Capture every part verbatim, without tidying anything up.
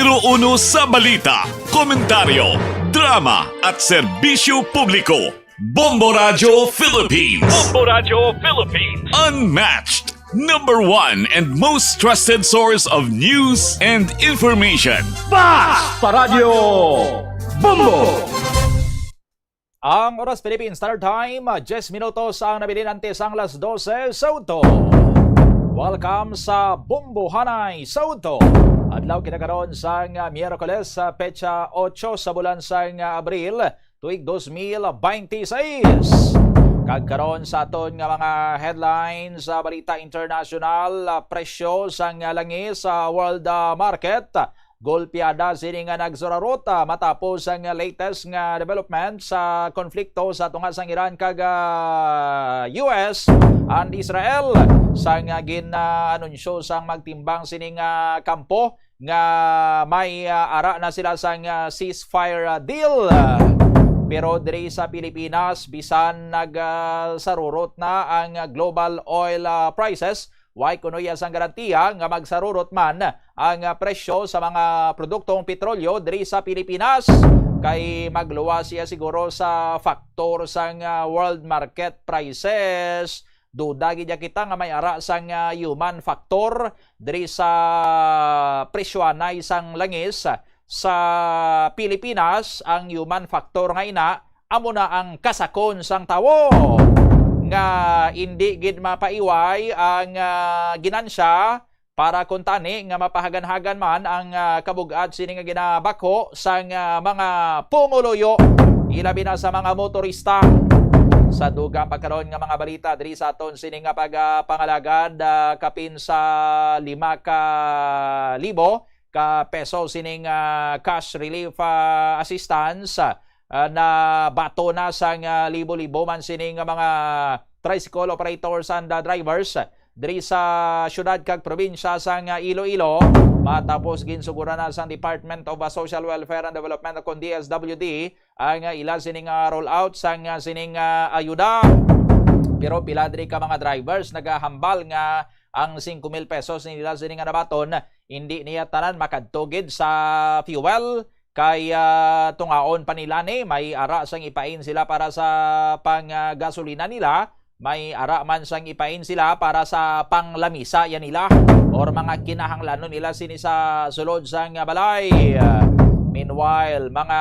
Numero uno sa balita, komentaryo, drama at serbisyo publiko. Bombo Radyo Philippines. Bombo Radyo Philippines. Unmatched. Number one and most trusted source of news and information. Basta Radyo Bombo! Ang oras, Philippine Standard Time, diyes minutos ang nabilin antes ang las dose sa udto. Welcome sa Bombohanay sa udto. Adlaw kita karon sang, ah, Miyerkules, sa petsa otso sa bulan sang, ah, Abril, tuig dos mil bente seis. Kag karon sa aton nga mga headlines sa balita internasyonal, ah, presyo sang, ah, langis sa world, ah, market. Golpeada sini nga nagsurarot, ah, matapos ang latest nga development sa konflikto sa tunga sang Iran kag, ah, U S and Israel, sang, ah, gin-anunsyo sang magtimbang sini nga kampo nga may, ah, ara na sila sang, ah, ceasefire, ah, deal. Pero diri sa Pilipinas, bisan nag, ah, sarurot na ang, ah, global oil, ah, prices, way kuno iya sang garantiya nga magsarurot man ang, ah, presyo sa mga produktong petrolyo diri sa Pilipinas, kay magluwas siya siguro sa faktor sang, ah, world market prices. Duda gid ya kita nga may ara sang, ah, human factor diri sa presyoanay sang langis sa Pilipinas. Ang human factor nga ina amo na ang kasakon sang tawo, nga indi gid mapaiway ang, ah, ginansya para kuntani nga mapahaganhagan man ang, ah, kabug-at sini nga ginabakho sang, ah, mga pumuluyo, ilabi na sa mga motorista. Sa dugang pagkaron nga mga balita diri sa aton sini nga pag, ah, pangalagad, ah, kapin sa lima ka libo ka peso sining, ah, cash relief, ah, assistance, ah, na bato na sang, ah, libo-libo man sini nga mga tricycle operators and, ah, drivers diri sa syudad kag probinsya sang, ah, Iloilo, matapos ginsuguran na sang Department of, ah, Social Welfare and Development, kon D S W D, ang, ah, ila sining, ah, rollout sang, ah, sining, ah, ayuda. Pero pila diri ka mga drivers nagahambal nga ang singko mil pesos nila sini nga nabaton, hindi niya tanan makadto gid sa fuel, kay, ah, tungaon pa nila ni may ara sang ipain sila para sa pang, ah, gasolina nila, may ara man sang ipain sila para sa panglamisa ya nila or mga kinahanglanon nila sini sa sulod sang balay. Meanwhile, mga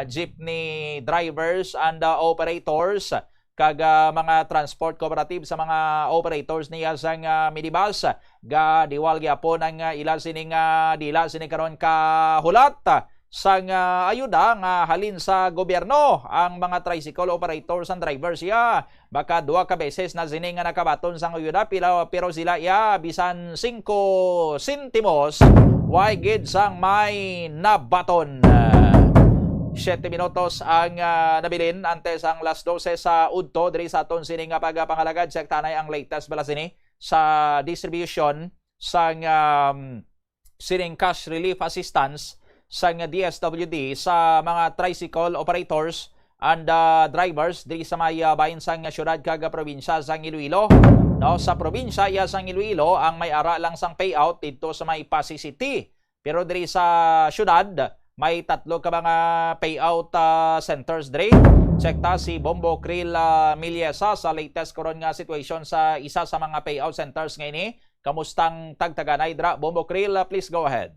jeepney drivers and, ah, operators kag, ah, mga transport cooperative sa mga operators niya sang, ah, minibus, gadiwal gyapon ang, ah, ila sining, ah, dila sini karon kahulat sang, ah, ayuda nga halin sa gobyerno. Ang mga tricycle operators and drivers ya, baka duha ka beses na sini nga nakabaton sang ayuda, pila, pero sila ya bisan singko sentimos way gid sang may nabaton. Siyete minutos ang, ah, nabilin antes ang las dose sa udto diri sa aton sini nga pagpangalagad. Check tanay ang latest bala sini sa distribution sang, um, sining cash relief assistance sang D S W D sa mga tricycle operators and, ah, drivers diri sa may, ah, bahin sang syudad kag probinsya sang Iloilo. No, sa probinsya iya sang Iloilo ang may ara lang sang payout didto sa may Pasi City. Pero diri sa syudad, may tatlo ka mga payout, ah, centers diri. Check ta si Bombo Krill, ah, Milyesa sa latest karon nga situation sa isa sa mga payout centers nga ini. Kamustang tagtaganay dira, Bombo Krill? Ah, please go ahead.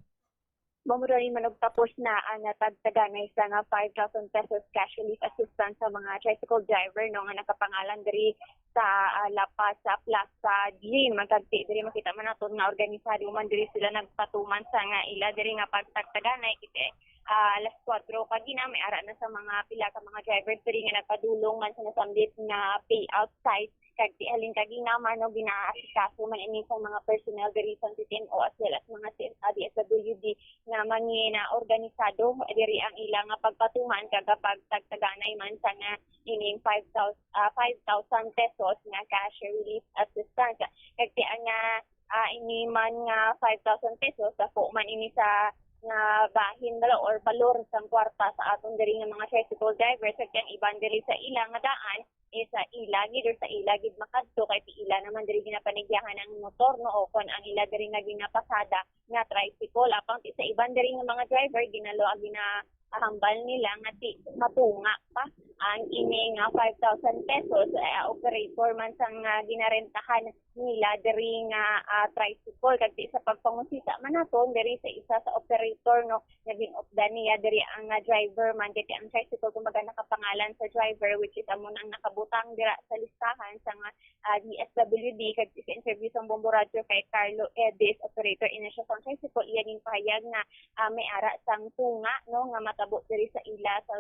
Bombo Ray, manugtapos na ang, ah, tagtaganay sa nga five thousand pesos cash relief assistance sa mga tricycle driver, no, nga nakapangalan diri sa, ah, La Paz, sa Plaza Gym. Ang kagti diri, makita man naton nga organisado man diri sila nagpatuman sa nga ila diri nga pagtagtaganay. Kasi, ah, alas kuwatro kagina, may ara na sa mga pila ka mga drivers diri nga nagpadulong man sa nasambit nga payout site. Kag ti halin kagina man, no, ginaasikaso man ini sa mga personnel diri sa C T M O as well as mga C-, ah, D S W D nga mangin-, ah, organisado diri ang ila nga pagpatuman kag pagtagtaganay man sa nga ining five thousand, ah, five thousand pesos nga cash relief assistance. Kag ti ang, ah, ah, ini man nga five thousand pesos, dako man ini sa nga bahin bala or balor sang kwarta sa aton diri nga mga tricycle drivers, kag ang iban diri sa ila nga daan, eh, sa ila gid or sa ila gid makadto, kay ti ila naman diri ginapanigyahan ang motor, no, o kon ang ila diri nga ginapasada nga tricycle. Apang ti sa iban diri nga mga driver, ginalo, ginahambal nila nga ti matunga pa ang ini nga five thousand pesos, eh, operator man sang, ah, ginarentahan nila diri nga, ah, tricycle. Kag ti sa pagpangusisa man naton diri sa isa sa operator, no, nga gin-updan niya diri ang, ah, driver man, kay ang tricycle, kumbaga, nakapangalan sa driver, which is amo nang nakabutang dira sa listahan sa nga, ah, D S W D. Kag sa interview sa Bombo Radyo kay Carlo Edis, operator ini siya sang tricycle, iya ginpahayag nga, ah, may ara sang tunga, no, nga matabo diri sa ila sa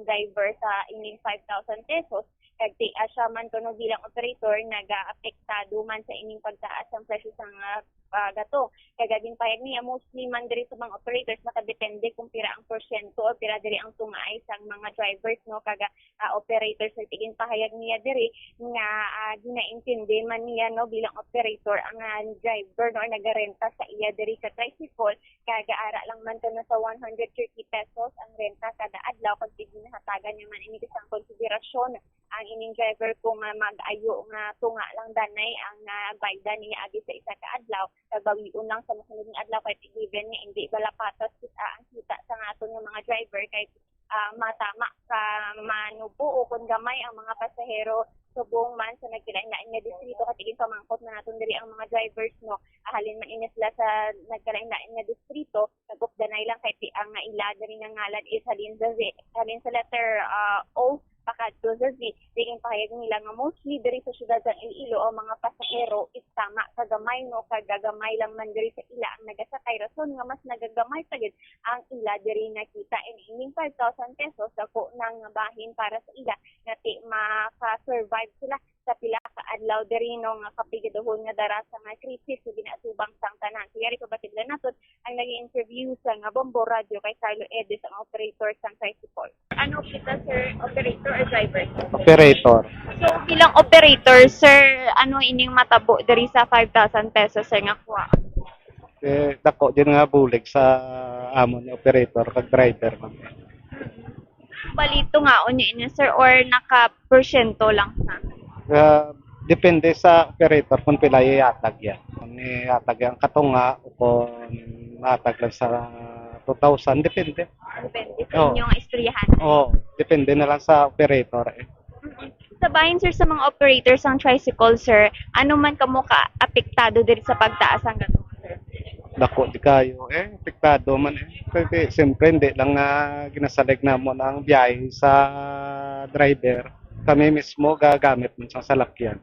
driver sa ining five thousand pesos. Kag ti, ah, siya man kuno bilang operator nagaapektado man sa ining pagtaas sang presyo sang, ah, ah, gato. Kag ginpahayag niya, mostly man diri sa mga operators, nakadepende kung pira ang porsyento o pira diri ang tungaay sang mga drivers, no, kag, ah, operators. Kag ginpahayag niya diri nga, ah, ginaintindi man niya, no, bilang operator ang, ah, driver, no, or nagarenta sa iya diri ka tricycle, kag ara lang man to na sa one hundred thirty pesos ang renta kada adlaw, kag ginhatagan niya man ini sang konsiderasyon ang ining driver kung, ah, mag-ayo nga tunga lang danay ang, ah, bayda niya agi sa isa ka adlaw, kag bawion lang sa masunod nga adlaw, kay given nga indi bala patas kita ang kita sa nga aton nga mga driver, kay, ah, matama ka manubo o kon gamay ang mga pasahero subong man sa nagkalain-lain nga distrito. Kay ginpamangkot na naton diri ang mga drivers, no, halin man ini sila sa nagkalain-lain nga distrito, nag-updanay lang kay ti ang nga ila diri nga ngalan is halin sa Z, halin sa letter, ah, O pakadto sa Z. Diin pahayag nila nga mostly diri sa siyudad sang Iloilo ang mga pasahero is tama ka gamay, no, kag gamay lang man diri sa ila ang nagasakay, rason nga mas nagagamay pa gid ang ila diri nakita. And ining five thousand pesos, dako na nga bahin para sa ila nga ti maka-survive sila sa pila ka adlaw diri, no, nga kapigaduhon nga dara sa nga krisis nga ginaatubang sang tanan. So, yari, pabatidlan naton ang nag-interview sa nga Bombo Radyo kay Carlo Edis, ang operator sang tricycle. Ano kita, sir? Operator or driver? Operator. So, bilang operator, sir, ano ining matabo diri sa five thousand pesos, sir, nga kuha? Eh, dako din nga bulig sa amon nga operator kag driver, ma'am. Bali, tungaon niyo ini, sir, or naka-porsyento lang sa? Ah, depende sa operator kung pila ihatag yan. Kung ihatag yan katunga o kung hatag lang sa two thousand, depende. Depende sa Oo. inyong istoryahan. Oo, depende na lang sa operator, eh. Mm-mm. Sa bahin, sir, sa mga operators sang tricycle, sir, ano man kamo ka apektado diri sa pagtaas sang gato, sir? Dako di kayo, eh, apektado man, eh. Kasi siyempre, hindi lang nga ginasalig namon ang biyahe sa driver. Kami mismo gagamit man sa salakyan.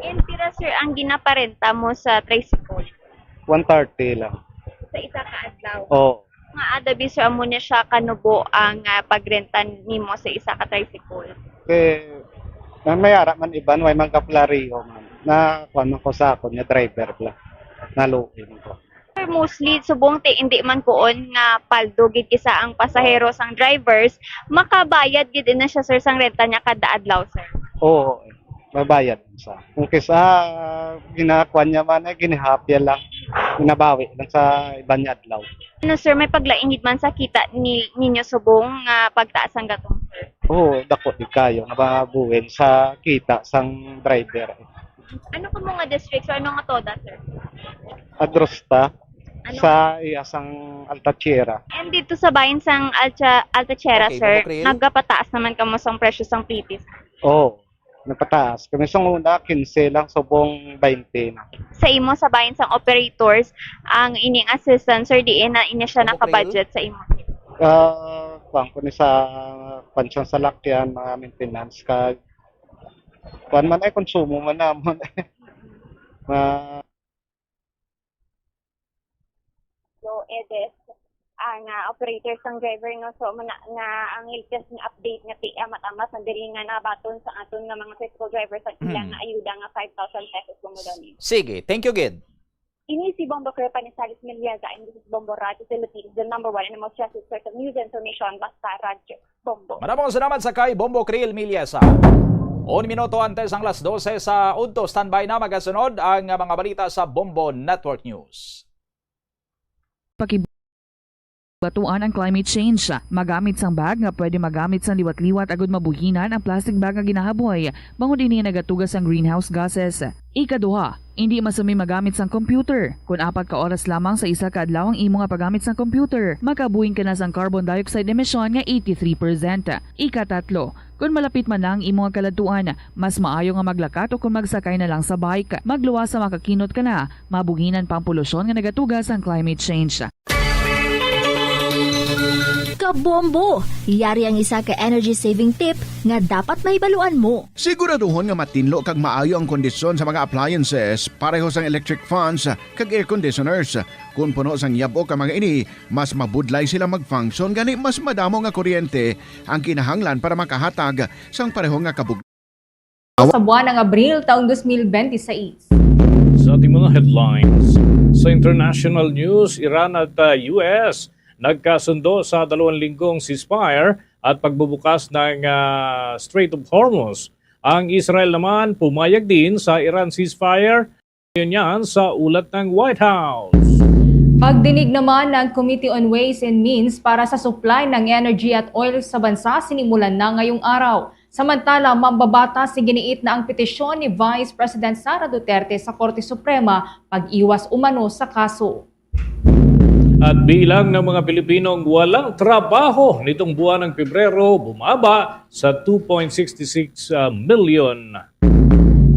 And pira, sir, ang ginaparenta mo sa tricycle? One thirty lang. Sa isa ka adlaw? Oo. Nga adabi, sir, amo na siya kanubo ang, ah, pagrenta nimo sa isa ka tricycle? Eh, na may ara man iban, way man kaplariho man. Na kuwan man ko sa akon nga driver bla. Naluoy man ko. Sir, mostly, subong ti, hindi man kuon nga paldo gid kisa ang pasahero sang drivers, makabayad gid na siya, sir, sang renta niya kada adlaw, sir? Oo, mabayad sa. Kung kisa, ah, ginakuan niya man, eh, ginihapya lang. Ginabawi lang sa iban niya adlaw. Ano, sir, may paglain gid man sa kita ni, ninyo subong nga pagtaas ang gatong, sir? Oo, dako di kayo nga mabuhin sa kita sang driver. Ano kamo nga district, sir? Ano nga toda, sir? Adrosta, Ano? sa iya sang Alta Sierra. And dito sa bahin sang Alta, Alta Sierra, Okay, sir, Bukri. nagapataas naman kamo sang presyo sang P T, sir? Oo, nagpataas. Kami sang una, quince lang, subong twenty na. Sa imo, sa bahin sang operators, ang ining assistance, sir, diin na ini siya Bukri. nakabudget sa imo? Ah, kuwan ko ni sa pansang salakyan, mga maintenance, kag kuwan man ay konsumo man namon. Ma- So, Edes, ang, ah, operator sang driver, no? So, mana, nga ang latest nga update nga ti-, amat-amat na diri nga nabaton sa aton nga mga tricycle driver sa Hmm. ilang nga ayuda nga five thousand pesos, Bombo Donnie. Sige, thank you, gid. Ini si Bombo Crew Panisalis Meliaza, and this is Bombo Radyo Philippines, the number one and the most trusted source of news and information, basta radyo. Bombo. Maramong salamat sa kay Bombo Kriel Milyasa. Un minuto antes ang las dose sa udto, standby na, magasunod ang mga balita sa Bombo Network News. Paki- Batuan ang climate change. Magamit sang bag nga pwede magamit sang liwat-liwat agud mabuhinan ang plastic bag nga ginahaboy, bangod ini nagatuga sang greenhouse gases. Ikaduha, hindi masumi magamit sang computer. Kon apat ka oras lamang sa isa ka adlaw ang imo nga paggamit sang computer, makabuhin ka na sang carbon dioxide emission nga eighty-three percent. Ikatatlo, kon malapit man na ang imo nga kaladtuan, mas maayo nga maglakat o kon magsakay na lang sa bike. Magluwas sa makakinot ka na, mabuhinan pa ang polusyon nga nagatuga sang climate change. Kabombo! Yari ang isa ka energy saving tip nga dapat mahibaluan mo. Siguraduhon nga matinlo kag maayo ang kondisyon sa mga appliances, pareho sang electric fans kag air conditioners. Kon puno sang yab-ok ang mga ini, mas mabudlay sila mag-function, gani mas madamo nga kuryente ang kinahanglan para makahatag sang pareho nga kabug- Sa buwan ng Abril taong dos mil benti seis. Sa ating mga headlines, sa international news, Iran at, ah, U S nagkasundo sa dalawang linggong ceasefire at pagbubukas ng, ah, Strait of Hormuz. Ang Israel naman pumayag din sa Iran ceasefire. Yun yan sa ulat ng White House. Pagdinig naman ng Committee on Ways and Means para sa supply ng energy at oil sa bansa sinimulan na ngayong araw. Samantala, mambabatas si giniit na ang petisyon ni Vice President Sara Duterte sa Korte Suprema pag-iwas umano sa kaso. At bilang ng mga Pilipinong walang trabaho nitong buwan ng Pebrero bumaba sa two point six six million.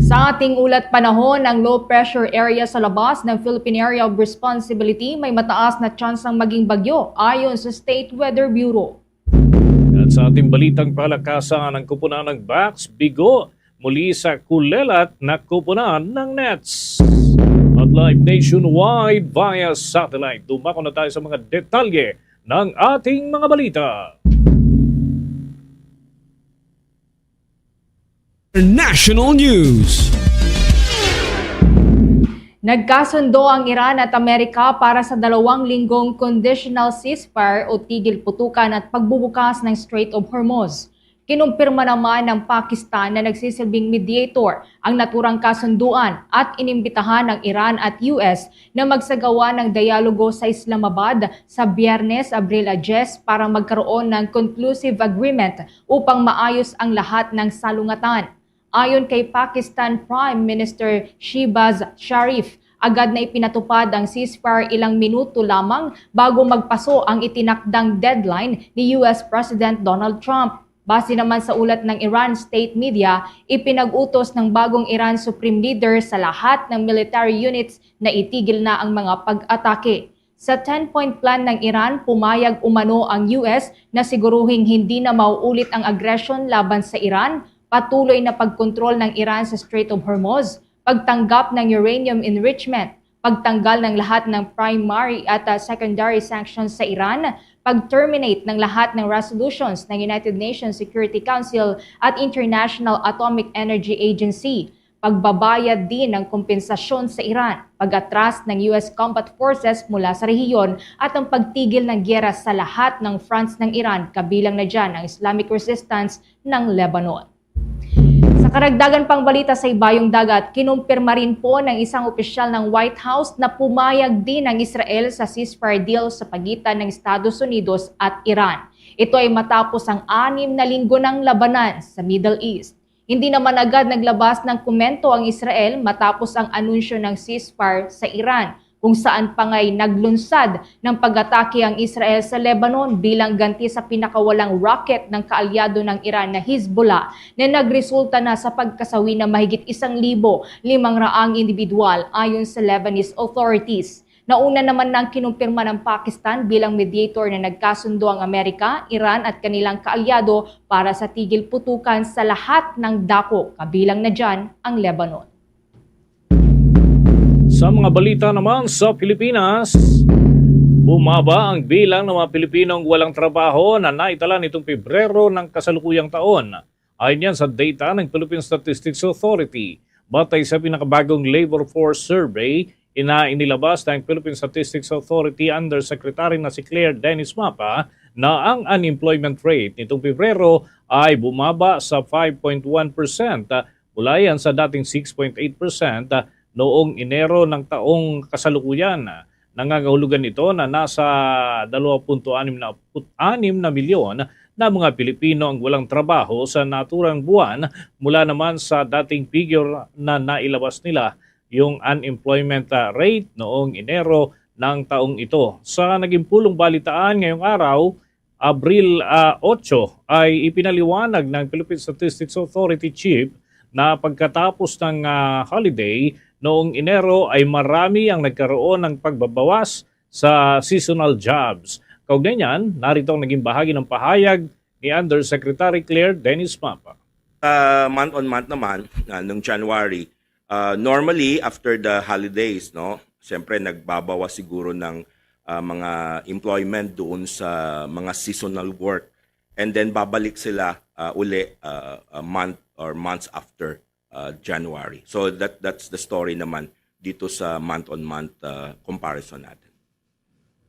Sa ating ulat panahon, ang low pressure area sa labas ng Philippine Area of Responsibility may mataas na tsansang maging bagyo ayon sa State Weather Bureau. At sa ating balitang palakasan, ang kupunan ng Bax bigo muli sa kulelat na kupunan ng Nets. At live nationwide via satellite. Dumako na tayo sa mga detalye ng ating mga balita. National News. Nagkasundo ang Iran at Amerika para sa dalawang linggong conditional ceasefire o tigil putukan at pagbubukas ng Strait of Hormuz. Kinumpirma naman ng Pakistan na nagsisilbing mediator ang naturang kasunduan at inimbitahan ang Iran at U S na magsagawa ng dialogo sa Islamabad sa Biyernes, Abril a diyes, para magkaroon ng conclusive agreement upang maayos ang lahat ng salungatan. Ayon kay Pakistan Prime Minister Shehbaz Sharif, agad na ipinatupad ang ceasefire ilang minuto lamang bago magpaso ang itinakdang deadline ni U S President Donald Trump. Base naman sa ulat ng Iran state media, ipinag-utos ng bagong Iran Supreme Leader sa lahat ng military units na itigil na ang mga pag-atake. Sa ten-point plan ng Iran, pumayag umano ang U S na siguruhing hindi na mauulit ang agresyon laban sa Iran, patuloy na pagkontrol ng Iran sa Strait of Hormuz, pagtanggap ng uranium enrichment, pagtanggal ng lahat ng primary at, ah, secondary sanctions sa Iran, pag-terminate ng lahat ng resolutions ng United Nations Security Council at International Atomic Energy Agency, pagbabayad din ng kompensasyon sa Iran, pag-atras ng U S combat forces mula sa rehiyon, at ang pagtigil ng giyera sa lahat ng fronts ng Iran, kabilang na diyan ang Islamic Resistance ng Lebanon. Sa karagdagan pang balita sa Ibayong Dagat, kinumpirma rin po ng isang opisyal ng White House na pumayag din ang Israel sa ceasefire deal sa pagitan ng Estados Unidos at Iran. Ito ay matapos ang anim na linggo ng labanan sa Middle East. Hindi naman agad naglabas ng komento ang Israel matapos ang anunsyo ng ceasefire sa Iran, kung saan pa nga'y naglunsad ng pag-atake ang Israel sa Lebanon bilang ganti sa pinakawalang rocket ng kaalyado ng Iran na Hezbollah, na nagresulta na sa pagkasawi ng mahigit isang libo limang raang indibidwal, ayon sa Lebanese authorities. Nauna naman na ang kinumpirma ng Pakistan bilang mediator na nagkasundo ang Amerika, Iran at kanilang kaalyado para sa tigil putukan sa lahat ng dako, kabilang na diyan ang Lebanon. Sa mga balita naman sa Pilipinas, bumaba ang bilang ng mga Pilipinong walang trabaho na naitala nitong Pebrero ng kasalukuyang taon. Ayon yan sa data ng Philippine Statistics Authority. Batay sa pinakabagong labor force survey, ina inilabas ng Philippine Statistics Authority Undersecretary na si Claire Dennis Mapa na ang unemployment rate nitong Pebrero ay bumaba sa five point one percent, ah, mula yan sa dating six point eight percent, ah, noong Enero ng taong kasalukuyan. Nangangahulugan ito na nasa dalawa punto anim na anim na milyon na mga Pilipino ang walang trabaho sa naturang buwan, mula naman sa dating figure na nailabas nila, yung unemployment, ah, rate noong Enero ng taong ito. Sa naging pulong balitaan ngayong araw, Abril, ah, otso, ay ipinaliwanag ng Philippine Statistics Authority chief na pagkatapos ng, ah, holiday noong Enero ay marami ang nagkaroon ng pagbabawas sa seasonal jobs. Kaugnay niyan, narito ang naging bahagi ng pahayag ni Undersecretary Claire Dennis Mapa. Uh, month on month naman, uh, nung January, uh, normally after the holidays, no, siyempre nagbabawas siguro ng uh, mga employment doon sa mga seasonal work. And then babalik sila uh, uli uh, a month or months after uh, January. So that that's the story naman dito sa month on month uh, comparison natin.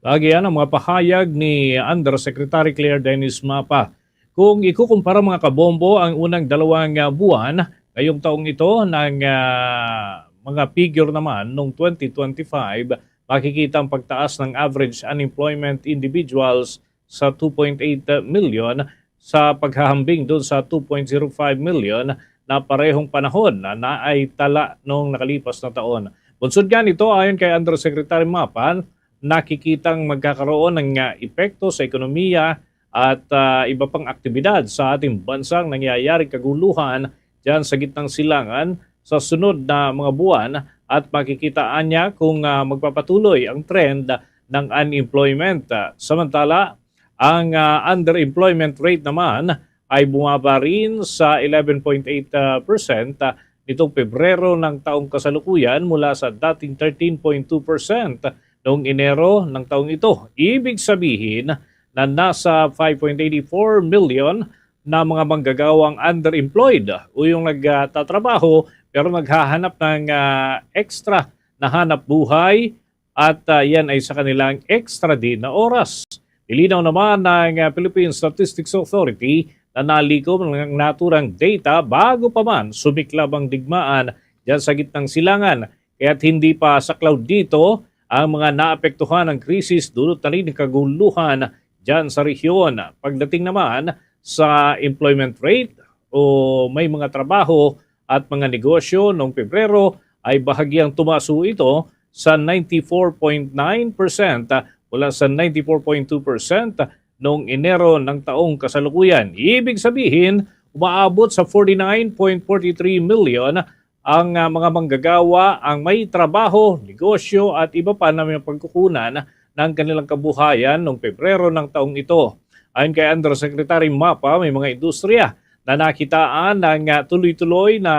Lagi yan ang mga pahayag ni Undersecretary Claire Dennis Mapa. Kung ikukumpara, mga kabombo, ang unang dalawang, ah, buwan ngayong taong ito ng, ah, mga figure naman nung twenty twenty-five, makikita ang pagtaas ng average unemployment individuals sa two point eight million sa paghahambing dun sa two point zero five million na parehong panahon na naay tala noong nakalipas na taon. Bunsod nga nito, ayon kay Undersecretary Mapa, nakikitang magkakaroon ng, ah, epekto sa ekonomiya at, ah, iba pang aktibidad sa ating bansang nangyayari kaguluhan dyan sa gitnang silangan sa sunod na mga buwan, at makikitaan niya kung, ah, magpapatuloy ang trend ng unemployment. Ah, samantala, ang, ah, underemployment rate naman ay bumaba rin sa eleven point eight percent, ah, nitong Pebrero ng taong kasalukuyan, mula sa dating thirteen point two percent noong Enero ng taong ito. Ibig sabihin na nasa five point eight four million na mga manggagawang underemployed o yung nagtatrabaho pero naghahanap ng, ah, extra na hanap buhay, at, ah, yan ay sa kanilang extra din na oras. Nilinaw naman ng, ah, Philippine Statistics Authority na nalikom ang naturang data bago pa man sumiklab ang digmaan dyan sa gitnang silangan, kaya't hindi pa saklaw dito ang mga naapektuhan ng krisis, dulot na rin ng kaguluhan dyan sa rehiyon. Pagdating naman sa employment rate o may mga trabaho at mga negosyo noong Pebrero, ay bahagyang tumaas ito sa ninety-four point nine percent mula sa ninety-four point two percent noong Enero ng taong kasalukuyan. Ibig sabihin, umaabot sa forty-nine point forty-three million ang, ah, mga manggagawa ang may trabaho, negosyo at iba pa na may pagkukunan ng kanilang kabuhayan noong Pebrero ng taong ito. Ayon kay Undersecretary Mapa, may mga industriya na nakitaan ng, ah, tuloy-tuloy na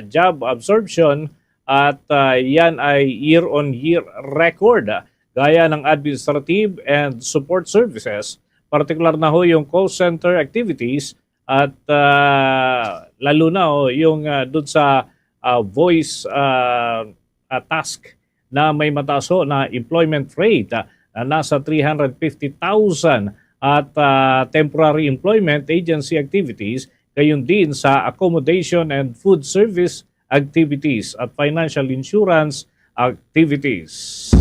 job absorption, at, ah, yan ay year-on-year record, gaya ng administrative and support services, partikular na ho yung call center activities at, ah, lalo na ho yung, ah, dun sa, ah, voice, ah, ah, task na may mataas ho na employment rate, ah, na nasa three hundred fifty thousand, at, ah, temporary employment agency activities, gayon din sa accommodation and food service activities at financial insurance activities.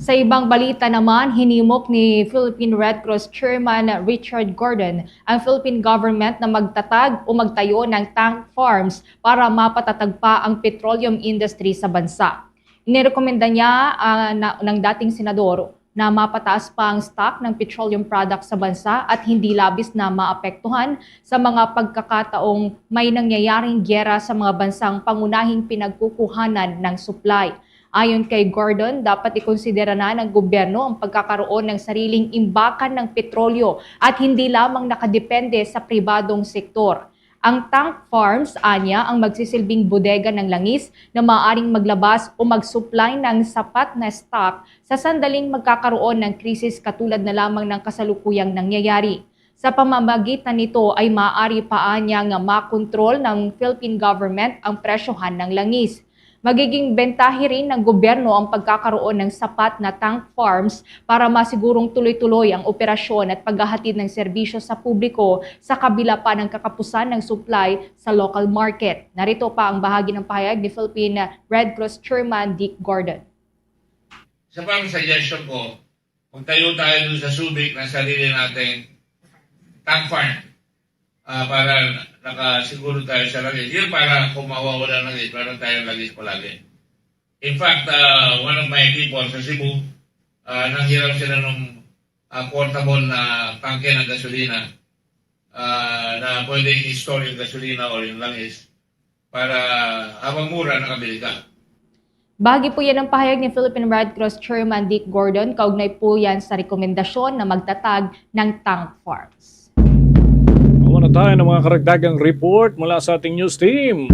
Sa ibang balita naman, hinimok ni Philippine Red Cross Chairman Richard Gordon ang Philippine government na magtatag o magtayo ng tank farms para mapatatag pa ang petroleum industry sa bansa. Inirekomenda niya, ah, na, ng dating senador na mapataas pa ang stock ng petroleum products sa bansa at hindi labis na maapektuhan sa mga pagkakataong may nangyayaring giyera sa mga bansang pangunahing pinagkukuhanan ng supply. Ayon kay Gordon, dapat ikonsidera na ng gobyerno ang pagkakaroon ng sariling imbakan ng petrolyo at hindi lamang nakadepende sa pribadong sektor. Ang tank farms, anya, ang magsisilbing bodega ng langis na maaaring maglabas o mag-supply ng sapat na stock sa sandaling magkakaroon ng krisis katulad na lamang ng kasalukuyang nangyayari. Sa pamamagitan nito ay maaari pa anya nga makontrol ng Philippine government ang presyohan ng langis. Magiging bentahe rin ng gobyerno ang pagkakaroon ng sapat na tank farms para masigurong tuloy-tuloy ang operasyon at paghahatid ng serbisyo sa publiko sa kabila pa ng kakapusan ng supply sa local market. Narito pa ang bahagi ng pahayag ni Philippine Red Cross Chairman Dick Gordon. Isa pang suggestion ko, magtayo tayo dun sa Subic ng sarili nating tank farm, ah, para nakasiguro tayo sa langis. Yun para kung mawawala ng langis, meron tayong langis palagi. In fact, ah, one of my people sa Cebu, ah, nanghiram sila ng, ah, portable na tangke ng gasolina, ah, na pwedeng i-store yung gasolina o yung langis para habang mura, nakabili ka. Bahagi po yan ng pahayag ni Philippine Red Cross Chairman Dick Gordon. Kaugnay po yan sa rekomendasyon na magtatag ng tank farms. Muna tayo ng mga karagdagang report mula sa ating news team.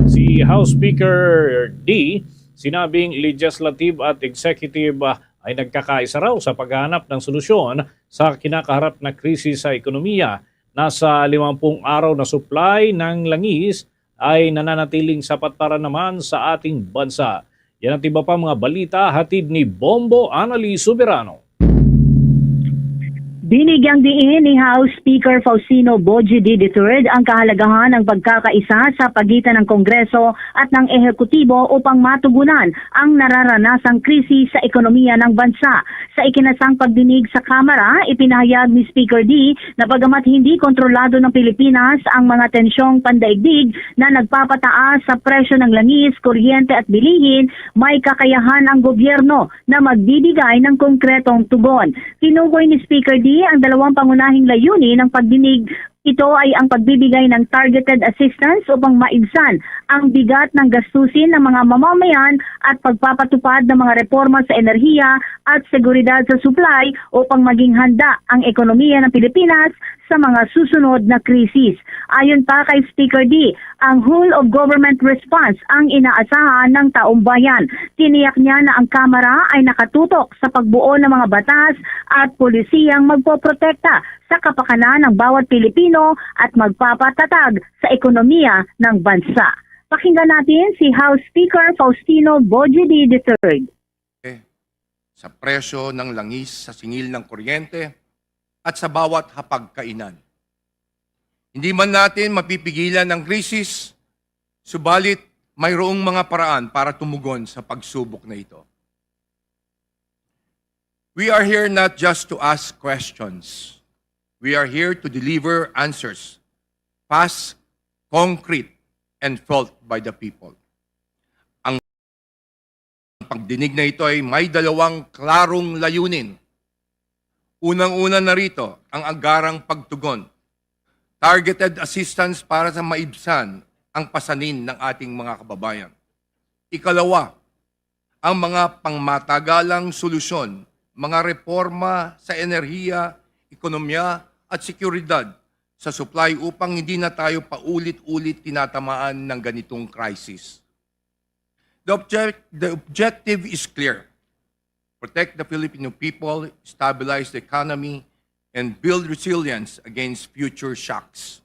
Si House Speaker D sinabing legislative at executive, ah, ay nagkakaisa raw sa paghahanap ng solusyon sa kinakaharap na krisis sa ekonomiya. Nasa limampung araw na supply ng langis ay nananatiling sapat para naman sa ating bansa. Yan at iba pa mga balita hatid ni Bombo Anali Soberano. Binigyang diin ni House Speaker Faustino Boji D the third ang kahalagahan ng pagkakaisa sa pagitan ng Kongreso at ng Ehekutibo upang matugunan ang nararanasang krisis sa ekonomiya ng bansa. Sa ikinasang pagdinig sa Kamara, ipinahayag ni Speaker D na bagamat hindi kontrolado ng Pilipinas ang mga tensyong pandaigdig na nagpapataas sa presyo ng langis, kuryente at bilihin, may kakayahan ang gobyerno na magbibigay ng konkretong tugon. Tinukoy ni Speaker D ang dalawang pangunahing layunin ng pagdinig. Ito ay ang pagbibigay ng targeted assistance upang maibsan ang bigat ng gastusin ng mga mamamayan at pagpapatupad ng mga reforma sa enerhiya at seguridad sa supply upang maging handa ang ekonomiya ng Pilipinas sa mga susunod na krisis. Ayon pa kay Speaker D, ang whole of government response ang inaasahan ng taumbayan. Tiniyak niya na ang Kamara ay nakatutok sa pagbuo ng mga batas at polisiyang magpoprotekta sa kapakanan ng bawat Pilipino at magpapatatag sa ekonomiya ng bansa. Pakinggan natin si House Speaker Faustino Boji D the third. Sa presyo ng langis, sa singil ng kuryente, at sa bawat hapagkainan. Hindi man natin mapipigilan ang krisis, subalit mayroong mga paraan para tumugon sa pagsubok na ito. We are here not just to ask questions. We are here to deliver answers, fast, concrete, and felt by the people. Ang pagdinig na ito ay may dalawang klarong layunin. Unang-una na rito ang agarang pagtugon, targeted assistance para sa maibsan ang pasanin ng ating mga kababayan. Ikalawa, ang mga pangmatagalang solusyon, mga reforma sa enerhiya, ekonomiya at seguridad sa supply upang hindi na tayo paulit-ulit tinatamaan ng ganitong crisis. The, object, the objective is clear. Protect the Filipino people, stabilize the economy, and build resilience against future shocks.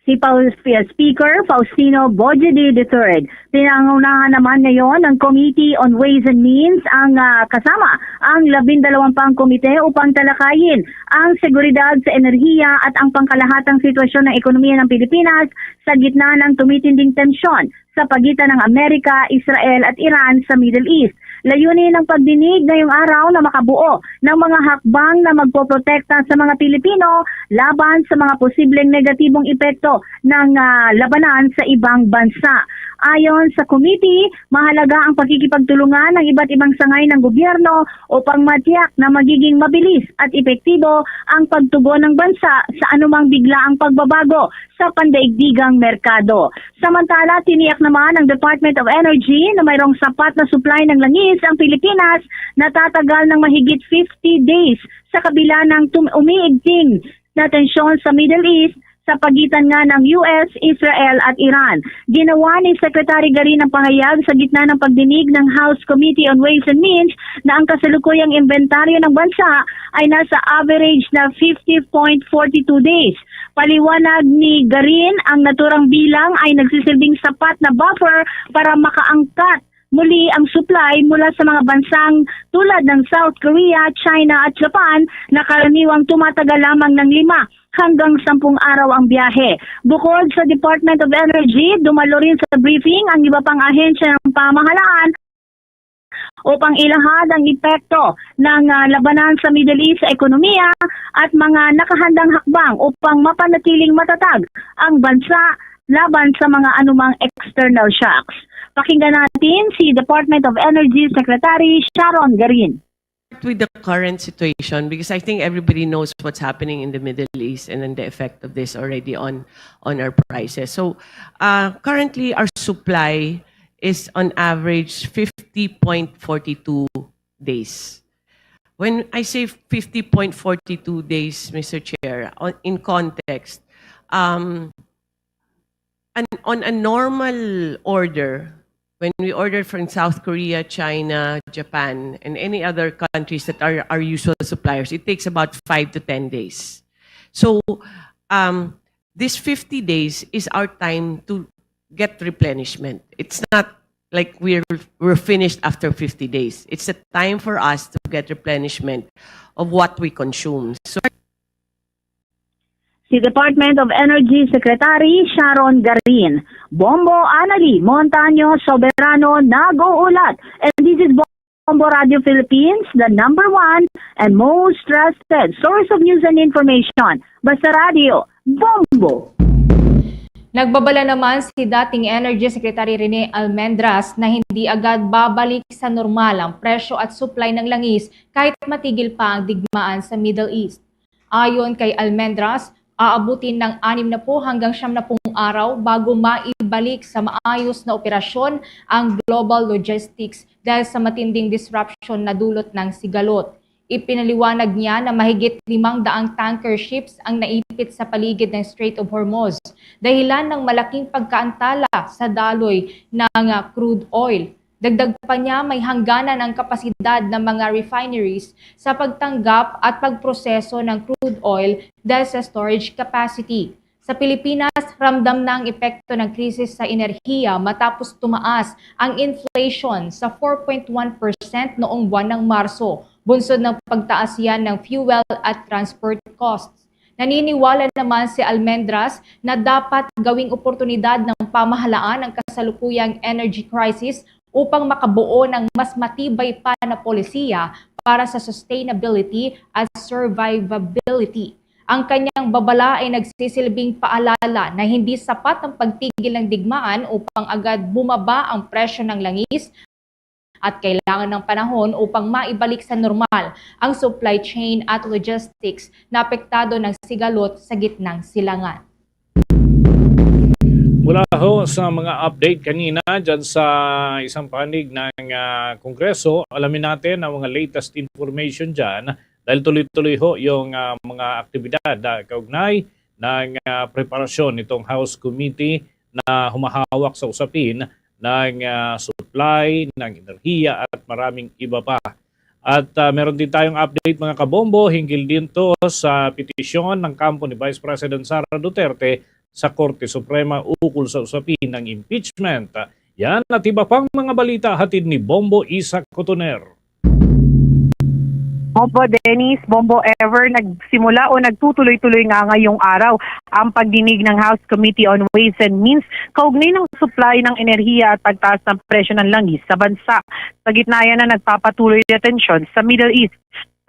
Si Speaker Faustino Bojedi the third. Pinangunahan naman ngayon ng Committee on Ways and Means ang uh, kasama ang labindalawang pang komite upang talakayin ang seguridad sa enerhiya at ang pangkalahatang sitwasyon ng ekonomiya ng Pilipinas sa gitna ng tumitinding tensyon sa pagitan ng Amerika, Israel at Iran sa Middle East. Layunin ng pagdinig ngayong araw na makabuo ng mga hakbang na magpoprotekta sa mga Pilipino laban sa mga posibleng negatibong epekto ng uh, labanan sa ibang bansa. Ayon sa committee, mahalaga ang pakikipagtulungan ng iba't ibang sangay ng gobyerno upang matiyak na magiging mabilis at epektibo ang pagtugon ng bansa sa anumang biglaang pagbabago sa pandaigdigang merkado. Samantala, tiniyak naman ng Department of Energy na mayroong sapat na supply ng langis ang Pilipinas na tatagal ng mahigit fifty days sa kabila ng umiigting na tensyon sa Middle East sa pagitan nga ng U S, Israel at Iran. Ginawa ni Secretary Garin ang pahayag sa gitna ng pagdinig ng House Committee on Ways and Means na ang kasalukuyang inventaryo ng bansa ay nasa average na fifty point forty two days. Paliwanag ni Garin, ang naturang bilang ay nagsisilbing sapat na buffer para makaangkat muli ang supply mula sa mga bansang tulad ng South Korea, China at Japan na karaniwang tumatagal lamang ng lima hanggang sampung araw ang biyahe. Bukod sa Department of Energy, dumalo rin sa briefing ang iba pang ahensya ng pamahalaan upang ilahad ang epekto ng, ah, labanan sa Middle East sa ekonomiya at mga nakahandang hakbang upang mapanatiling matatag ang bansa laban sa mga anumang external shocks. Pakinggan natin si Department of Energy Secretary Sharon Garin. With the current situation, because I think everybody knows what's happening in the Middle East and then the effect of this already on on our prices. So, uh, currently our supply is on average fifty point forty two days. When I say fifty point forty two days, Mister Chair, on, in context, um, an, on a normal order, when we order from South Korea, China, Japan, and any other countries that are our usual suppliers, it takes about five to ten days. So, um, this fifty days is our time to get replenishment. It's not like we're we're finished after fifty days. It's a time for us to get replenishment of what we consume. So, Si Department of Energy Secretary Sharon Garin. Bombo Anali Montaño Soberano nag-uulat. And this is Bombo Radio Philippines, the number one and most trusted source of news and information. Basta Radio, Bombo! Nagbabala naman si dating Energy Secretary Rene Almendras na hindi agad babalik sa normal ang presyo at supply ng langis kahit matigil pa ang digmaan sa Middle East. Ayon kay Almendras, aabutin ng anim na po hanggang siyam na pung araw bago maibalik sa maayos na operasyon ang global logistics dahil sa matinding disruption na dulot ng sigalot. Ipinaliwanag niya na mahigit limang daang tanker ships ang naipit sa paligid ng Strait of Hormuz, dahilan ng malaking pagkaantala sa daloy ng, ah, crude oil. Dagdag pa niya, may hangganan ang kapasidad ng mga refineries sa pagtanggap at pagproseso ng crude oil dahil sa storage capacity. Sa Pilipinas, ramdam na ang epekto ng krisis sa enerhiya matapos tumaas ang inflation sa four point one percent noong buwan ng Marso, bunsod ng pagtaas yan ng fuel at transport costs. Naniniwala naman si Almendras na dapat gawing oportunidad ng pamahalaan ang kasalukuyang energy crisis upang makabuo ng mas matibay pa na polisiya para sa sustainability at survivability. Ang kanyang babala ay nagsisilbing paalala na hindi sapat ang pagtigil ng digmaan upang agad bumaba ang presyo ng langis at kailangan ng panahon upang maibalik sa normal ang supply chain at logistics na apektado ng sigalot sa gitnang silangan. Mula ho sa mga update kanina dyan sa isang panig ng ah, Kongreso, alamin natin ang mga latest information dyan dahil tuloy-tuloy ho yung ah, mga aktibidad ah, kaugnay ng ah, preparasyon nitong House Committee na humahawak sa usapin ng ah, supply, ng enerhiya at maraming iba pa. At ah, meron din tayong update, mga kabombo, hinggil din to sa petisyon ng kampo ni Vice President Sara Duterte sa Korte Suprema ukol sa usapin ng impeachment. Yan at iba pang mga balita hatid ni Bombo Isa Cotoner. Opo, Dennis, Bombo Ever, nagsimula o nagtutuloy-tuloy nga ngayong araw ang pagdinig ng House Committee on Ways and Means kaugnay ng supply ng enerhiya at pagtaas ng presyo ng langis sa bansa. Sa gitna yan na nagpapatuloy na tensyon sa Middle East.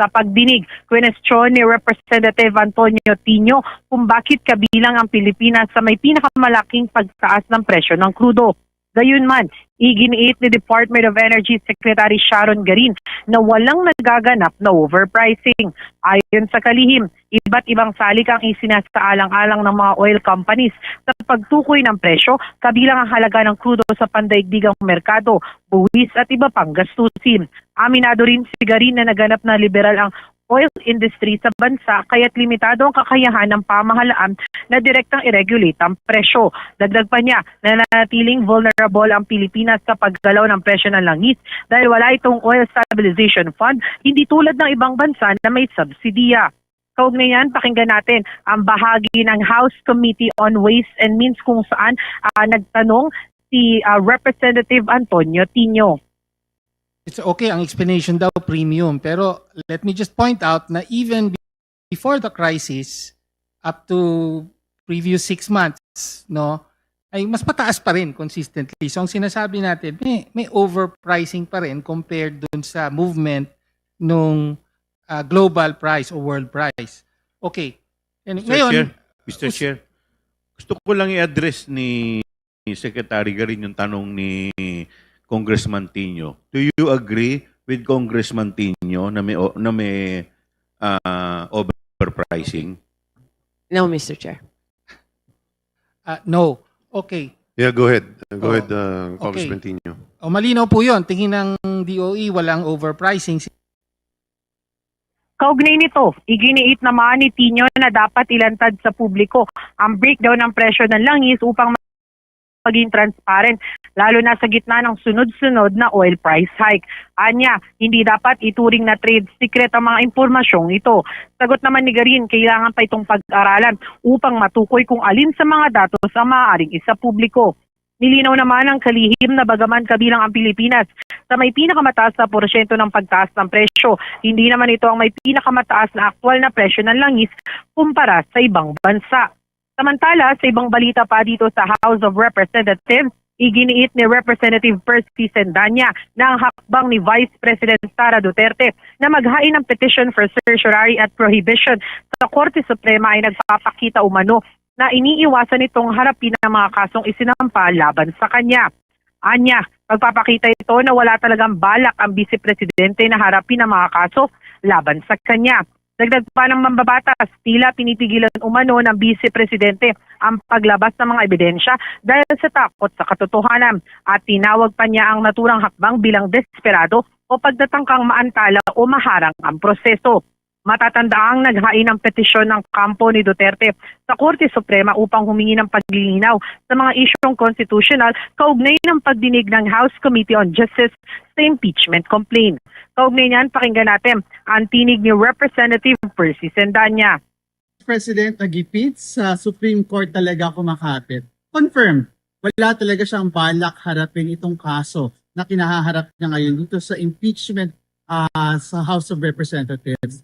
Sa pagdinig, kwenestyon ni Representative Antonio Tino kung bakit kabilang ang Pilipinas sa may pinakamalaking pagtaas ng presyo ng krudo. Gayunman, iginiit ni Department of Energy Secretary Sharon Garin na walang nagaganap na overpricing. Ayon sa kalihim, iba't ibang salik ang isinasaalang-alang ng mga oil companies sa pagtukoy ng presyo, kabilang ang halaga ng krudo sa pandaigdigang merkado, buwis at iba pang gastusin. Aminado rin si Garin na naganap na liberal ang oil industry sa bansa kaya't limitado ang kakayahan ng pamahalaan na direktang i-regulate ang presyo. Dagdag pa niya na nanatiling vulnerable ang Pilipinas sa paggalaw ng presyo ng langis dahil wala itong Oil Stabilization Fund, hindi tulad ng ibang bansa na may subsidiya. Kaugnay niyan, pakinggan natin ang bahagi ng House Committee on Ways and Means kung saan ah, nagtanong si ah, Representative Antonio Tino. It's okay, ang explanation daw premium. Pero let me just point out na even before the crisis, up to previous six months, no, ay mas mataas pa rin consistently. So ang sinasabi natin, may, may overpricing pa rin compared dun sa movement nung ah, global price o world price. Okay. And Mister ngayon, Chair, Mister us- Chair, gusto ko lang i-address ni Secretary Garin yung tanong ni Congressman Tino. Do you agree with Congressman Tino na may o- na may ah, overpricing? No, Mister Chair. ah, no. Okay. Yeah, go ahead. Go Oh, ahead, uh, okay. Congressman Tino. O malinaw po 'yon. Tingin ng D O E, walang overpricing. Kaugnay nito, iginiit naman ni Tino na dapat ilantad sa publiko ang breakdown ng presyo ng langis upang maging transparent, lalo na sa gitna ng sunod-sunod na oil price hike. Anya, hindi dapat ituring na trade secret ang mga impormasyong ito. Sagot naman ni Garin, kailangan pa itong pag-aralan upang matukoy kung alin sa mga datos ang maaaring isapubliko. Nilinaw naman ng kalihim na bagaman kabilang ang Pilipinas sa may pinakamataas na porsyento ng pagtaas ng presyo, hindi naman ito ang may pinakamataas na aktual na presyo ng langis kumpara sa ibang bansa. Samantala, sa ibang balita pa dito sa House of Representatives, iginiit ni Representative Percy Sendanya na ang hakbang ni Vice President Sara Duterte na maghain ng petition for certiorari at prohibition sa Korte Suprema ay nagpapakita umano na iniiwasan nitong harapin ang mga kasong isinampa laban sa kanya. Anya, magpapakita ito na wala talagang balak ang Vice Presidente na harapin ang mga kaso laban sa kanya. Dagdag pa ng mambabatas, tila pinipigilan umano ng Vice Presidente ang paglabas ng mga ebidensya dahil sa takot sa katotohanan, at tinawag pa niya ang naturang hakbang bilang desperado o pagtatangkang maantala o maharang ang proseso. Matatandaang naghain ng petisyon ng kampo ni Duterte sa Korte Suprema upang humingi ng paglilinaw sa mga isyung constitutional kaugnay ng pagdinig ng House Committee on Justice sa impeachment complaint. Kaugnay niyan, pakinggan natin ang tinig ni Representative Percy Sendanya. President, nagipit sa Supreme Court talaga kumakapit. Confirm, wala talaga siyang balak harapin itong kaso na kinahaharap niya ngayon dito sa impeachment ah, sa House of Representatives.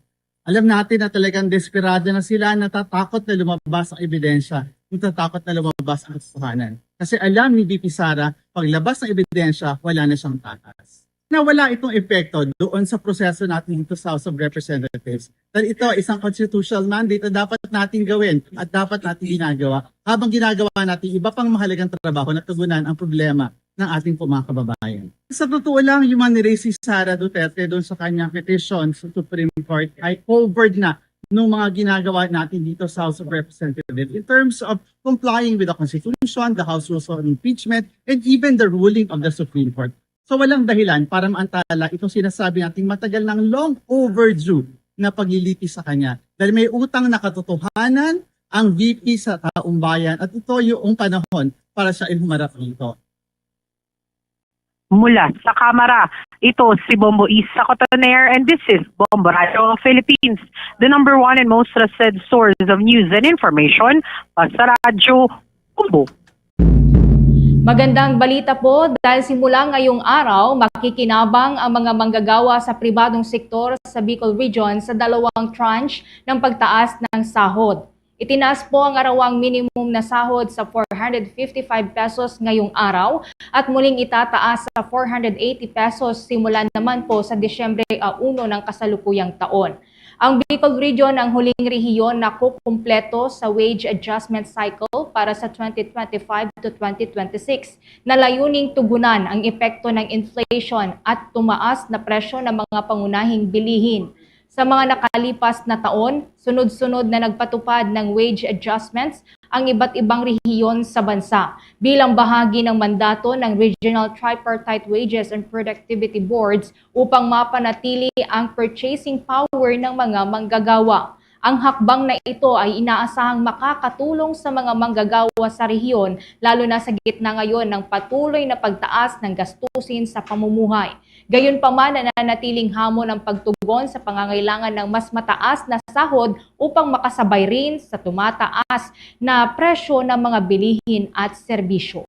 Alam natin na talagang desperado na sila, natatakot na lumabas ang ebidensya, natatakot na lumabas ang katotohanan. Kasi alam ni V P Sara, paglabas ng ebidensya, wala na siyang takas. Na wala itong epekto doon sa proseso natin dito sa House of Representatives. Dahil ito ay isang constitutional mandate na dapat natin gawin at dapat natin ginagawa habang ginagawa natin iba pang mahalagang trabaho na tugunan ang problema ng ating pong mga kababayan. Sa totoo lang, yung mga niraise ni Sara Duterte doon sa kanyang petition sa Supreme Court ay covered na ng mga ginagawa natin dito sa House of Representatives in terms of complying with the Constitution, the House Rules on Impeachment, and even the ruling of the Supreme Court. So walang dahilan para maantala itong sinasabi nating matagal nang long overdue na paglilitis sa kanya. Dahil may utang na katotohanan ang V P sa taong bayan at ito yung panahon para siya ay humarap dito. Mula sa Kamara, ito si Bombo Isa Cotoner and this is Bombo Radio Philippines, the number one and most trusted source of news and information. Basta Radyo, Bombo. Magandang balita po dahil simula ngayong araw, makikinabang ang mga manggagawa sa pribadong sektor sa Bicol Region sa dalawang tranche ng pagtaas ng sahod. Itinaas po ang arawang minimum na sahod sa four hundred fifty-five pesos ngayong araw at muling itataas sa four hundred eighty pesos simula naman po sa Disyembre a uno ng kasalukuyang taon. Ang Bicol Region ang huling rehiyon na kukumpleto sa wage adjustment cycle para sa twenty twenty-five to twenty twenty-six na layuning tugunan ang epekto ng inflation at tumaas na presyo ng mga pangunahing bilihin. Sa mga nakalipas na taon, sunod-sunod na nagpatupad ng wage adjustments ang iba't ibang rehiyon sa bansa bilang bahagi ng mandato ng Regional Tripartite Wages and Productivity Boards upang mapanatili ang purchasing power ng mga manggagawa. Ang hakbang na ito ay inaasahang makakatulong sa mga manggagawa sa rehiyon, lalo na sa gitna ngayon ng patuloy na pagtaas ng gastusin sa pamumuhay. Gayunpaman, nananatiling hamon ang pagtugon sa pangangailangan ng mas mataas na sahod upang makasabay rin sa tumataas na presyo ng mga bilihin at serbisyo.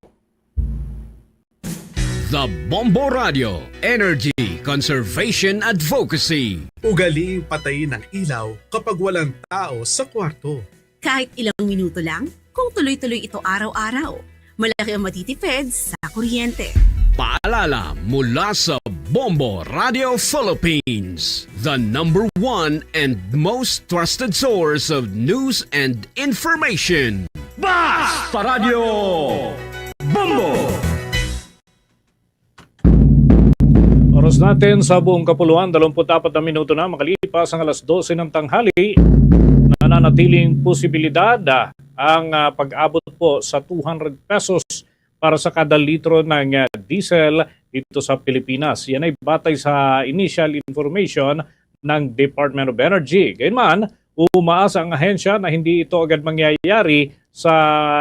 The Bombo Radio, Energy Conservation Advocacy. Ugaliing patayin ang ilaw kapag walang tao sa kwarto. Kahit ilang minuto lang, kung tuloy-tuloy ito araw-araw, Malaki ang matitipid sa kuryente. Paalala mula sa Bombo Radio Philippines, the number one and most trusted source of news and information. Basta Radio Bombo! Oras natin sa buong kapuluan, dalawampu't apat na minuto na makalipas ang alas dose ng tanghali. Nananatiling posibilidad, ah, ang, ah, pag-abot po sa two hundred pesos para sa kada litro ng, ah, diesel dito sa Pilipinas. Yan ay batay sa initial information ng Department of Energy. Gayunman, umaasa ang ahensya na hindi ito agad mangyayari sa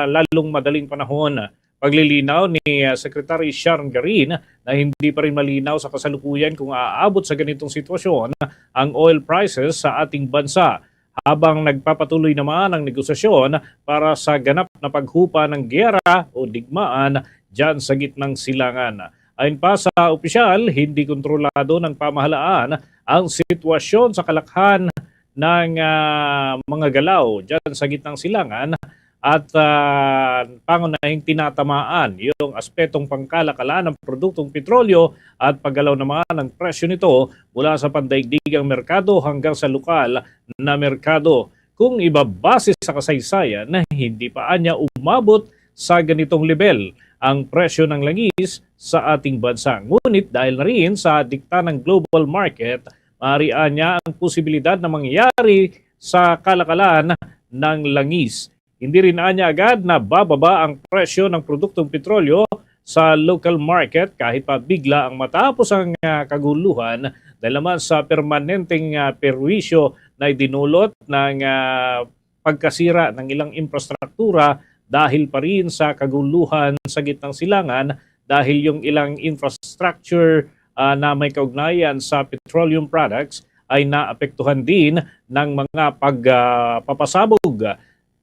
lalong madaling panahon. Paglilinaw ni, ah, Secretary Sharon Garin na hindi pa rin malinaw sa kasalukuyan kung aabot sa ganitong sitwasyon ang oil prices sa ating bansa, habang nagpapatuloy naman ang negosasyon para sa ganap na paghupa ng giyera o digmaan dyan sa gitnang silangan. Ayon pa sa opisyal, hindi kontrolado ng pamahalaan ang sitwasyon sa kalakhan ng, ah, mga galaw dyan sa gitnang silangan at, ah, pangunahing tinatamaan yung aspetong pangkalakalan ng produktong petrolyo at paggalaw naman ng presyo nito mula sa pandaigdigang merkado hanggang sa lokal na merkado. Kung ibabase sa kasaysayan na hindi pa anya umabot sa ganitong level ang presyo ng langis sa ating bansa. Ngunit dahil na rin sa dikta ng global market, maaari anya ang posibilidad na mangyari sa kalakalan ng langis. Hindi rin anya agad na bababa ang presyo ng produktong petrolyo sa local market kahit pa bigla ang matapos ang, ah, kaguluhan dahil naman sa permanenteng, ah, perwisyo na idinulot ng, ah, pagkasira ng ilang infrastruktura dahil pa rin sa kaguluhan sa gitnang silangan dahil yung ilang infrastructure, ah, na may kaugnayan sa petroleum products ay naapektuhan din ng mga pagpapasabog.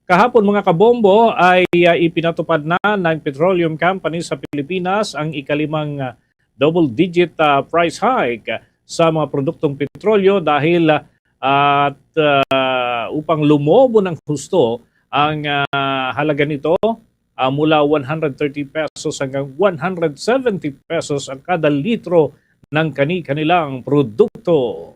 Kahapon, mga kabombo, ay, ah, ipinatupad na ng petroleum company sa Pilipinas ang ikalimang, ah, double-digit, ah, price hike sa mga produktong petrolyo dahil, ah, at, ah, upang lumobo ng husto ang, ah, halaga nito, ah, mula one hundred thirty pesos hanggang one hundred seventy pesos ang kada litro ng kani-kanilang produkto.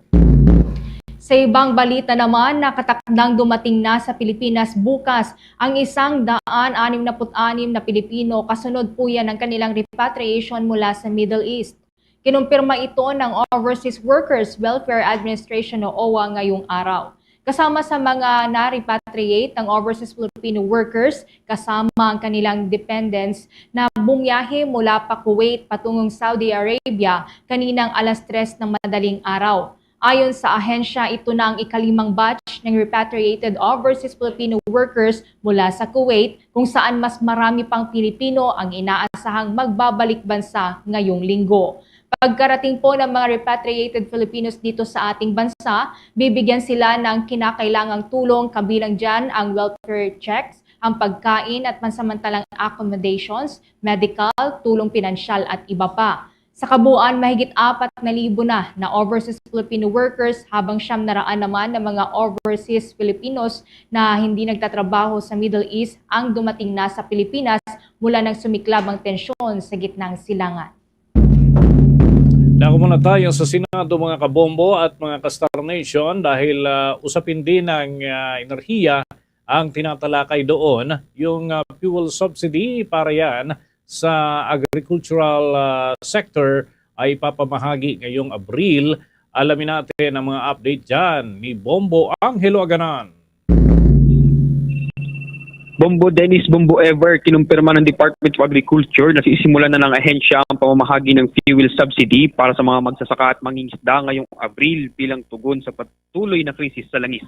Sa ibang balita naman, nakatakdang dumating na sa Pilipinas bukas ang isang daan anim na put anim na Pilipino kasunod po yan ng kanilang repatriation mula sa Middle East. Kinumpirma ito ng Overseas Workers Welfare Administration o owa ngayong araw. Kasama sa mga na-repatriate ang overseas Filipino workers, kasama ang kanilang dependents na bumiyahe mula pa Kuwait patungong Saudi Arabia kaninang alas tres ng madaling araw. Ayon sa ahensya, ito na ang ikalimang batch ng repatriated overseas Filipino workers mula sa Kuwait, kung saan mas marami pang Pilipino ang inaasahang magbabalik bansa ngayong linggo. Pagkarating po ng mga repatriated Filipinos dito sa ating bansa, bibigyan sila ng kinakailangang tulong, kabilang dyan ang welfare checks, ang pagkain at pansamantalang accommodations, medical, tulong pinansyal at iba pa. Sa kabuuan, mahigit apat na libo na na overseas Filipino workers, habang siyam na raan naman na mga overseas Filipinos na hindi nagtatrabaho sa Middle East ang dumating na sa Pilipinas mula nang sumiklab ang tensyon sa gitnang silangan. Dako muna tayo sa Senado, mga kabombo at mga ka-Star Nation, dahil, ah, usapin din ng, ah, enerhiya ang tinatalakay doon. Yung, ah, fuel subsidy para yan sa agricultural, ah, sector ay ipapamahagi ngayong Abril. Alamin natin ang mga update dyan ni Bombo Angelo Aganan. Bombo Dennis, Bombo Ever, kinumpirma ng Department of Agriculture na sisimulan na ng ahensya ang pamamahagi ng fuel subsidy para sa mga magsasaka at mangingisda ngayong Abril bilang tugon sa patuloy na krisis sa langis.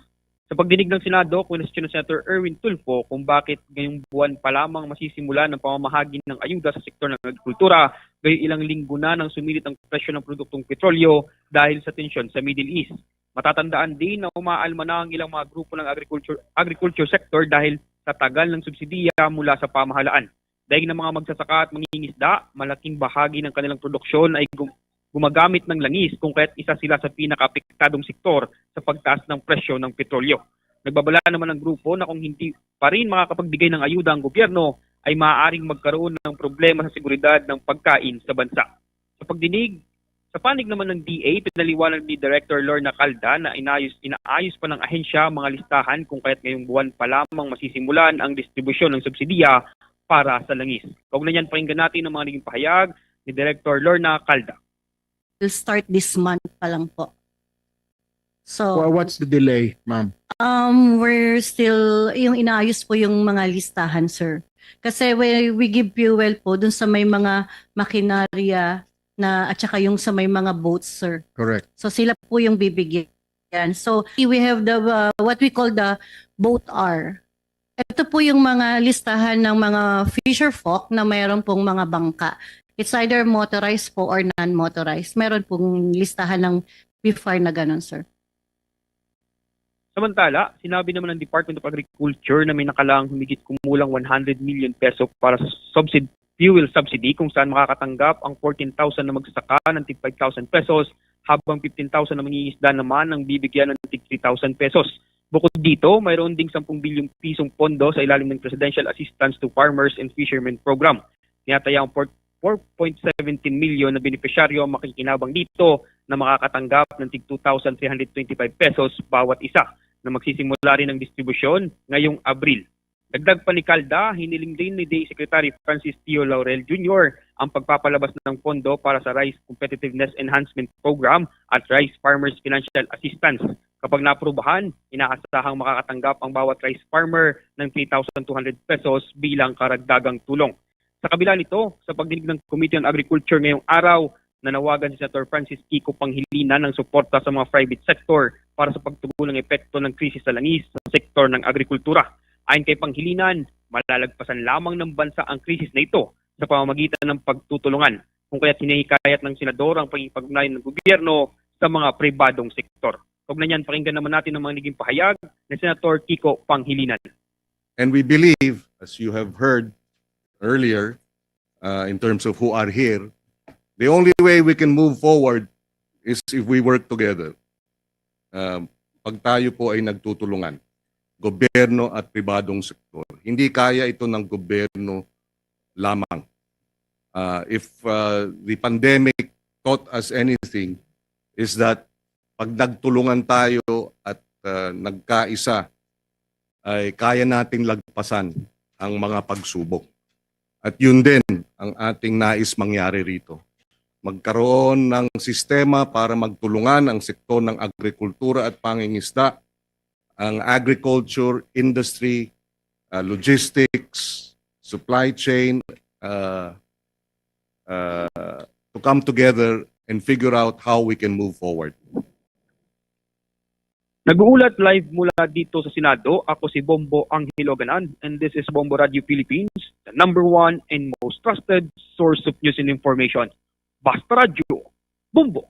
Sa pagdinig ng Senado, kwestiyon ni Senator Erwin Tulfo kung bakit ngayong buwan pa lamang masisimulan ang pamamahagi ng ayuda sa sektor ng agrikultura, gayon ilang linggo na nang sumilit ang presyo ng produktong petrolyo dahil sa tensyon sa Middle East. Matatandaan din na umaalma na ang ilang mga grupo ng agriculture, agriculture sector dahil sa tagal ng subsidiya mula sa pamahalaan. Daig ng mga magsasaka at mangingisda, malaking bahagi ng kanilang produksyon ay gum-, gumagamit ng langis, kung kaya't isa sila sa pinakaapektadong sektor sa pagtaas ng presyo ng petrolyo. Nagbabala naman ang grupo na kung hindi pa rin makakapagbigay ng ayuda ang gobyerno, ay maaaring magkaroon ng problema sa seguridad ng pagkain sa bansa. Sa pagdinig, sa panig naman ng D A, pinaliwanag ni Director Lorna Calda na inayos, inaayos pa ng ahensya ang mga listahan kung kaya't ngayong buwan pa lamang masisimulan ang distribusyon ng subsidiya para sa langis. Kaugnay niyan, pakinggan natin ang mga naging pahayag ni Director Lorna Calda. Will start this month pa lang po. So, Wha- What's the delay, ma'am? um, we're still, yung inaayos po yung mga listahan, sir. Kasi we, we give fuel po dun sa may mga makinarya na at saka yung sa may mga boats, sir. Correct. So sila po yung bibigyan. So we have the uh, what we call the boat R. Ito po yung mga listahan ng mga fisher folk na mayroon pong mga bangka. It's either motorized po or non-motorized. Meron pong listahan ng B F A R na ganun, sir. Samantala, sinabi naman ng Department of Agriculture na may nakalang humigit kumulang one hundred million peso para sa subsid fuel subsidy, kung saan makakatanggap ang fourteen thousand na magsasaka ng tig five thousand pesos, habang fifteen thousand na mangingisda naman ang bibigyan ng tig three thousand pesos. Bukod dito, mayroon ding sampung bilyong pisong pondo sa ilalim ng Presidential Assistance to Farmers and Fishermen Program. Tinatayang four point seventeen milyon na benepisyaryo ang makikinabang dito na makakatanggap ng tig two thousand three hundred twenty-five pesos bawat isa, na magsisimula rin ang distribusyon ngayong Abril. Dagdag pa ni Calda, hiniling din ni D A Secretary Francis Tio Laurel Junior ang pagpapalabas ng pondo para sa Rice Competitiveness Enhancement Program at Rice Farmers Financial Assistance. Kapag naaprubahan, inaasahang makakatanggap ang bawat rice farmer ng three thousand two hundred pesos bilang karagdagang tulong. Sa kabila nito, sa pagdinig ng Committee on Agriculture ngayong araw, nanawagan si Senator Francis Kiko Pangilinan ng suporta sa mga private sector para sa pagtugon ng epekto ng krisis sa langis sa sektor ng agrikultura. Ayon kay Pangilinan, malalagpasan lamang ng bansa ang krisis na ito sa pamamagitan ng pagtutulungan, kung kaya't hinihikayat ng senador ang pakikipag-ugnayan ng gobyerno sa mga pribadong sektor. Kaugnay niyan, pakinggan naman natin ang mga naging pahayag ni Senator Kiko Pangilinan. And we believe, as you have heard earlier, uh, in terms of who are here, the only way we can move forward is if we work together. Um, pag tayo po ay nagtutulungan, gobyerno at pribadong sektor. Hindi kaya ito ng gobyerno lamang. Uh, if uh, the pandemic taught us anything, is that pag nagtulungan tayo at uh, nagkaisa, ay kaya nating lagpasan ang mga pagsubok. At yun din ang ating nais mangyari rito. Magkaroon ng sistema para magtulungan ang sektor ng agrikultura at pangingisda, ang agriculture industry, uh, logistics, supply chain, uh, uh, to come together and figure out how we can move forward. Nag-uulat live mula dito sa Senado, ako si Bombo Angelo Ganan, and this is Bombo Radio Philippines, the number one and most trusted source of news and information. Basta Radyo, Bombo!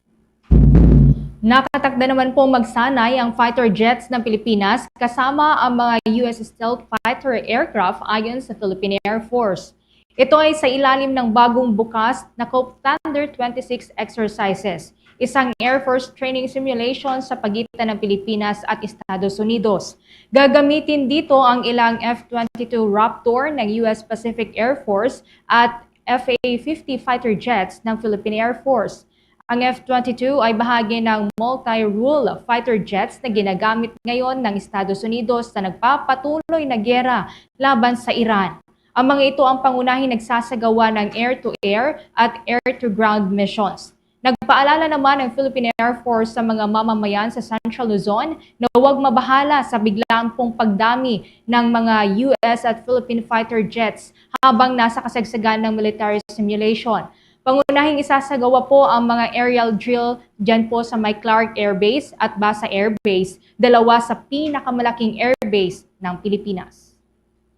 Nakatakda naman po magsanay ang fighter jets ng Pilipinas kasama ang mga U S stealth fighter aircraft ayon sa Philippine Air Force. Ito ay sa ilalim ng bagong bukas na Cope Thunder twenty-six exercises, isang Air Force training simulation sa pagitan ng Pilipinas at Estados Unidos. Gagamitin dito ang ilang F twenty-two Raptor ng U S Pacific Air Force at F A fifty fighter jets ng Philippine Air Force. Ang F twenty-two ay bahagi ng multi-role fighter jets na ginagamit ngayon ng Estados Unidos sa nagpapatuloy na giyera laban sa Iran. Ang mga ito ang pangunahing nagsasagawa ng air-to-air at air-to-ground missions. Nagpaalala naman ang Philippine Air Force sa mga mamamayan sa Central Luzon na huwag mabahala sa biglaang pong pagdami ng mga U S at Philippine fighter jets habang nasa kasagsagan ng military simulation. Pangunahing isasagawa po ang mga aerial drill dyan po sa may Clark Air Base at Basa Air Base, dalawa sa pinakamalaking air base ng Pilipinas.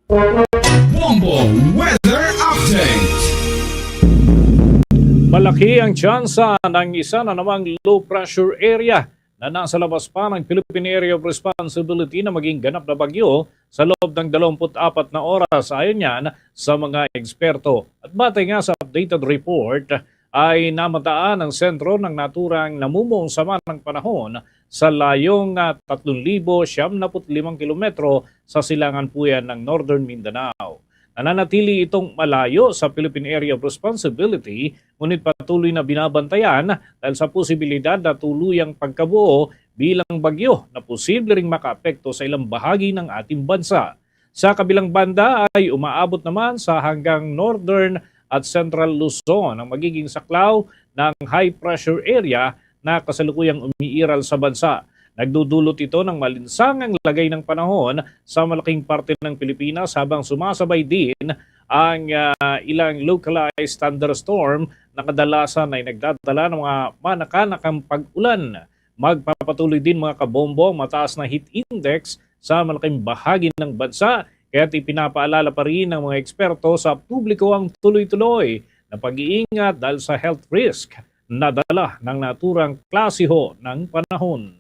Bombo Weather Update. Malaki ang tsansa ng isa na namang low pressure area na nasa labas pa ng Philippine Area of Responsibility na maging ganap na bagyo sa loob ng dalawampu't apat na oras, ayon yan sa mga eksperto. At batay nga sa updated report, ay namataan ang sentro ng naturang namumong sama ng panahon sa layong, ah, tatlong libo siyam naput limang kilometro sa silangan puyan ng Northern Mindanao. Nananatili itong malayo sa Philippine Area of Responsibility, ngunit patuloy na binabantayan dahil sa posibilidad na tuluyang pagkabuo bilang bagyo na posible ring makaapekto sa ilang bahagi ng ating bansa. Sa kabilang banda ay umaabot naman sa hanggang northern at central Luzon ang magiging saklaw ng high pressure area na kasalukuyang umiiral sa bansa. Nagdudulot ito ng malinsangang lagay ng panahon sa malaking parte ng Pilipinas, habang sumasabay din ang, ah, ilang localized thunderstorm na kadalasan ay nagdadala ng mga manakanakang pag-ulan. Magpapatuloy din, mga kabombo, ang mataas na heat index sa malaking bahagi ng bansa, kaya't ipinapaalala pa rin ng mga eksperto sa publiko ang tuloy-tuloy na pag-iingat dahil sa health risk na dala ng naturang klase ho ng panahon.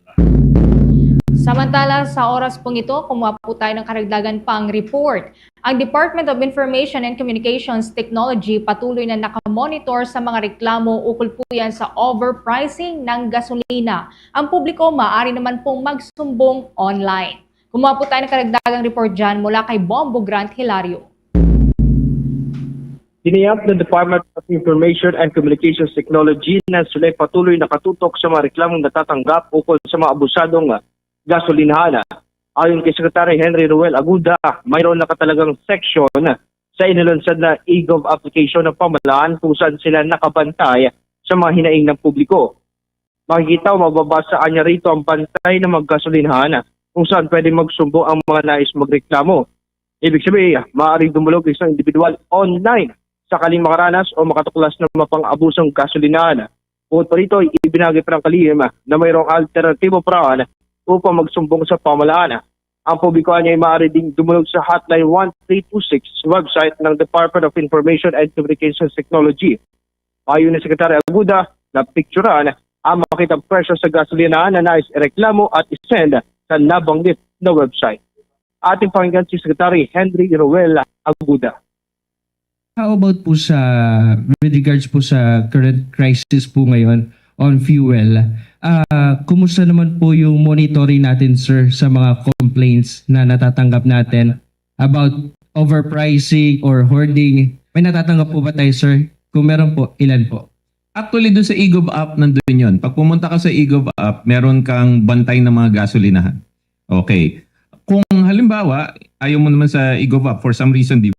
Samantala, sa oras pong ito, kumuha po tayo ng karagdagan pang report. Ang Department of Information and Communications Technology patuloy na nakamonitor sa mga reklamo ukol po yan sa overpricing ng gasolina. Ang publiko maaari naman pong magsumbong online. Kumuha po tayo ng karagdagang report dyan mula kay Bombo Grant Hilario. Ginihap ng Department of Information and Communications Technology na sila'y patuloy nakatutok sa mga reklamong natatanggap ukol sa mga abusadong gasolinahan. Ayon kay Secretary Henry Roel Aguda, mayroon na katalagang section sa inilunsad na e-gov application ng pamahalaan kung saan sila nakabantay sa mga hinaing ng publiko. Makikita o mababasa anya rito ang bantay ng mga gasolinahan kung saan pwede magsumbong ang mga nais magreklamo. Ibig sabihin, maaaring dumulog isang individual online sakaling makaranas o makatuklas ng mapang-abusong gasolinahan. Bukod pa rito, ibinagi pa ng kalihim na mayroong alternatibo paraan upang magsumbong sa pamahalaan. Ang publiko ay maaari ding dumulog sa Hotline one three two six website ng Department of Information and Communications Technology. Payo ni Secretary Aguda na picturan ang makitang presyo sa gasolina na nais ireklamo at isend sa nabanggit na website. Ating pakinggan si Secretary Henry Roel Aguda. How about po sa, with regards po sa current crisis po ngayon on fuel, ah, kumusta naman po yung monitoring natin, sir, sa mga complaints na natatanggap natin about overpricing or hoarding? May natatanggap po ba tayo, sir? Kung meron po, ilan po? Actually, doon sa e-gov app, nandun yun. Pag pumunta ka sa e-gov app, meron kang bantay ng mga gasolinahan. Okay. Kung halimbawa, ayaw mo naman sa e-gov app, for some reason, di,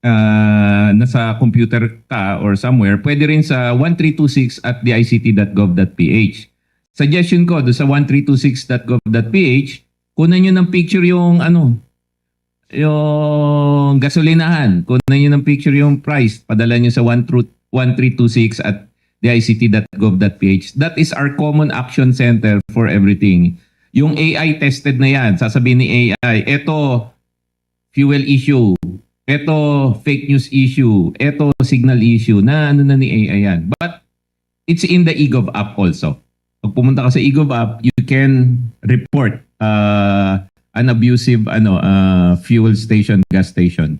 ah, nasa computer ka or somewhere, pwede rin sa one three two six at D I C T dot gov dot P H. Suggestion ko, doon sa one three two six dot gov dot P H, kunan nyo ng picture yung, ano, yung gasolinahan. Kunan nyo ng picture yung price, padala nyo sa one three two six at D I C T dot gov dot P H. That is our common action center for everything. Yung A I tested na yan. Sasabihin ni A I, "Eto, fuel issue. Eto, fake news issue. Eto, signal issue." Na ano na ni A I yan. But it's in the e-gov app also. Pag pumunta ka sa e-gov app, you can report, uh, an abusive, ano, uh, fuel station, gas station.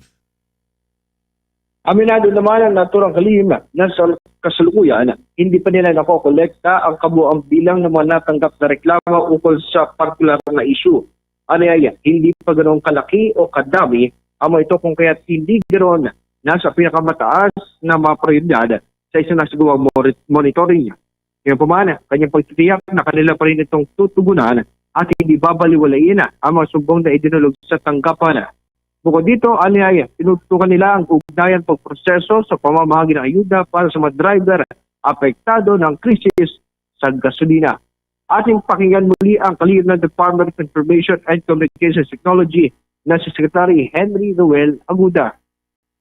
Aminado naman ang naturang kalihim na sa kasalukuyan, hindi pa nila nakokolekta ang kabuang bilang ng mga natanggap na reklamo ukol sa partikular na issue. Aniaya, hindi pa ganoon kalaki o kadami ang mga ito, kung kaya't hindi ganoon nasa pinakamataas na mga prioridad sa isinasagawang mori-, monitoring. Gayunpaman, kanyang pagtitiyak na kanila pa rin itong tutugunan at hindi babaliwalain ang mga sumbong na idinulog sa tanggapan. Bukod dito, aniaya, tinutukan nila ang ugnayan pagproseso sa pamamahagi ng ayuda para sa mga driver apektado ng krisis sa gasolina. Ating pakinggan muli ang kalihim ng Department of Information and Communications Technology na si Secretary Henry Roel Aguda.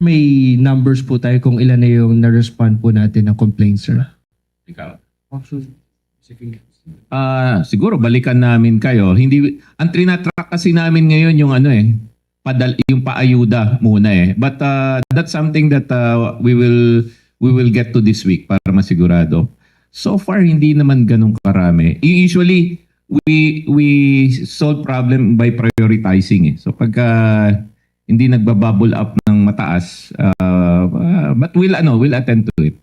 May numbers po tayo kung ilan na yung na-respond po natin ng complaints, sir? Ikaw? Ah, siguro balikan namin kayo. Hindi, ang trinatrack kasi namin ngayon yung ano eh, padal, yung paayuda muna eh. But uh, that's something that uh, we will we will get to this week para masigurado. So far, hindi naman ganun karami. Usually, we we solve problem by prioritizing eh. So pagka hindi nagbabubble up ng mataas, uh, uh, but we'll ano, we'll attend to it.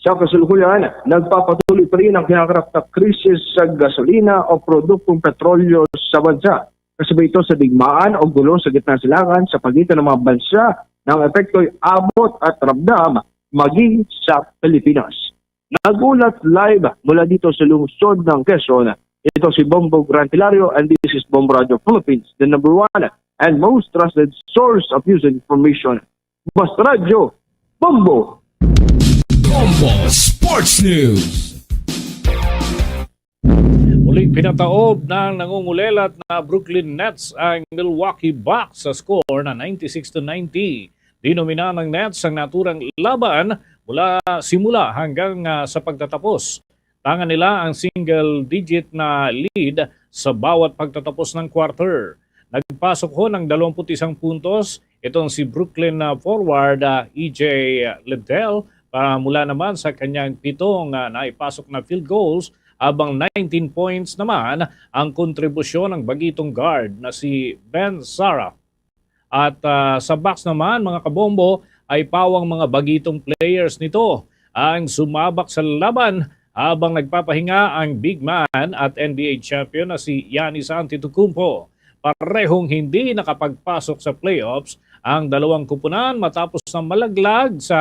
Sa kasalukuyan, nagpapatuloy pa rin ang kinakarap na krisis sa gasolina o produktong petrolyo sa bansa. Kasabay ito sa digmaan o gulo sa gitna silangan sa pagitan ng mga bansa na ang epekto'y abot at ramdam maging sa Pilipinas. Nag-ulat live mula dito sa lungsod ng Quezon, ito si Bombo Gran Hilario, and this is Bombo Radio Philippines, the number one and most trusted source of news and information. Basta Radyo, Bombo! Bombo Sports News. Muling pinataob ng nangungulelat na Brooklyn Nets ang Milwaukee Bucks sa score na ninety-six to ninety. Dinomina ng Nets ang naturang laban mula simula hanggang, ah, sa pagtatapos. Tangan nila ang single-digit na lead sa bawat pagtatapos ng quarter. Nagpasok ho ng dalawampu't isang puntos itong si Brooklyn, ah, forward, ah, E J Liddell, para mula naman sa kanyang pitong, ah, naipasok na field goals, habang nineteen points naman ang kontribusyon ng bagitong guard na si Ben Sara. At, ah, sa Bucks naman, mga kabombo, ay pawang mga bagitong players nito ang sumabak sa laban, habang nagpapahinga ang big man at N B A champion na si Giannis Antetokounmpo. Parehong hindi nakapagpasok sa playoffs ang dalawang kupunan matapos na malaglag sa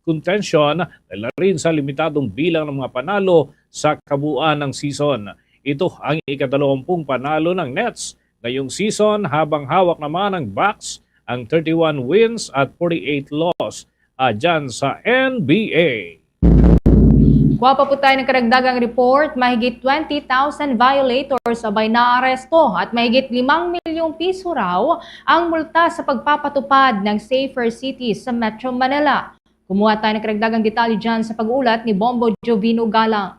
contention dahil na rin sa limitadong bilang ng mga panalo sa kabuuan ng season. Ito ang ikadalawampung panalo ng Nets ngayong season, habang hawak naman ng Bucks ang thirty-one wins at forty-eight loss, ah, dyan sa N B A. Kuha pa po tayo ng karagdagang report, mahigit twenty thousand violators abay naaresto at mahigit limang milyong piso raw ang multa sa pagpapatupad ng Safer City sa Metro Manila. Kumuha tayo ng karagdagang detalye dyan sa pag-uulat ni Bombo Jovino Galang.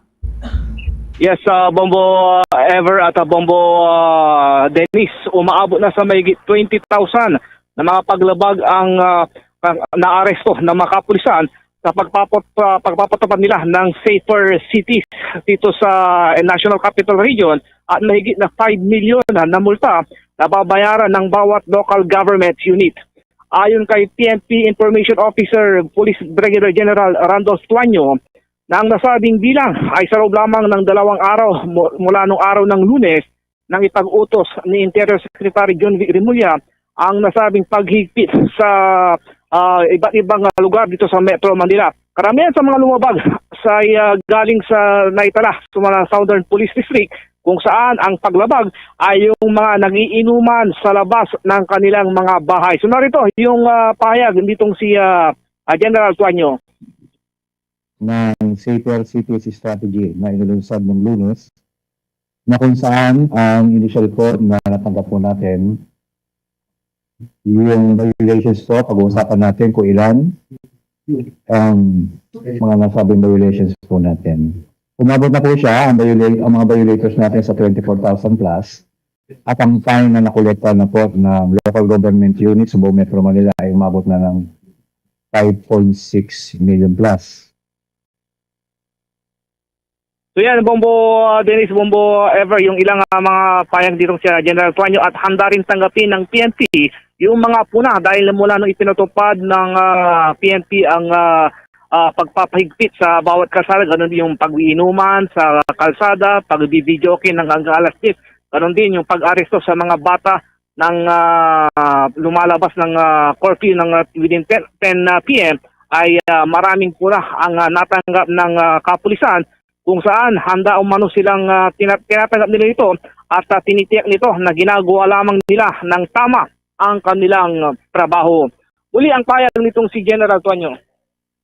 Yes, uh, Bombo uh, Ever at uh, Bombo uh, Dennis, umaabot na sa mahigit twenty thousand na mga paglabag ang uh, ang naaresto ng mga kapulisan sa pagpapot, uh, pagpapatupad nila ng Safer Cities dito sa uh, National Capital Region, at mahigit na five million na multa na babayaran ng bawat local government unit. Ayon kay P N P Information Officer Police Brigadier General Randolph Tuanyo, na ang nasabing bilang ay sa loob lamang ng dalawang araw mu- mula nung araw ng Lunes nang ipag-utos ni Interior Secretary John V. Remulla ang nasabing paghigpit sa ah, iba't ibang ah, lugar dito sa Metro Manila. Karamihan sa mga lumabag sa ah, galing sa Naitala, sa mga Southern Police District, kung saan ang paglabag ay yung mga nagiinuman sa labas ng kanilang mga bahay. So narito yung ah, pahayag nitong si ah, ah, General Tuanyo. Ng Safer Cities Strategy na inilunsad ng Lunes, na kung saan ang initial report na natanggap po natin, yung violations po, pag-uusapan natin kung ilan ang mga nasabing violations po natin. Umabot na po siya, ang, viola- ang mga violators natin sa twenty-four thousand plus, at ang fine na nakolekta na po ng local government units sa buong Metro Manila ay umabot na ng five point six million plus. So yan, Bombo uh, Dennis, Bombo Ever, yung ilang uh, mga payag dito si General Tuanyo, at handa rin tanggapin ng P N P yung mga puna dahil mula nung ipinatupad ng uh, P N P ang uh, uh, pagpapahigpit sa bawat kalsada, ganun din yung pag-iinuman sa kalsada, pag-videoke ng hanggang alas diyes, ganun din yung pag-aresto sa mga bata ng uh, lumalabas ng uh, curfew ng uh, within ten, ten uh, p.m. ay uh, maraming puna ang uh, natanggap ng uh, kapulisan, kung saan handa umano silang uh, tina- tinatanggap nila ito at uh, tinitiyak nito na ginagawa lamang nila ng tama ang kanilang uh, trabaho. Muli ang payag nitong si General Tuanyo.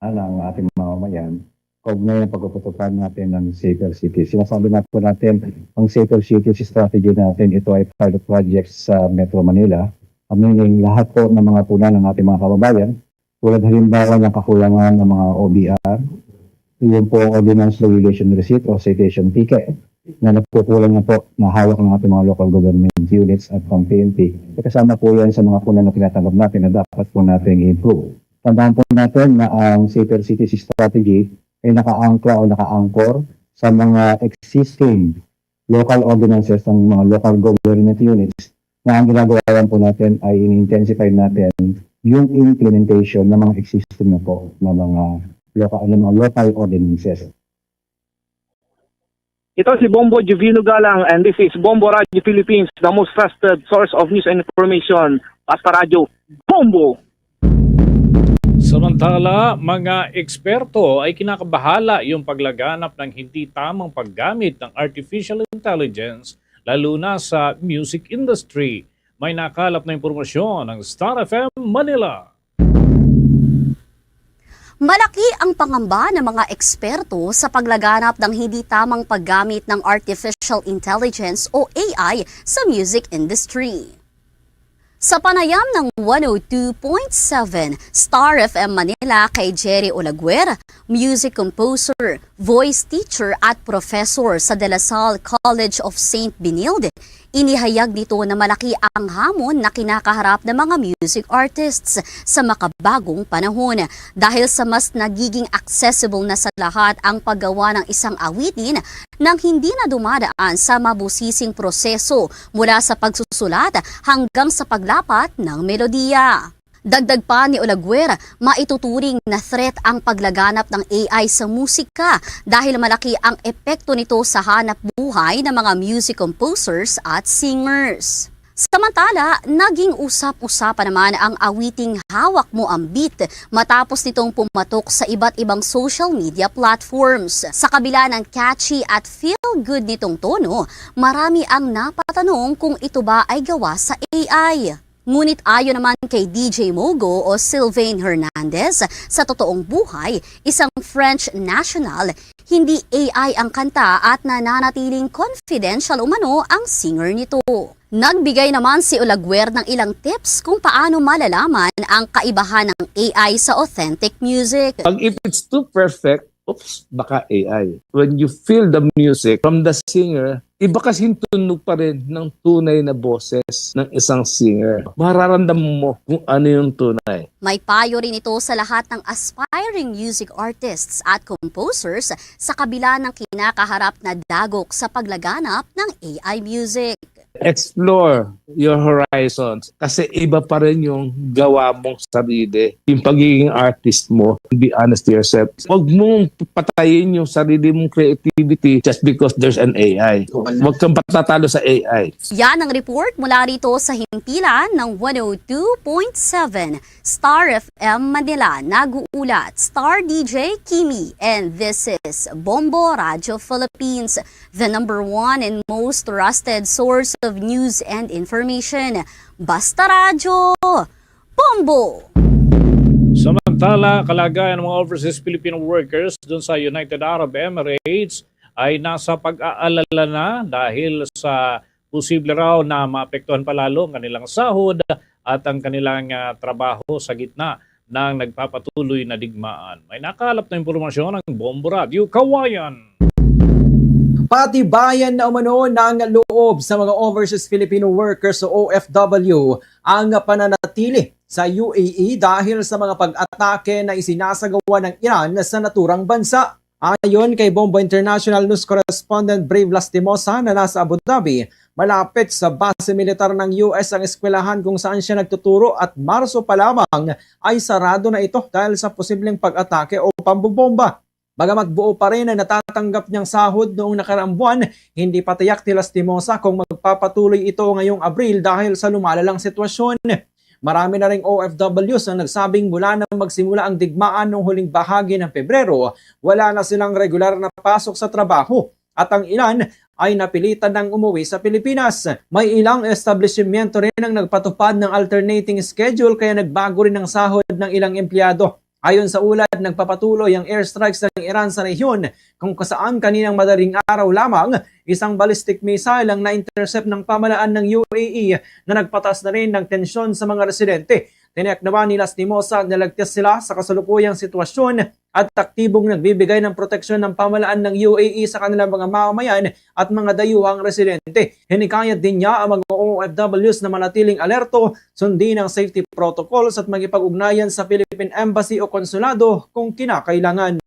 Ano ang ating mamamayan? Kaugnay ng pagpapatupad natin ng Safer City. Sinasabi nga po natin, ang Safer City strategy natin, ito ay pilot project sa Metro Manila. Meaning, lahat po ng mga puna ng ating mga kababayan, tulad halimbawa ng kakulangan ng mga O B R, yung po ordinance violation receipt o citation ticket na nagkukulang na po na hawak ng ating mga local government units at ng P N P. Kasama po yan sa mga puna na tinatanggap natin na dapat po natin i-improve. Tandaan po natin na ang Safer Cities Strategy ay nakaangkla o nakaangkor sa mga existing local ordinances ng mga local government units na ang ginagawa lang po natin ay in-intensify natin yung implementation ng mga existing na po na mga local, ng mga local ordinances. Ito si Bombo Juvino Galang, and this is Bombo Radio Philippines, the most trusted source of news and information. Basta Radyo, Bombo! Samantala, mga eksperto ay kinakabahala yung paglaganap ng hindi tamang paggamit ng artificial intelligence, lalo na sa music industry. May nakalap na impormasyon ng Star F M Manila. Malaki ang pangamba ng mga eksperto sa paglaganap ng hindi tamang paggamit ng artificial intelligence o A I sa music industry. Sa panayam ng one oh two point seven Star F M Manila kay Jerry Olaguer, music composer, voice teacher at professor sa De La Salle College of Saint Benilde, inihayag nito na malaki ang hamon na kinakaharap ng mga music artists sa makabagong panahon dahil sa mas nagiging accessible na sa lahat ang paggawa ng isang awitin nang hindi na dumadaan sa mabusising proseso mula sa pagsusulat hanggang sa paglapat ng melodiya. Dagdag pa ni Olaguer, maituturing na threat ang paglaganap ng A I sa musika dahil malaki ang epekto nito sa hanap buhay ng mga music composers at singers. Samantala, naging usap-usapan naman ang awiting Hawak Mo ang Beat matapos nitong pumatok sa iba't ibang social media platforms. Sa kabila ng catchy at feel-good nitong tono, marami ang napatanong kung ito ba ay gawa sa A I. Ngunit ayon naman kay D J Mogo o Sylvain Hernandez, sa totoong buhay, isang French national, hindi A I ang kanta at nananatiling confidential umano ang singer nito. Nagbigay naman si Olaguer ng ilang tips kung paano malalaman ang kaibahan ng A I sa authentic music. Pag if it's too perfect, oops, baka A I. When you feel the music from the singer, iba kasing tunog pa rin ng tunay na boses ng isang singer. Mararamdaman mo kung ano yung tunay. May payo rin ito sa lahat ng aspiring music artists at composers sa kabila ng kinakaharap na dagok sa paglaganap ng A I music. Explore your horizons kasi iba pa rin yung gawa mong sarili. Yung pagiging artist mo, be honest to yourself. Huwag mong patayin yung sarili mong creativity just because there's an A I. Huwag kang patatalo sa A I. Yan ang report mula rito sa himpilan ng one oh two point seven Star F M Manila. Nag-uulat, Star D J Kimi, and this is Bombo Radio Philippines, the number one and most trusted source of news and information. Basta Radyo, Bombo! Samantala, kalagayan ng mga overseas Filipino workers dun sa United Arab Emirates ay nasa pag-aalala na dahil sa posible raw na maapektuhan pa lalo ang kanilang sahod at ang kanilang ah, trabaho sa gitna ng nagpapatuloy na digmaan. May nakalap na impormasyon ng Bombo Radio Kawayan. Patibayan na umano ng loob sa mga overseas Filipino workers o O F W ang pananatili sa U A E dahil sa mga pag-atake na isinasagawa ng Iran sa naturang bansa. Ayon kay Bombo International News Correspondent Brave Lastimosa na nasa Abu Dhabi, malapit sa base militar ng U S ang eskwelahan kung saan siya nagtuturo at Marso pa lamang ay sarado na ito dahil sa posibleng pag-atake o pambobomba. Bagamat buo pa rin ang natatanggap niyang sahod noong nakaraang buwan, hindi pa tiyak ni Lastimosa kung magpapatuloy ito ngayong Abril dahil sa lumalalang sitwasyon. Marami na ring O F Ws ang nagsabing mula nang magsimula ang digmaan noong huling bahagi ng Pebrero, wala na silang regular na pasok sa trabaho at ang ilan ay napilitan ng umuwi sa Pilipinas. May ilang establishmento rin ang nagpatupad ng alternating schedule kaya nagbago rin ang sahod ng ilang empleyado. Ayon sa ulat, nagpapatuloy ang airstrikes ng Iran sa rehiyon kung saan kaninang madaling araw lamang isang ballistic missile ang na-intercept ng pamalaan ng U A E na nagpataas na rin ng tensyon sa mga residente. Tiniyak naman ni Lastimosa na ligtas sila sa kasalukuyang sitwasyon at aktibong nagbibigay ng proteksyon ng pamalaan ng U A E sa kanilang mga mamamayan at mga dayuhang residente. Hinikayat din niya ang mga O F Ws na manatiling alerto, sundin ang safety protocols at makipag-ugnayan sa Philippine Embassy o konsulado kung kinakailangan.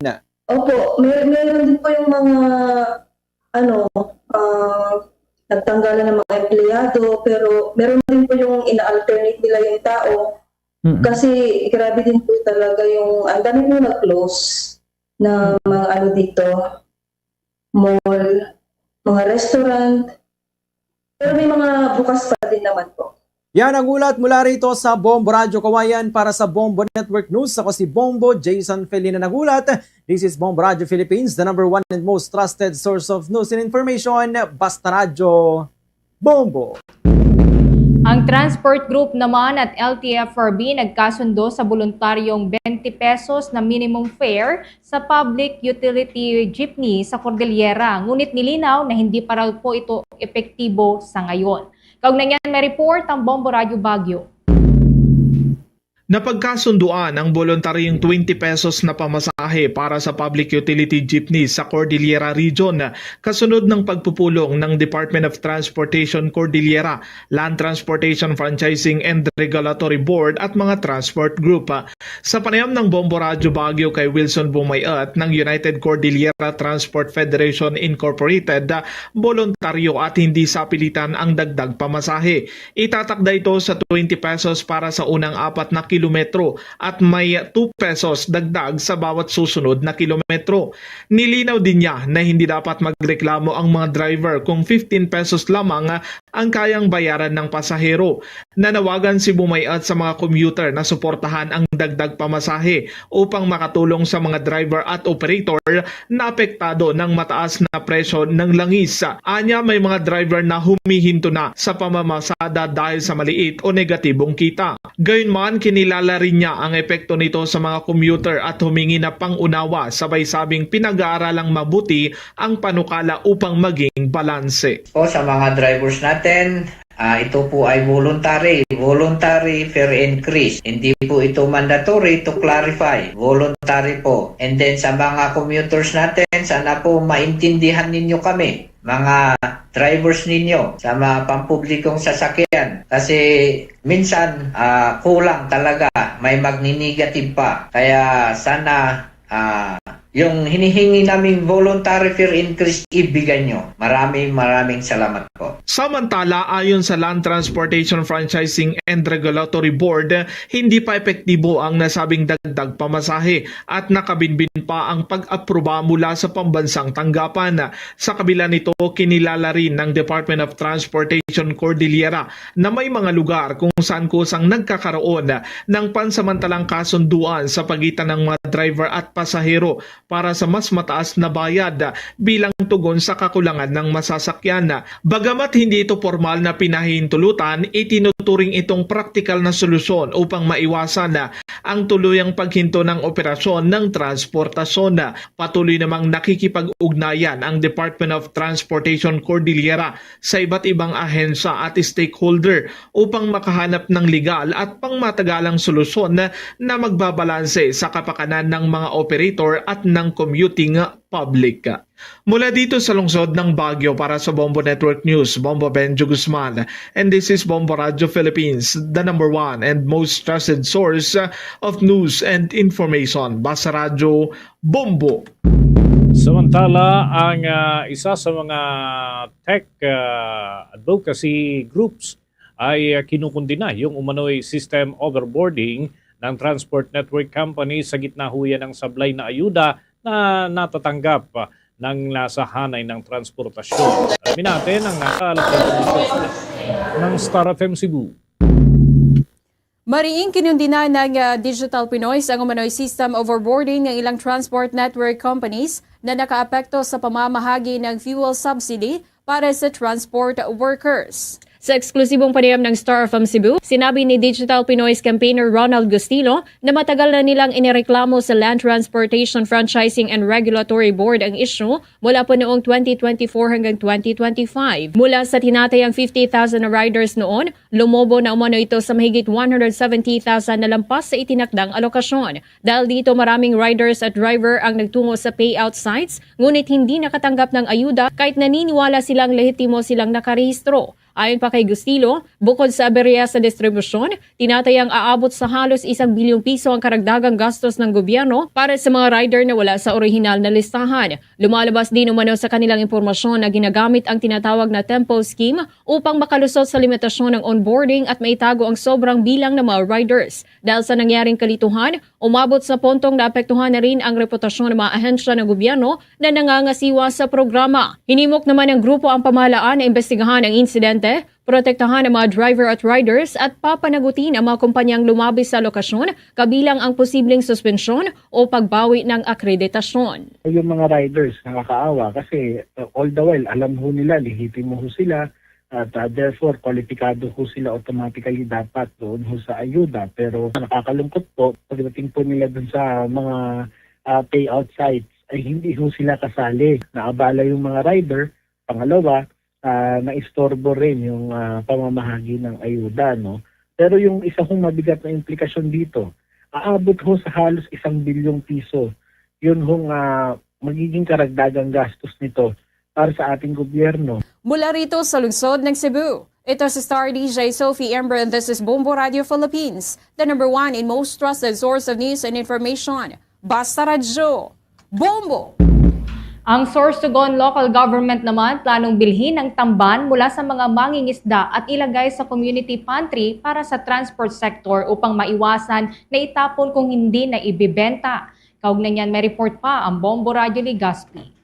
Opo, may, meron din po yung mga ano, ah, nagtanggalan ng mga empleyado, pero meron din po yung ina-alternate nila yung tao. Mm. Kasi grabe din po talaga yung, ang dami po nag-close na mga ano dito, mall. mga restaurant. Pero may mga bukas pa din naman po. Yan ang ulat mula rito sa Bombo Radyo Kawayan. Para sa Bombo Network News, ako si Bombo Jason Felina nagulat. This is Bombo Radyo Philippines, the number one and most trusted source of news and information. Basta Radyo, Bombo. Ang Transport Group naman at L T F R B nagkasundo sa boluntaryong twenty pesos na minimum fare sa public utility jeepney sa Cordillera, ngunit nilinaw na hindi pa raw po ito epektibo sa ngayon. Kaugnay niyan, may report ang Bombo Radyo Baguio. Napagkasunduan ang boluntaryong twenty pesos na pamasahe para sa public utility jeepney sa Cordillera Region, kasunod ng pagpupulong ng Department of Transportation Cordillera, Land Transportation Franchising and Regulatory Board at mga transport group. Sa panayam ng Bombo Radyo Baguio kay Wilson Bumayat ng United Cordillera Transport Federation Incorporated, boluntaryo at hindi sapilitan ang dagdag pamasahe. Itatakda ito sa twenty pesos para sa unang apat na kilometro at may two pesos dagdag sa bawat susunod na kilometro. Nilinaw din niya na hindi dapat magreklamo ang mga driver kung fifteen pesos lamang ang kayang bayaran ng pasahero. Nanawagan si Bumayat sa mga commuter na suportahan ang dagdag pamasahe upang makatulong sa mga driver at operator na apektado ng mataas na presyo ng langis. Anya, may mga driver na humihinto na sa pamamasada dahil sa maliit o negatibong kita. Gayunman, kinilala rin niya ang epekto nito sa mga commuter at humingi na pangunawa, sabay sabing pinag-aaralang mabuti ang panukala upang maging balanse. Po, sa mga drivers natin, ah, ito po ay voluntary, voluntary fare increase. Hindi po ito mandatory, to clarify. Voluntary po. And then sa mga commuters natin, sana po maintindihan ninyo kami, mga drivers ninyo sa mga pampublikong sasakyan. Kasi minsan, ah, kulang talaga, may magni-negative pa. Kaya sana, ah, yung hinihingi naming voluntary fare increase, ibigay nyo. Maraming, maraming salamat po. Samantala, ayon sa Land Transportation Franchising and Regulatory Board, hindi pa epektibo ang nasabing dagdag pamasahe at nakabinbin pa ang pag-aproba mula sa pambansang tanggapan. Sa kabila nito, kinilala rin ng Department of Transportation Cordillera na may mga lugar kung saan kusang nagkakaroon ng pansamantalang kasunduan sa pagitan ng mga driver at pasahero para sa mas mataas na bayad bilang tugon sa kakulangan ng masasakyan. Bagamat hindi ito pormal na pinahintulutan, itinuturing itong praktikal na solusyon upang maiwasan ang tuluyang paghinto ng operasyon ng transportasyon. Patuloy namang nakikipag-ugnayan ang Department of Transportation Cordillera sa iba't ibang ahensya at stakeholder upang makahanap ng legal at pangmatagalang solusyon na, na magbabalanse sa kapakanan ng mga operator at ng commuting public. Mula dito sa lungsod ng Baguio, para sa Bombo Network News, Bombo Benjo Guzman, and this is Bombo Radyo Philippines, the number one and most trusted source of news and information. Basta Radyo, Bombo. Samantala, ang, ah, isa sa mga tech, ah, advocacy groups ay, ah, kinukundina yung umano'y system overboarding ng Transport Network Company sa gitna ho yan ng sablay na ayuda na natatanggap, ah, ng nasa hanay ng transportasyon. Alamin natin ang nasa ng Star F M Cebu. Mariing kinundina ng, ah, Digital Pinoys ang umano'y system overboarding ng ilang transport network companies na nakaapekto sa pamamahagi ng fuel subsidy para sa transport workers. Sa eksklusibong panayam ng Star F M Cebu, sinabi ni Digital Pinoys campaigner Ronald Gustilo na matagal na nilang inireklamo sa Land Transportation Franchising and Regulatory Board ang issue mula pa noong twenty twenty-four hanggang twenty twenty-five. Mula sa tinatayang fifty thousand na riders noon, lumobo na umano ito sa mahigit one hundred seventy thousand na lampas sa itinakdang alokasyon. Dahil dito, maraming riders at driver ang nagtungo sa payout sites, ngunit hindi nakatanggap ng ayuda kahit naniniwala silang lehitimo silang nakarehistro. Ayon pa kay Gustilo, bukod sa aberya sa distribusyon, tinatayang aabot sa halos isang bilyong piso ang karagdagang gastos ng gobyerno para sa mga rider na wala sa orihinal na listahan. Lumalabas din umano sa kanilang impormasyon na ginagamit ang tinatawag na tempo scheme upang makalusot sa limitasyon ng onboarding at maitago ang sobrang bilang ng mga riders. Dahil sa nangyaring kalituhan, umabot sa puntong naapektuhan na rin ang reputasyon ng mga ahensya ng gobyerno na nangangasiwa sa programa. Hinimok naman ng grupo ang pamahalaan na imbestigahan ang insidente, protektahan ang mga driver at riders at papanagutin ang mga kumpanyang lumabi sa lokasyon, kabilang ang posibleng suspensyon o pagbawi ng akreditasyon. Yung mga riders, nakakaawa kasi, uh, all the while, alam ho nila, lehitimo ho sila, at, uh, therefore, kwalipikado ho sila automatically dapat doon ho sa ayuda. Pero nakakalungkot po, pagdating po nila dun sa mga, uh, payout sites, ay hindi ho sila kasali. Naabala yung mga rider. Pangalawa, uh, naistorbo rin yung, uh, pamamahagi ng ayuda, no? Pero yung isa hong mabigat na implikasyon dito, aabot ho sa halos isang bilyong piso. Yun hong, uh, magiging karagdagang gastos nito para sa ating gobyerno. Mula rito sa lungsod ng Cebu, ito si Star D J Sophie Ember and this is Bombo Radio Philippines, the number one and most trusted source of news and information. Basta Radyo, Bombo! Ang Sorsogon Local Government naman planong bilhin ang tamban mula sa mga mangingisda at ilagay sa community pantry para sa transport sector upang maiwasan na itapon kung hindi na ibibenta. Kaugnay niyan, may report pa ang Bombo Radyo Legazpi.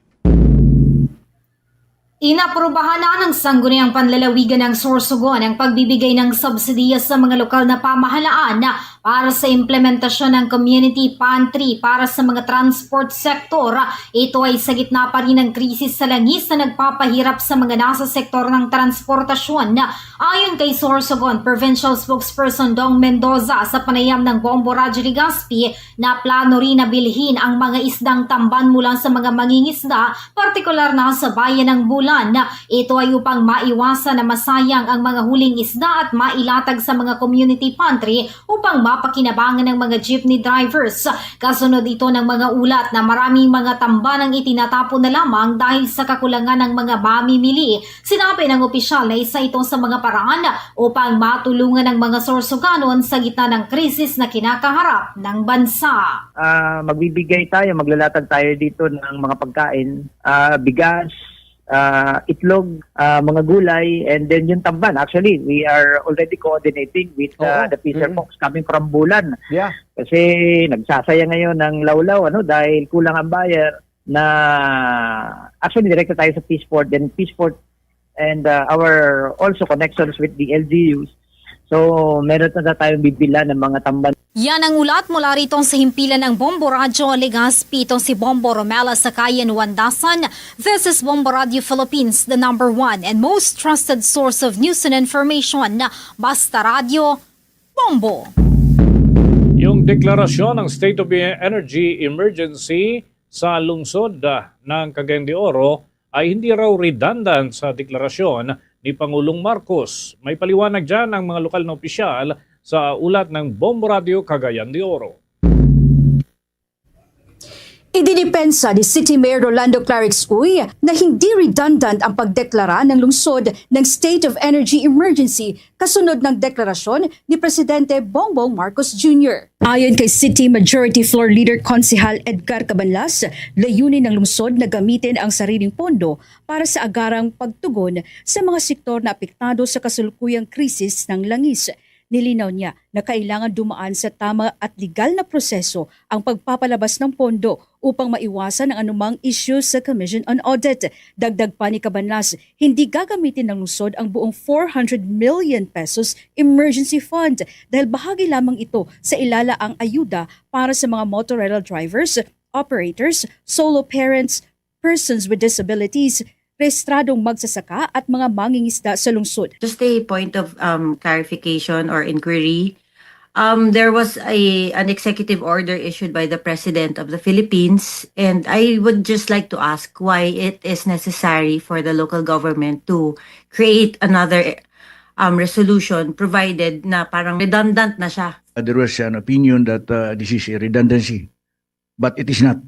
Inaprubahan na ng Sangguniang Panlalawigan ng Sorsogon ang pagbibigay ng subsidiya sa mga lokal na pamahalaan para sa implementasyon ng community pantry para sa mga transport sector. Ito ay sa gitna pa rin ng krisis sa langis na nagpapahirap sa mga nasa sektor ng transportasyon. Ayon kay Sorsogon Provincial Spokesperson Dong Mendoza sa panayam ng Bombo Radyo Legazpi, na plano rin na bilhin ang mga isdang tamban mula sa mga mangingisda, partikular na sa bayan ng Bulan. Ito ay upang maiwasan na masayang ang mga huling isda at mailatag sa mga community pantry upang mapakinabangan ng mga jeepney drivers. Kasunod ito ng mga ulat na maraming mga tamban ang itinatapon na lamang dahil sa kakulangan ng mga mamimili. Sinabi ng opisyal na isa ito sa mga paraan upang matulungan ang mga Sorsoganon sa gitna ng krisis na kinakaharap ng bansa. Ah, magbibigay tayo, maglalatag tayo dito ng mga pagkain, ah, bigas, ah, itlog, ah, mga gulay, and then yung tamban. Actually, we are already coordinating with, ah, Oo. the fisher Mm. folks coming from Bulan. Yeah. Kasi nagsasaya ngayon ng lawlaw, ano, dahil kulang ang buyer na, actually, direkta tayo sa Peace Port, then Peace Port and, uh, our also connections with the L G Us. So, meron na tayong bibila ng mga tamban. Yan ang ulat mula rito sa himpilan ng Bombo Radyo Legazpi. Ito si Bombo Romela Sakayan Wandasan. This is Bombo Radio Philippines, the number one and most trusted source of news and information. Basta Radyo, Bombo. Yung deklarasyon ng State of Energy Emergency sa lungsod, ah, ng Cagayan de Oro ay hindi raw redundant sa deklarasyon ni Pangulong Marcos. May paliwanag dyan ang mga lokal na opisyal sa ulat ng Bombo Radio Cagayan de Oro. Idinipensa ni City Mayor Rolando Clarix Uy na hindi redundant ang pagdeklara ng lungsod ng State of Energy Emergency kasunod ng deklarasyon ni Presidente Bongbong Marcos Junior. Ayon kay City Majority Floor Leader Konsehal Edgar Cabanlas, layunin ng lungsod na gamitin ang sariling pondo para sa agarang pagtugon sa mga sektor na apektado sa kasalukuyang krisis ng langis. Nilinaw niya na kailangan dumaan sa tama at legal na proseso ang pagpapalabas ng pondo upang maiwasan ang anumang isyu sa Commission on Audit. Dagdag pa ni Cabanlas, hindi gagamitin ng lungsod ang buong four hundred million pesos emergency fund dahil bahagi lamang ito sa ilalaang ayuda para sa mga motorella drivers, operators, solo parents, persons with disabilities, rehistradong magsasaka at mga mangingisda sa lungsod. Just a point of, um, clarification or inquiry. Um, there was a, an executive order issued by the President of the Philippines, and I would just like to ask why it is necessary for the local government to create another, um, resolution, provided na parang redundant na siya. There was an opinion that, uh, this is a redundancy, but it is not.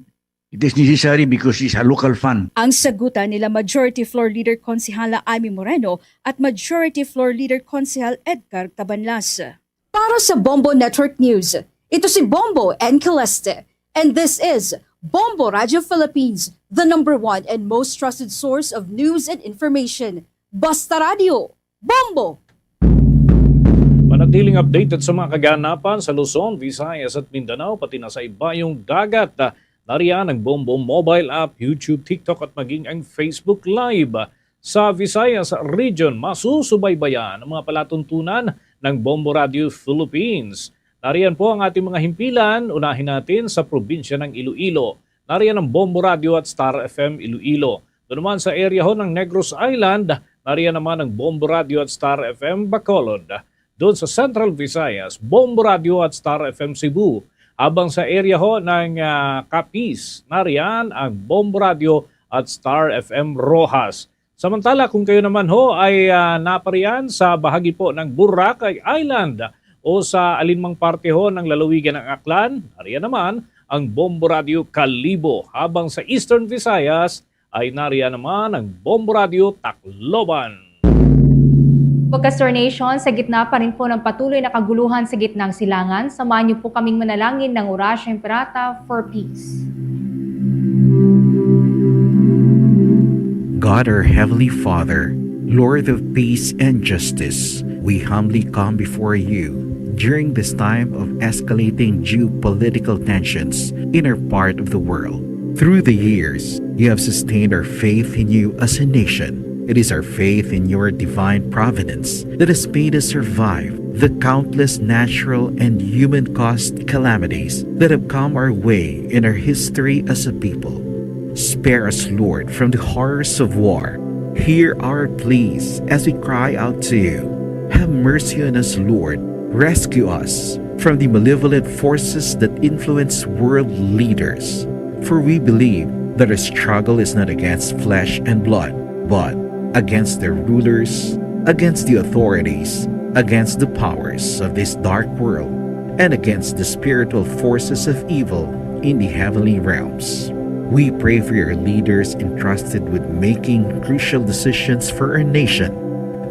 It is necessary because it's a local fund. Ang sagutan nila Majority Floor Leader Konsehala Amy Moreno at Majority Floor Leader Konsehal Edgar Cabanlas. Para sa Bombo Network News, ito si Bombo N. Caleste, and this is Bombo Radio Philippines, the number one and most trusted source of news and information. Basta Radio, Bombo! Manatiling updated sa mga kaganapan sa Luzon, Visayas at Mindanao, pati na sa ibayong dagat. Nariyan ang Bombo mobile app, YouTube, TikTok at maging ang Facebook Live. Sa Visayas Region, masusubaybayan ang mga palatuntunan ng Bombo Radio Philippines. Nariyan po ang ating mga himpilan. Unahin natin sa probinsya ng Iloilo. Nariyan ang Bombo Radio at Star F M Iloilo. Doon naman sa area ho ng Negros Island, nariyan naman ang Bombo Radio at Star F M Bacolod. Doon sa Central Visayas, Bombo Radio at Star F M Cebu. Abang sa area ho ng ah, Capiz, nariyan ang Bombo Radio at Star F M Roxas. Samantala, kung kayo naman ho ay ah, napariyan sa bahagi po ng Boracay Island o sa alinmang parte ho ng lalawigan ng Aklan, nariyan naman ang Bombo Radio Kalibo. Habang sa Eastern Visayas ay nariyan naman ang Bombo Radio Tacloban. Bukas, Star Nation, sa gitna pa rin po ng patuloy na kaguluhan sa gitnang silangan, samahan niyo po kaming manalangin ng Orasya Imperata for peace. God, our Heavenly Father, Lord of peace and justice, we humbly come before you during this time of escalating geopolitical tensions in our part of the world. Through the years, you have sustained our faith in you as a nation. It is our faith in your divine providence that has made us survive the countless natural and human caused calamities that have come our way in our history as a people. Spare us, Lord, from the horrors of war. Hear our pleas as we cry out to you. Have mercy on us, Lord. Rescue us from the malevolent forces that influence world leaders. For we believe that our struggle is not against flesh and blood, but against their rulers, against the authorities, against the powers of this dark world, and against the spiritual forces of evil in the heavenly realms. We pray for your leaders entrusted with making crucial decisions for our nation.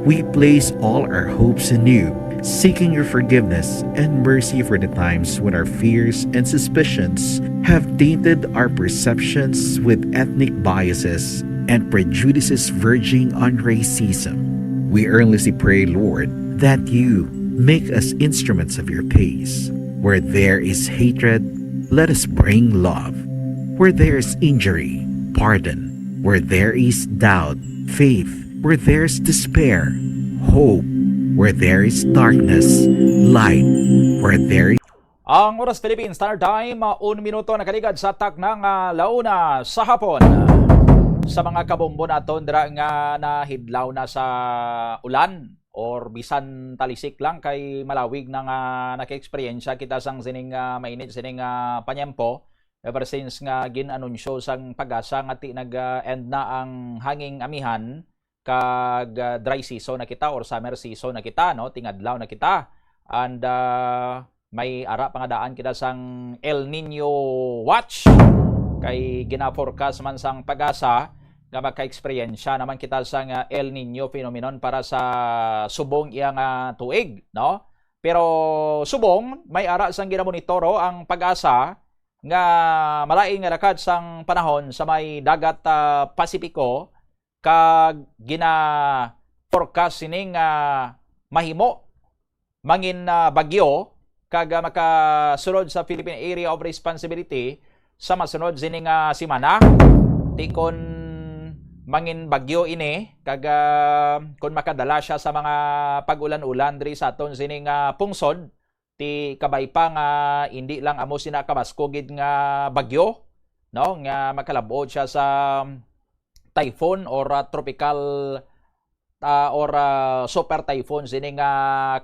We place all our hopes in you, seeking your forgiveness and mercy for the times when our fears and suspicions have tainted our perceptions with ethnic biases and prejudices verging on racism. We earnestly pray, Lord, that you make us instruments of your peace. Where there is hatred, let us bring love. Where there is injury, pardon. Where there is doubt, faith. Where there is despair, hope. Where there is darkness, light. Where there is Ang oras, Philippine Standard Time, ah, un minuto nakaligad sa takna nga launa sa hapon. Sa mga kabombo naton dira nga nahidlaw na sa ulan or bisan talisik lang, kay malawig na nga naka-eksperyensya kita sang sining, ah, mainit sining, ah, panyempo. Ever since nga gin-anunsyo sang PAGASA nga ti nag, ah, end na ang hanging amihan, kag, ah, dry season na kita or summer season na kita, no? Tingadlaw na kita. And, ah, may ara pa nga daan kita sang El Niño watch. Kay gina-forecast man sang PAGASA nga maka-eksperyensya naman kita sang, ah, El Niño phenomenon para sa subong iya nga tuig, no? Pero subong, may ara sang ginamonitoro ang PAGASA nga malain nga lakad sang panahon sa may dagat, ah, Pasipiko, kag gina-forecast sini nga mahimo mangin, ah, bagyo, kag, ah, makasulod sa Philippine Area of Responsibility sa masunod sini nga semana. Ti kon mangin bagyo ini, kag, ah, kon makadala siya sa mga pag-ulan-ulan diri sa aton sini nga pungsod, ti kabay pa nga indi lang amo sina kabasko gid nga bagyo, no, nga makalab-ot siya sa typhoon or, ah, tropical, ah, or, ah, super typhoon sini nga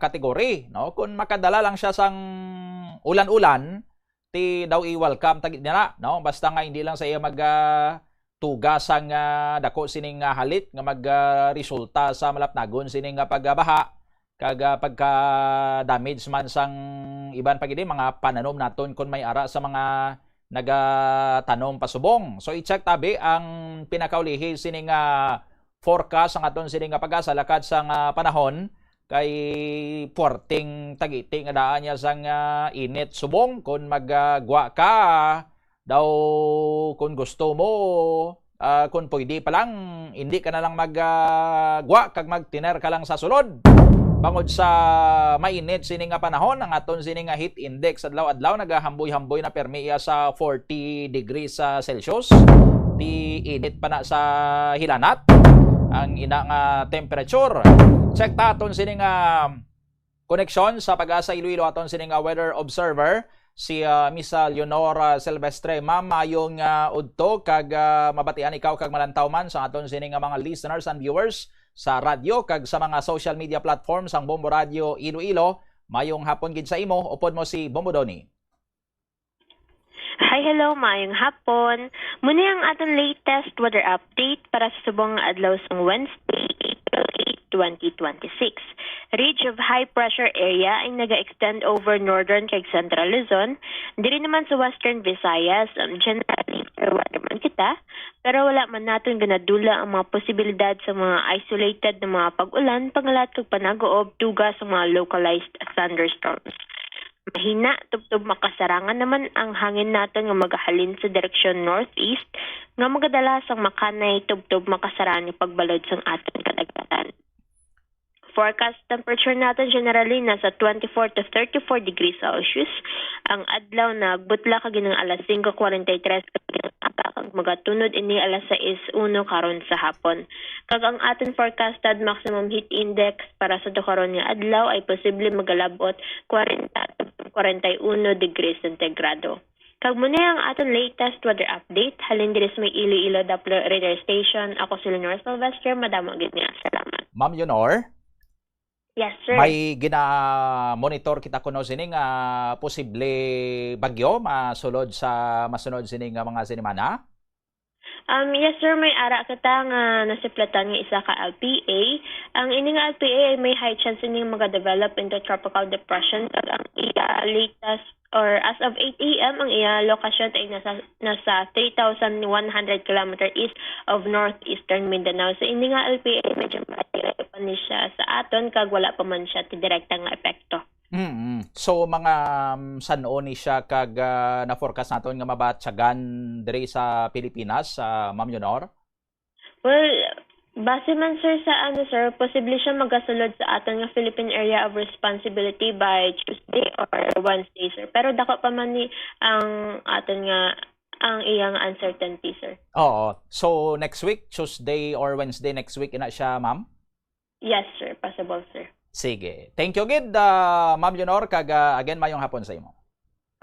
category, no? Kung makadala lang siya sang ulan-ulan, ti daw i-welcome ta gid na, no? Basta nga hindi lang sa iya mag, ah, tuga sang, ah, dako sining, ah, halit nga mag, ah, resulta sa malapnagon sining, ah, pagbaha kag, ah, pagka-damage man sang iban pa gid, eh, mga pananom naton kon may ara sa mga nagatanom pa subong. So, i-check tabi ang pinakaulihi sini nga forecast ang aton sini nga pag-asa lakad sa nga panahon, kay puwerteng tagiti nga daan niya sang, ah, init subong. Kon magagwa ka daw, kon gusto mo, ah, kon pwede pa lang, hindi ka na lang mag, ah, gwa kag magtiner ka lang sa sulod. Bangod sa mainit sini nga panahon, ang aton sini nga heat index adlaw-adlaw nagahamboy-hamboy na permi iya sa forty degrees, ah, Celsius. Di init pa na sa hilanat ang ina nga temperature. Check ta aton sini nga koneksyon sa Pag-asa Iloilo, aton sini nga weather observer, si, ah, Miss, ah, Leonora Silvestre. Ma'am, maayong, ah, udto kag, ah, mabatian ikaw kag malantaw man sa aton sini nga mga listeners and viewers sa radyo kag sa mga social media platforms sang Bombo Radio Iloilo. Mayong hapon gid sa imo, upod mo si Bombo Donny. Hi, hello, maayong hapon. Muna ang aton latest weather update para sa subong nga adlaw sang Wednesday, April eight, twenty twenty-six. Ridge of high pressure area ay naga-extend over northern kag central Luzon. Diri naman sa western Visayas, um, generally fair weather man kita, pero wala man naton ginadula ang mga posibilidad sa mga isolated na mga pag-ulan, pangalat kag panaguob, duga sa mga localized thunderstorms. Mahina tubtob makasarangan naman ang hangin naton nga magahalin sa direksyon northeast nga magadala sang makanay tubtob makasarangan nga pagbalod sang aton kadagatan. Forecast temperature naton generally nasa twenty-four to thirty-four degrees Celsius. Ang adlaw nagbutla kag ginang alas singko kwarenta y tres kag ginang aga kag magatunod ini alas sais uno karon sa hapon. Kag ang aton forecasted maximum heat index para sa tukaron nga adlaw ay posible magalabot kwarenta to kwarenta y uno degrees sentigrado. Kag muna ang aton latest weather update halin diri sa may Iloilo Doppler Radar Station. Ako si Lenore Sylvester. Madamo gid nga salamat. Ma'am Leonor? Yes, sir. May gina-monitor kita kuno sini nga posible bagyo masulod sa masunod sini nga mga sinimana? Um, yes, sir. May ara kita nga nasiplatan nga isa ka L P A. Ang ini nga L P A ay may high chance ini nga maga-develop into tropical depression kag ang iya latest or as of eight a m ang iya lokasyon ay nasa nasa three thousand one hundred kilometer east of northeastern Mindanao. So ini nga L P A medyo malayo pa ni siya sa aton kag wala pa man siya ti direkta nga epekto. Mm. So mga um, san-o ni siya kag ah, na-forecast naton nga mabatyagan diri sa Pilipinas, ah, Ma'am Leonor? Well, base man, sir, sa ano, sir, posible siya magasulod sa aton nga Philippine Area of Responsibility by Tuesday or Wednesday, sir. Pero dako pa man ni ang aton nga ang iyang uncertainty, sir. Oo. So next week, Tuesday or Wednesday next week ina siya, ma'am? Yes, sir. Possible, sir. Sige. Thank you gid, ah, Ma'am Leonor, kag ah, again mayong hapon sa imo.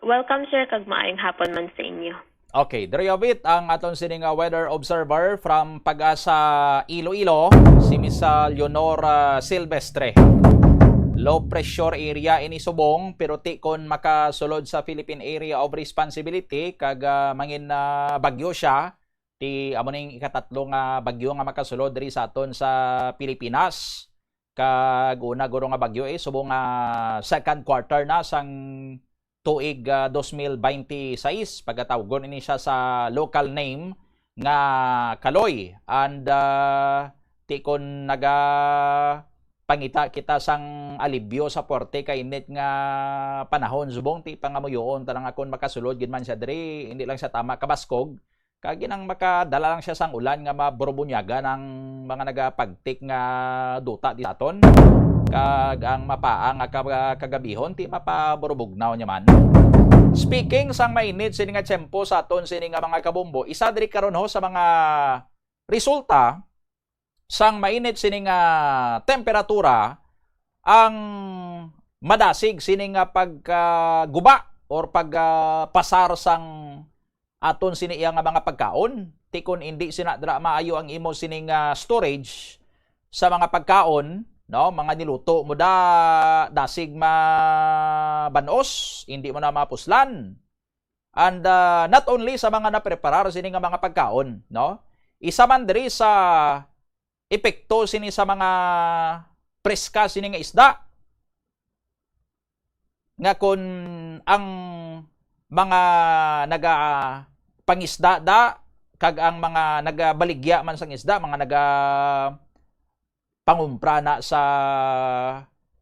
Welcome, sir, kag maayong hapon man sa inyo. Okay, diri awit ang aton sini nga weather observer from Pag-asa Iloilo, si Miss ah, Leonora Silvestre. Low pressure area ini subong, pero ti kon makasulod sa Philippine Area of Responsibility kag ah, mangin ah, bagyo siya, ti amo ning ikatatlo nga bagyo nga makasulod diri sa aton sa Pilipinas. Kag una guro nga bagyo eh, subong nga second quarter na sang tuig ah, dos mil baynte sais, pagatawgon ini siya sa local name nga Kaloy. And ah, ti kon naga pangita kita sang alibyo sa porte kay init nga panahon, subong ti pangamuyoon ta lang nga kon makasulod gid man siya diri, hindi lang siya tama kabaskog, kag ginang makadala lang siya sang ulan nga maburubunyagan ang mga nagapagtik nga duta di aton, kag ang mapaang nga kab- kagabihon ti mapaburubugnaw niya man. Speaking sang mainit sini nga tiyempo sa aton sini nga mga kabombo, isa diri karon ho sa mga resulta sang mainit sini nga temperatura ang madasig sini nga pagkaguba or pagpasar sang aton sini iya nga mga pagkaon. Ti kon indi sina dira maayo ang imo sini nga storage sa mga pagkaon, no, mga niluto mo da dasig mabanos, hindi mo na mapuslan. And ah, not only sa mga napreparar sini nga mga pagkaon, no? Isa man diri sa epekto sini sa mga preska sini nga isda, nga kun ang mga naga pangisda da, kag ang mga nagabaligya man sang isda, mga naga pangumpra na sa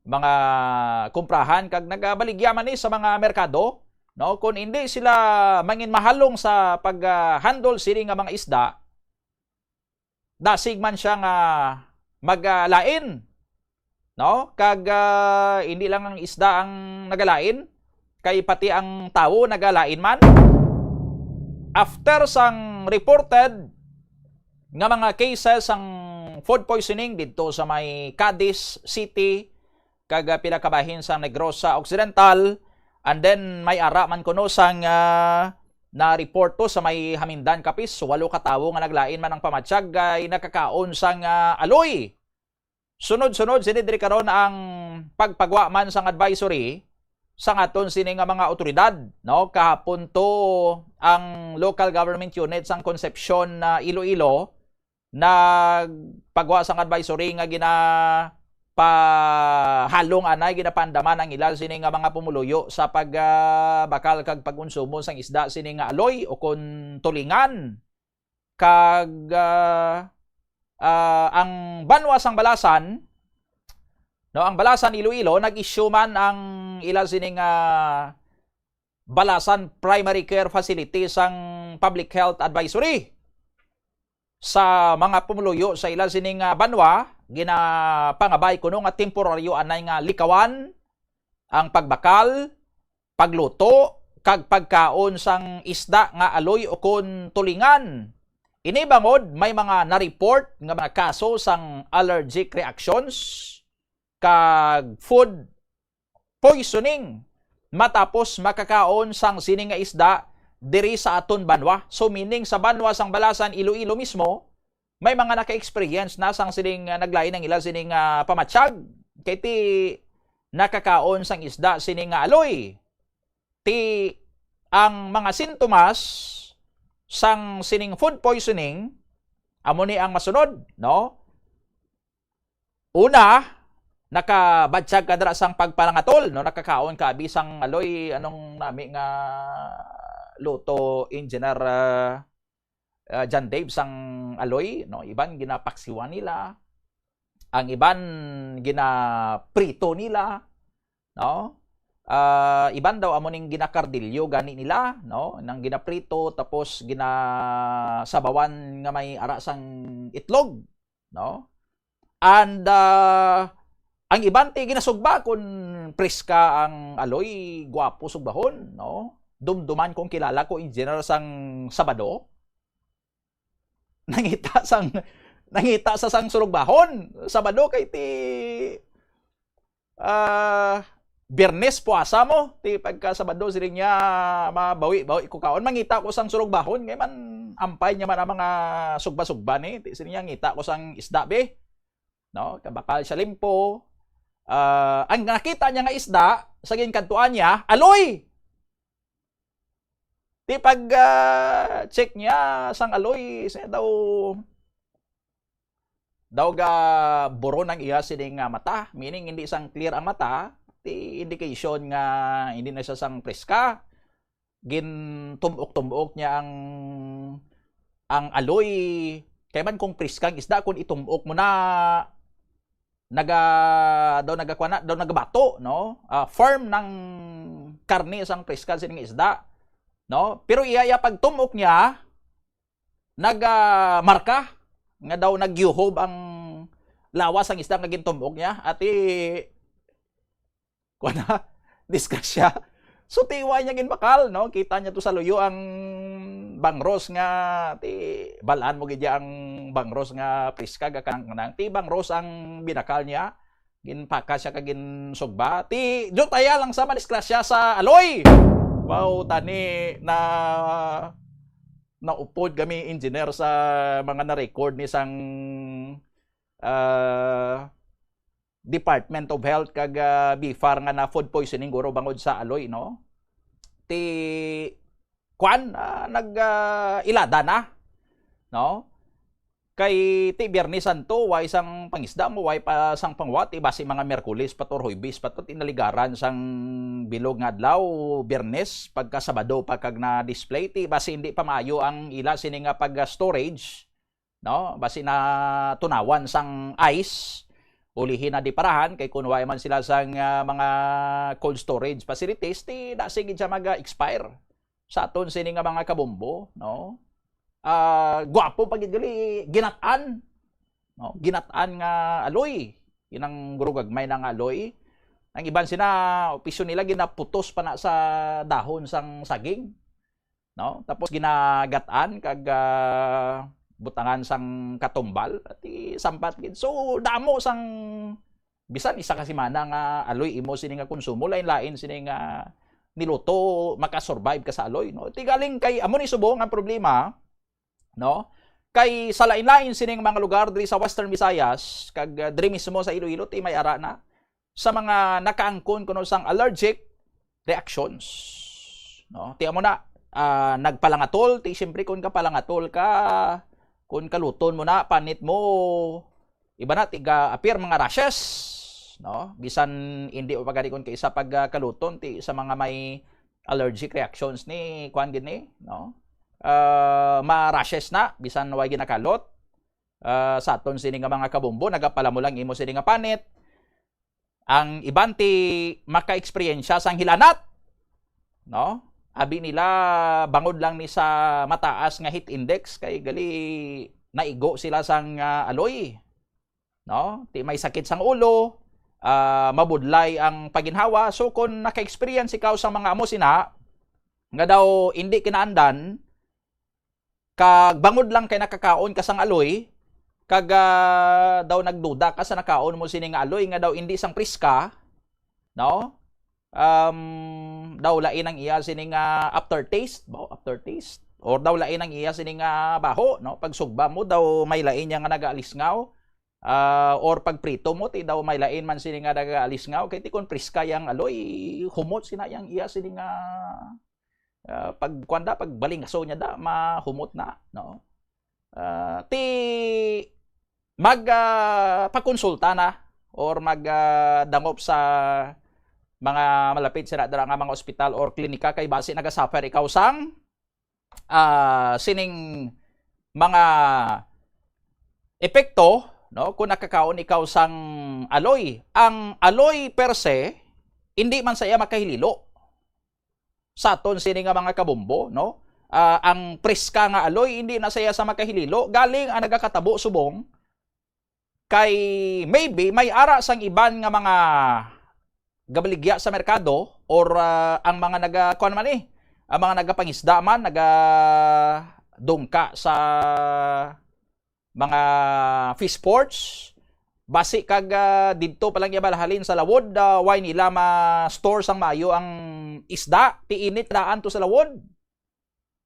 mga kumprahan kag nagabaligya man ni sa mga merkado, no? Kung hindi sila mangin mahalong sa pag-handle sini nga mga isda, dasig man siya nga magalain, no? Kag, ah, hindi lang ang isda ang nagalain, kay pati ang tawo nagalain man. After sang reported nga mga cases sang food poisoning didto sa may Cadiz City, kag, ah, pila ka bahin sa Negrosa Occidental, and then may ara man kuno sang, ah, na-report to sa may Hamindan, Capiz, walo ka tawo nga naglain man ang pamatyag kay nakakaon sang, ah, aloy. Sunod-sunod sini diri karon ang pagpagwa man sang advisory sang aton sini nga mga awtoridad, no? Kahapon to ang local government unit sang Concepcion, ah, Iloilo nagpagwa sang advisory nga ginapahalong anay, ginapaandaman ang ila sini nga mga pumuluyo sa pag, ah, bakal kag pag-konsumo sang isda sini nga aloy o kon tulingan. Kag, ah, ah, ang banwa sang Balasan, no, ang Balasan Iloilo nag-issue man ang ila sini nga Balasan Primary Care Facility sang Public Health Advisory sa mga pumuluyo sa ila sining, ah, banwa, ginapangabay kuno nga temporaryo anay nga likawan ang pagbakal, pagluto, kag pagkaon sang isda nga aloy ukon tulingan. Ini bangod may mga na-report nga mga kaso sang allergic reactions kag food poisoning matapos makakaon sang sini nga isda diri sa aton banwa. So, meaning sa banwa sang Balasan, Iloilo mismo, may mga naka-experience na sang sining, ah, naglain ang ila sining, ah, pamatyag. Kay ti nakakaon sang isda sini nga aloy. Ti ang mga sintomas sang sining food poisoning, amo ni ang masunod, no? Una, nakabatyag ka dira sang pagpalangatol, no? Nakakaon ka abi sang aloy, anong nami nga luto, Engineer, ah, ah, John Dave, sang aloy, no? Iban ginapaksiwan nila, ang iban ginaprito nila, no? Ah, iban daw amo ning ginakardilyo gani nila, no? Nang ginaprito tapos ginasabawan nga may ara sang itlog, no? And, ah, ang iban ti ginasugba kun preska ang aloy, gwapo sugbahon, no? Dumduman kung kilala ko, engineer, sang Sabado. Nangita sang, nangita sa sang surugbahon. Sabado kay ti, ah, Biyernes puasa mo. Ti pagka Sabado, siling niya, mabawi-bawi ko kaon. Mangita ko sang surugbahon. Kay man, ampay niya man ang mga sugba-sugba ni. Ti siling niya, ngita ko sang isda, be. No? Kabakal siya limpo. Ah, ang nakita niya nga isda, sa ginkadtuan niya, aloy! Ti pag, ah, check niya sang aloy, siya daw, daw ga buron ang iya sini nga mata, meaning hindi sang clear ang mata, ti indication nga hindi na siya sang preska. Gintumok-tumok niya ang, ang aloy. Kay man kung preska ang isda, kung itumok mo na, naga-, daw nagakuha na, daw nagabato, no? Ah, firm nang karne sang preska sining isda, no? Pero iya, iya pagtumok niya, nagamarka nga daw nagyuhob ang lawas sang isda nga gintumok niya. Ati, kuha na, disgrasya. So, tiwa niya ginbakal, no? Kita niya to sa luyo ang bangros nga, ti, balaan mo gid ang bangros nga preska, ga kanang, kanang. Ti, bangros ang binakal niya. Ginpaka siya kag ginsugba. Ti, diyo taya lang sa madisgrasya sa aloy. Wow, tani na naupod kami engineer sa mga na-record ni sang, ah, Department of Health kag, ah, BFAR nga na food poisoning guro bangod sa aloy, no? Ti, kwan, ah, nag, ah, ilada na, no? Kay ti Biyernes Santo, way sang pangisda mo, way pa sang pangwat, ti basi mga Miyerkules pa to, Huwebes pa to, ti naligaran sang bilog nga adlaw, Biyernes, pagka Sabado pa kag na-display, ti basi hindi pa maayo ang ila sini nga pag-storage, no? Basi na tunawan sang ice, ulihi na di parahan, kay kun way man sila sang, ah, mga cold storage facilities, ti dasi gid siya mag-expire. Sa aton sini nga mga kabombo, no? Ah, gwapo pa gid gali, ginat-an, no? Ginat-an nga aloy. Inang gurugagmay na nga aloy. Ang iban sina, opisyon nila ginaputos pa na sa dahon sang saging, no? Tapos ginagat-an kag, ah, butangan sang katumbal, at i-, sampat gid. So, damo sang, bisan isa ka semana nga aloy imo sini nga konsumo, lain-lain sini nga niluto, makasurvive ka sa aloy, no? Ti galing kay, amo ni subong ang problema, no? Kay sa lain-lain sining mga lugar diri sa Western Visayas, kag, ah, diri mismo sa Iloilo, ti may ara na sa mga nakaangkon kuno sang allergic reactions, no? Ti amo na, ah, nagpalangatol, ti siyempre kun kapalangatol ka, kun kaluton mo na, panit mo, iba na, tiga appear mga rashes, no? Bisan hindi o pagari kun kay isa pag, ah, kaluton, ti sa mga may allergic reactions ni, kuan gid ni, no? Ah, ma-rashes na, bisan way ginakalot. Ah, sa aton sini nga mga kabombo, nagapalamo lang imo sini nga panit. Ang iban ti maka-eksperyensya sang hilanat, no? Abi nila, bangod lang ni sa mataas nga heat index, kay gali naigo sila sang, ah, aloy, no? Ti may sakit sang ulo, ah, mabudlay ang paginhawa. So, kung naka-experience ikaw sa mga amo sina, nga daw indi kinaandan, kag bangod lang kay nakakaon ka sang aloy, kag, ah, daw nagduda ka sa nakaon mo sini nga aloy nga daw indi sang priska, no? Um, daw lain ang iya sini nga aftertaste, ba, aftertaste? Or daw lain ang iya sini nga baho, no? Pag sugba mo, daw may lain niya nga nagaalisngaw. Ah, or pag prito mo, ti daw may lain man sini nga nagaalisngaw. Kay ti kon priska yang aloy, humot sina yang iya sini nga, ah, pag, kuwan da, pag balingaso niya da, mahumot na, no? Ah, ti mag, ah, pakonsulta na or mag, ah, dangop sa mga malapit sila dira nga mga ospital or klinika, kay basi nagasuffer ikaw sang, ah, sining mga epekto, no, kung nakakaon ikaw sang aloy. Ang aloy per se, hindi man sa iya makahililo sa aton sini nga mga kabombo, no? Ah, ang preska nga aloy, hindi na sa iya sa makahililo. Galing ang nagakatabo subong kay maybe may ara sang iban nga mga gabaligya sa merkado or, ah, ang mga naga-, kuwan man, eh, ang mga nagapangisda man, nagadungka sa mga fish ports, basi kag, ah, didto pa lang iya balhalin sa lawod, ah, way nila ma-store sang maayo ang isda, ti init daan to sa lawod.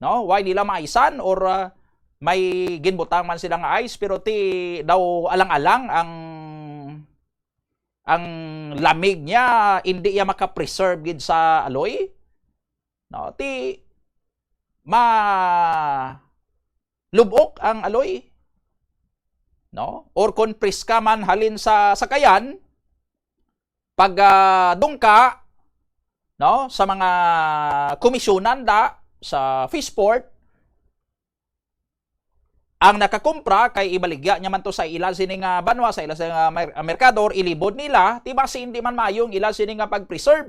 No? Way nila maisan or, ah, may ginbutang man sila nga ice, pero ti daw alang-alang ang, ang lamig niya, indi iya maka-preserve gid sa aloy. No? Ti ma-, lubok ang aloy, no? Or kon priska man halin sa sakayan, pag, ah, dungka, no, sa mga komisyonan da sa fish port, ang nakakumpra kay ibaligya niya man to sa ila sini nga banwa, sa ila sa nga mer-, merkado, or ilibod nila, ti basi hindi man maayo ang ila sini nga pag-preserve.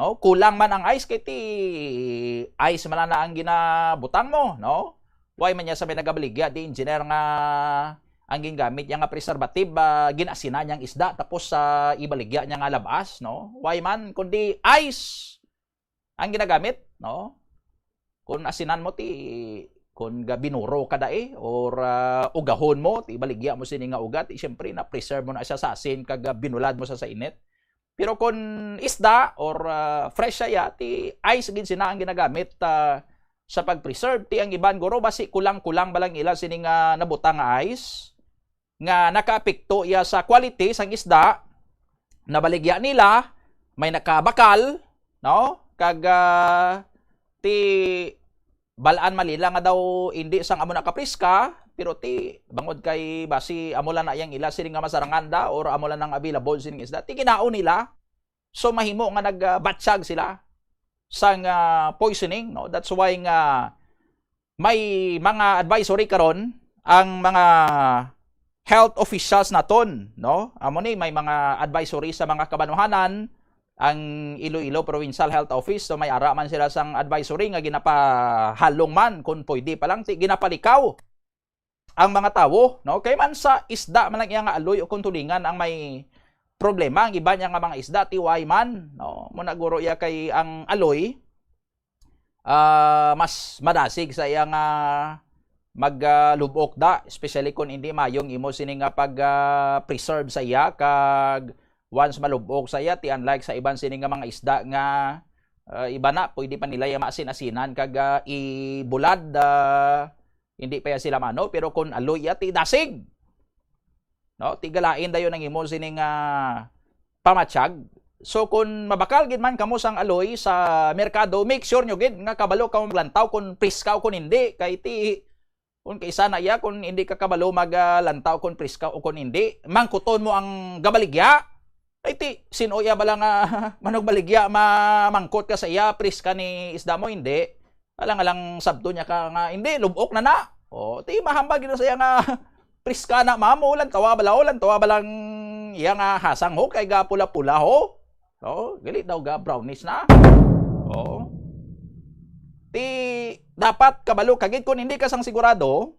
No? Kulang man ang ice, kay ti ice man na ang ginabutang mo, no? Why man niya sa may nagabaligya, di engineer nga ang gingamit niya nga preservative, ah, ginasina niyang isda, tapos sa ibaligya niya nga labas, no? Why man, kundi ice ang ginagamit, no? Kung asinan mo ti, kung ga-, binuro ka dai, or, ah, ugahon mo, ti ibaligya mo sini nga ugat, ti siyempre na-preserve mo na siya sa asin, kag, ah, binulad mo sa, sa init. Pero kung isda or, ah, fresh siya, ti ice gid sina ang ginagamit, ah, sa pag-preserve. Ti ang iban guro, basi kulang-kulang ba lang ila sini nga nabutang nga ice nga nakaapekto iya sa quality sang isda, nabaligya nila, may nakabakal, no? Kag, ah, ti bal-an man nila nga daw indi sang amo na kapriska, pero ti bangod kay basi amo lang na yang ila sini nga masarangan da or amo lang nang available sini nga isda, ti ginaon nila. So mahimo nga nagbatyag sila sang ah, poisoning, no? That's why nga may mga advisory karon ang mga health officials naton, no? Amo ni, may mga advisory sa mga kabanuhanan ang Iloilo Provincial Health Office, so may ara man sila sang advisory nga ginapahalong man, kung pwede pa lang, ti ginapalikaw ang mga tawo, no? Kay man sa isda man lang iya nga aloy o kung tulingan ang may problema, ang iba niya nga mga isda ti way man, no? Mo na guro iya kay ang aloy ah, mas madasig sa iya nga mag ah, lub-ok da, especially kung hindi mayong imo sini nga pag ah, preserve sa iya, kag once malub-ok sa iya, ti unlike sa iban sini nga mga isda nga ah, iba na, pwede pa nila iya maasin-asinan kag ah, ibulad, ah, hindi pa iya sila mano, pero kung aloy iya, ti dasig. No, ti galain dayon ang imo sini nga pamatyag. So kung mabakal gid man kamo sang aloy sa merkado, make sure nyo gid nga kabalo kamo maglantaw kung priska o kung hindi, kay ti kung kaisa na iya, kung hindi ka kabalo maglantaw kung priska o kung hindi, mangkuton mo ang gabaligya. Ay ti, sin-o iya bala nga manugbaligya, mamangkot ka sa iya, priska ni isda mo, hindi. Alang-alang sabton niya ka nga, hindi, lub-ok na na. O, ti mahambal gid na sa iya nga, priska na, ma'am, o, lantawa bala, o, lantawa balang iya nga hasang, ho, kay gapula-pula, ho. No? Gali daw ga brownish na. O. Ti, dapat kabalo ka gid, kung hindi ka sang sigurado,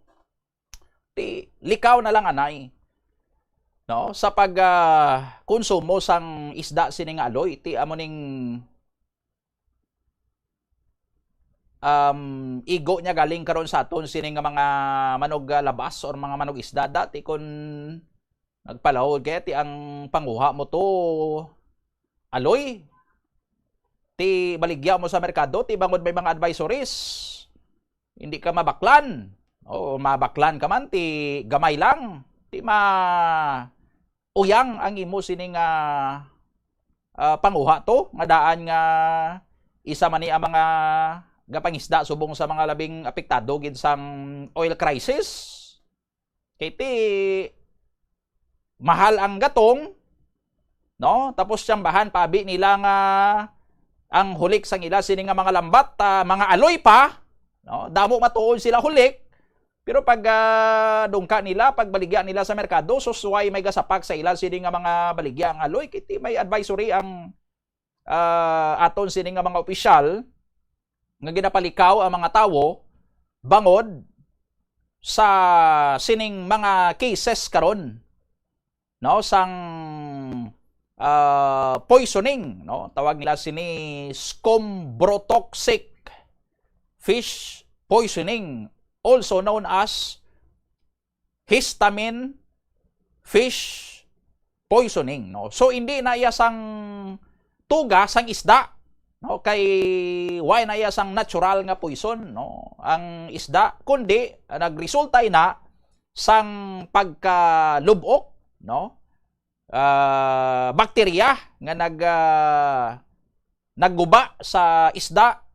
ti likaw na lang anay, no, sa pag ah, konsumo sang isda sini nga aloy, ti amo ning um, igo niya galing karon sa aton sini nga mga manog ah, labas or mga manog isda. Dati kun nagpalahod kaya ti ang panguha mo to aloy, ti baligya mo sa merkado, ti bangod may mga advisories, hindi ka mabaklan. O mabaklan ka man, ti gamay lang. Ti ma uyang ang imo sini nga ah, panguha to, nga daan nga isa man ni ang mga gapangisda subong sa mga labing apektado gid sang oil crisis. Kay ti mahal ang gatong, no? Tapos siyang bahan pabi nila nga ang hulik sang ila sini nga mga lambat, ah, mga aloy pa, no? Damo matuod sila hulik, pero pag ah, dungka nila, pag baligya nila sa merkado, sus, way may gasapak sa ila sini nga mga baligya ang aloy, kay ti may advisory ang ah, aton sini nga mga opisyal nga ginapalikaw ang mga tawo bangod sa sining mga cases karon, no, sang ah, poisoning, no, tawag nila sini scombrotoxic fish poisoning, also known as histamine fish poisoning, no? So hindi na iya sang tuga sang isda, no, kay way na iya sang natural nga poison, no, ang isda, kundi ah, nagresulta ina sang pagkalubok, no, ah, bakterya nga nag ah, nagguba sa isda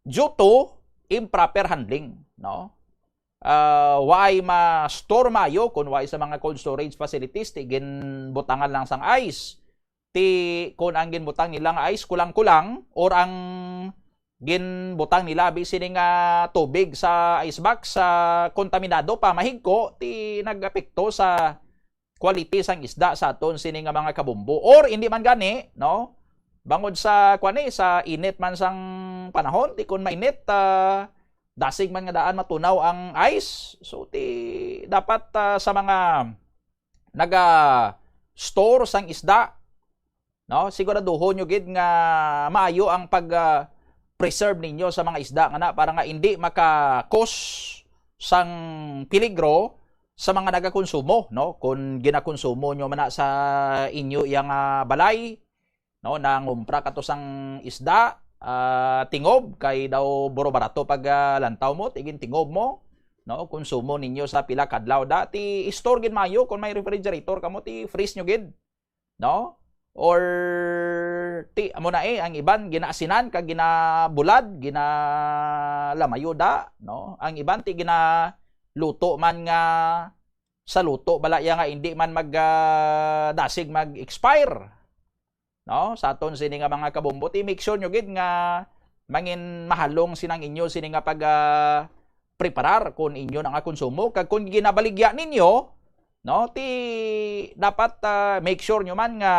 due to improper handling, no? Ah, waay ma-store maayo kun waay sa mga cold storage facilities, ti ginbutangan lang sang ice. Ti kun ang ginbutang nila nga ice kulang-kulang, or ang ginbutang nila abi sini nga tubig sa ice box sa kontaminado pa, mahigko, ti nag-apekto sa quality sang isda sa aton sini nga mga kabumbo. Or hindi man gani, no? Bangod sa, kuan ni, sa init man sang panahon, ti kun mainit, ah, dasig man nga daan matunaw ang ice. So ti dapat ah, sa mga naga-store sang isda, no, siguraduhon nyo gid nga maayo ang pag ah, preserve ninyo sa mga isda nga na, para nga hindi maka-cause sang peligro sa mga nagakonsumo, no? Kung ginakonsumo nyo man na sa inyo iya nga balay, no, nangumpra ka to sang isda, ah, tingob, kay daw buro barato pag ah, lantaw mo, tigin tingob mo, no? Konsumo ninyo sa pila kadlaw da, ti store gid maayo kung may refrigerator kamo, ti freeze nyo gid, no? Or Ti, amo na eh, ang iban ginaasinan kag ginabulad, ginalamayo da, no? Ang iban ti ginaluto man nga sa luto bala iya nga indi man mag, ah, dasig mag-expire, no? Sa aton sini nga mga kabombo, ti make sure nyo gid nga mangin mahalong sinang inyo sini nga pag, ah, preparar kun inyo na nga konsumo, kag kun ginabaligya ninyo, no, ti dapat, ah, make sure nyo man nga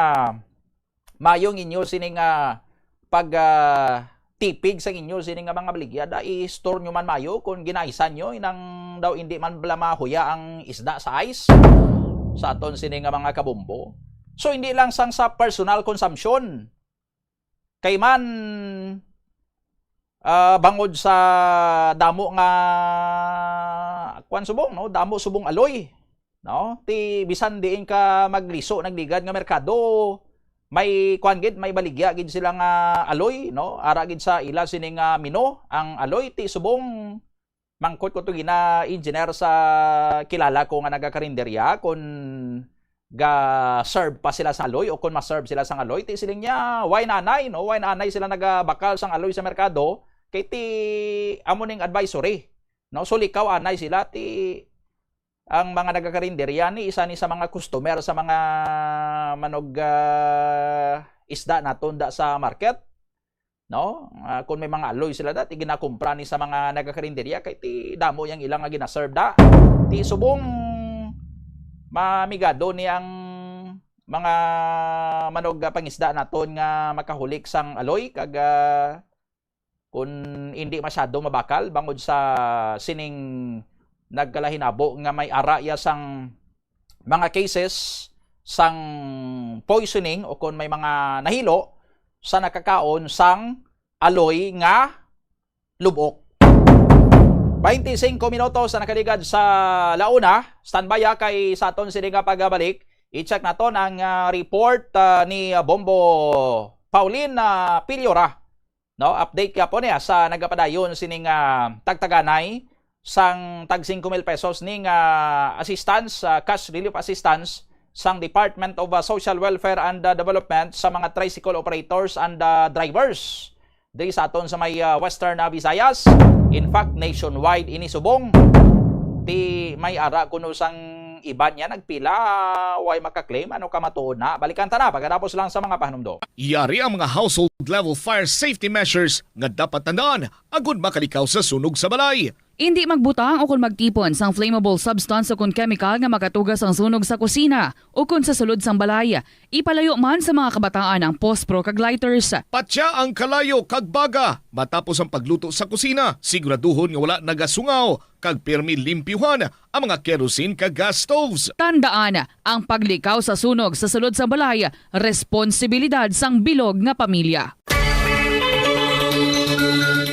mayo ang inyo sini nga pag, ah, tipig sa inyo sini nga mga baligya, da i-store nyo man mayo kun ginaisan nyo, inang daw indi man bala mahuya ang isda sa ice. Sa aton sini nga mga kabombo. So, hindi lang sang sa personal consumption. Kay man, ah, bangod sa damo nga, kuwan subong, no? Damo subong aloy, no? Ti bisan diin ka magliso, nagligad nga merkado, may kuwan gid, may baligya gid sila nga aloy, no? Ara gid sa ila sini nga mino, ang aloy ti subong mangkot ko to gina engineer sa kilala ko nga nagakarinderya, kun ga-serve pa sila sa aloy o kun ma-serve sila sa aloy, ti siling niya, "Why nanay, no? Why nanay sila nagabakal sang aloy sa merkado?" Kay ti amo ning advisory, no? So, likaw anay sila, ti ang mga nagakarinderya ni isa ni sa mga customer sa mga manog, ah, isda naton da sa market, no? Ah, kung may mga aloy sila da, ti ginakumpra ni sa mga nagakarinderya, kay ti damo yang ilang nga ginaserve da. Ti subong mamigado ni ang mga manog, ah, pangisda naton nga makahulik sang aloy, kag, ah, kun indi masyado mabakal bangod sa sining nagkalahinabo nga may ara iya sang mga cases sang poisoning o kon may mga nahilo sa nakakaon sang aloy nga lubok. Twenty-five minutos na nakaligad sa launa. Standby ha, kay sa aton sini nga pagbalik, i-check naton ang, ah, report, ah, ni, ah, Bombo Pauline, ah, Piliora. No, update ka po niya sa nagapadayon sining, ah, tagtaganay sang tag singko mil pesos ning, ah, assistance, ah, cash relief assistance sang Department of, ah, Social Welfare and, ah, Development sa mga tricycle operators and, ah, drivers diri sa aton sa may, ah, Western, ah, Visayas. In fact, nationwide ini subong. Ti may ara kuno sang iban niya nagpila, way maka-claim, ano ka matuod na. Balikan ta na pagkatapos lang sa mga pahanumdom. Yari ang mga household level fire safety measures nga dapat tandaan agud makalikaw sa sunog sa balay. Indi magbutang o kon magtipon sang flammable substance o kon chemical nga makatuga sang sunog sa kusina o kon sa sulod sang balay. Ipalayo man sa mga kabataan ang pospro kag lighters. Patya ang kalayo kag baga matapos ang pagluto sa kusina. Siguraduhon nga wala nagasungaw kag pirmi limpyuhan ang mga kerosene kag gas stoves. Tandaan, ang paglikaw sa sunog sa sulod sang balay, responsibilidad sang bilog nga pamilya.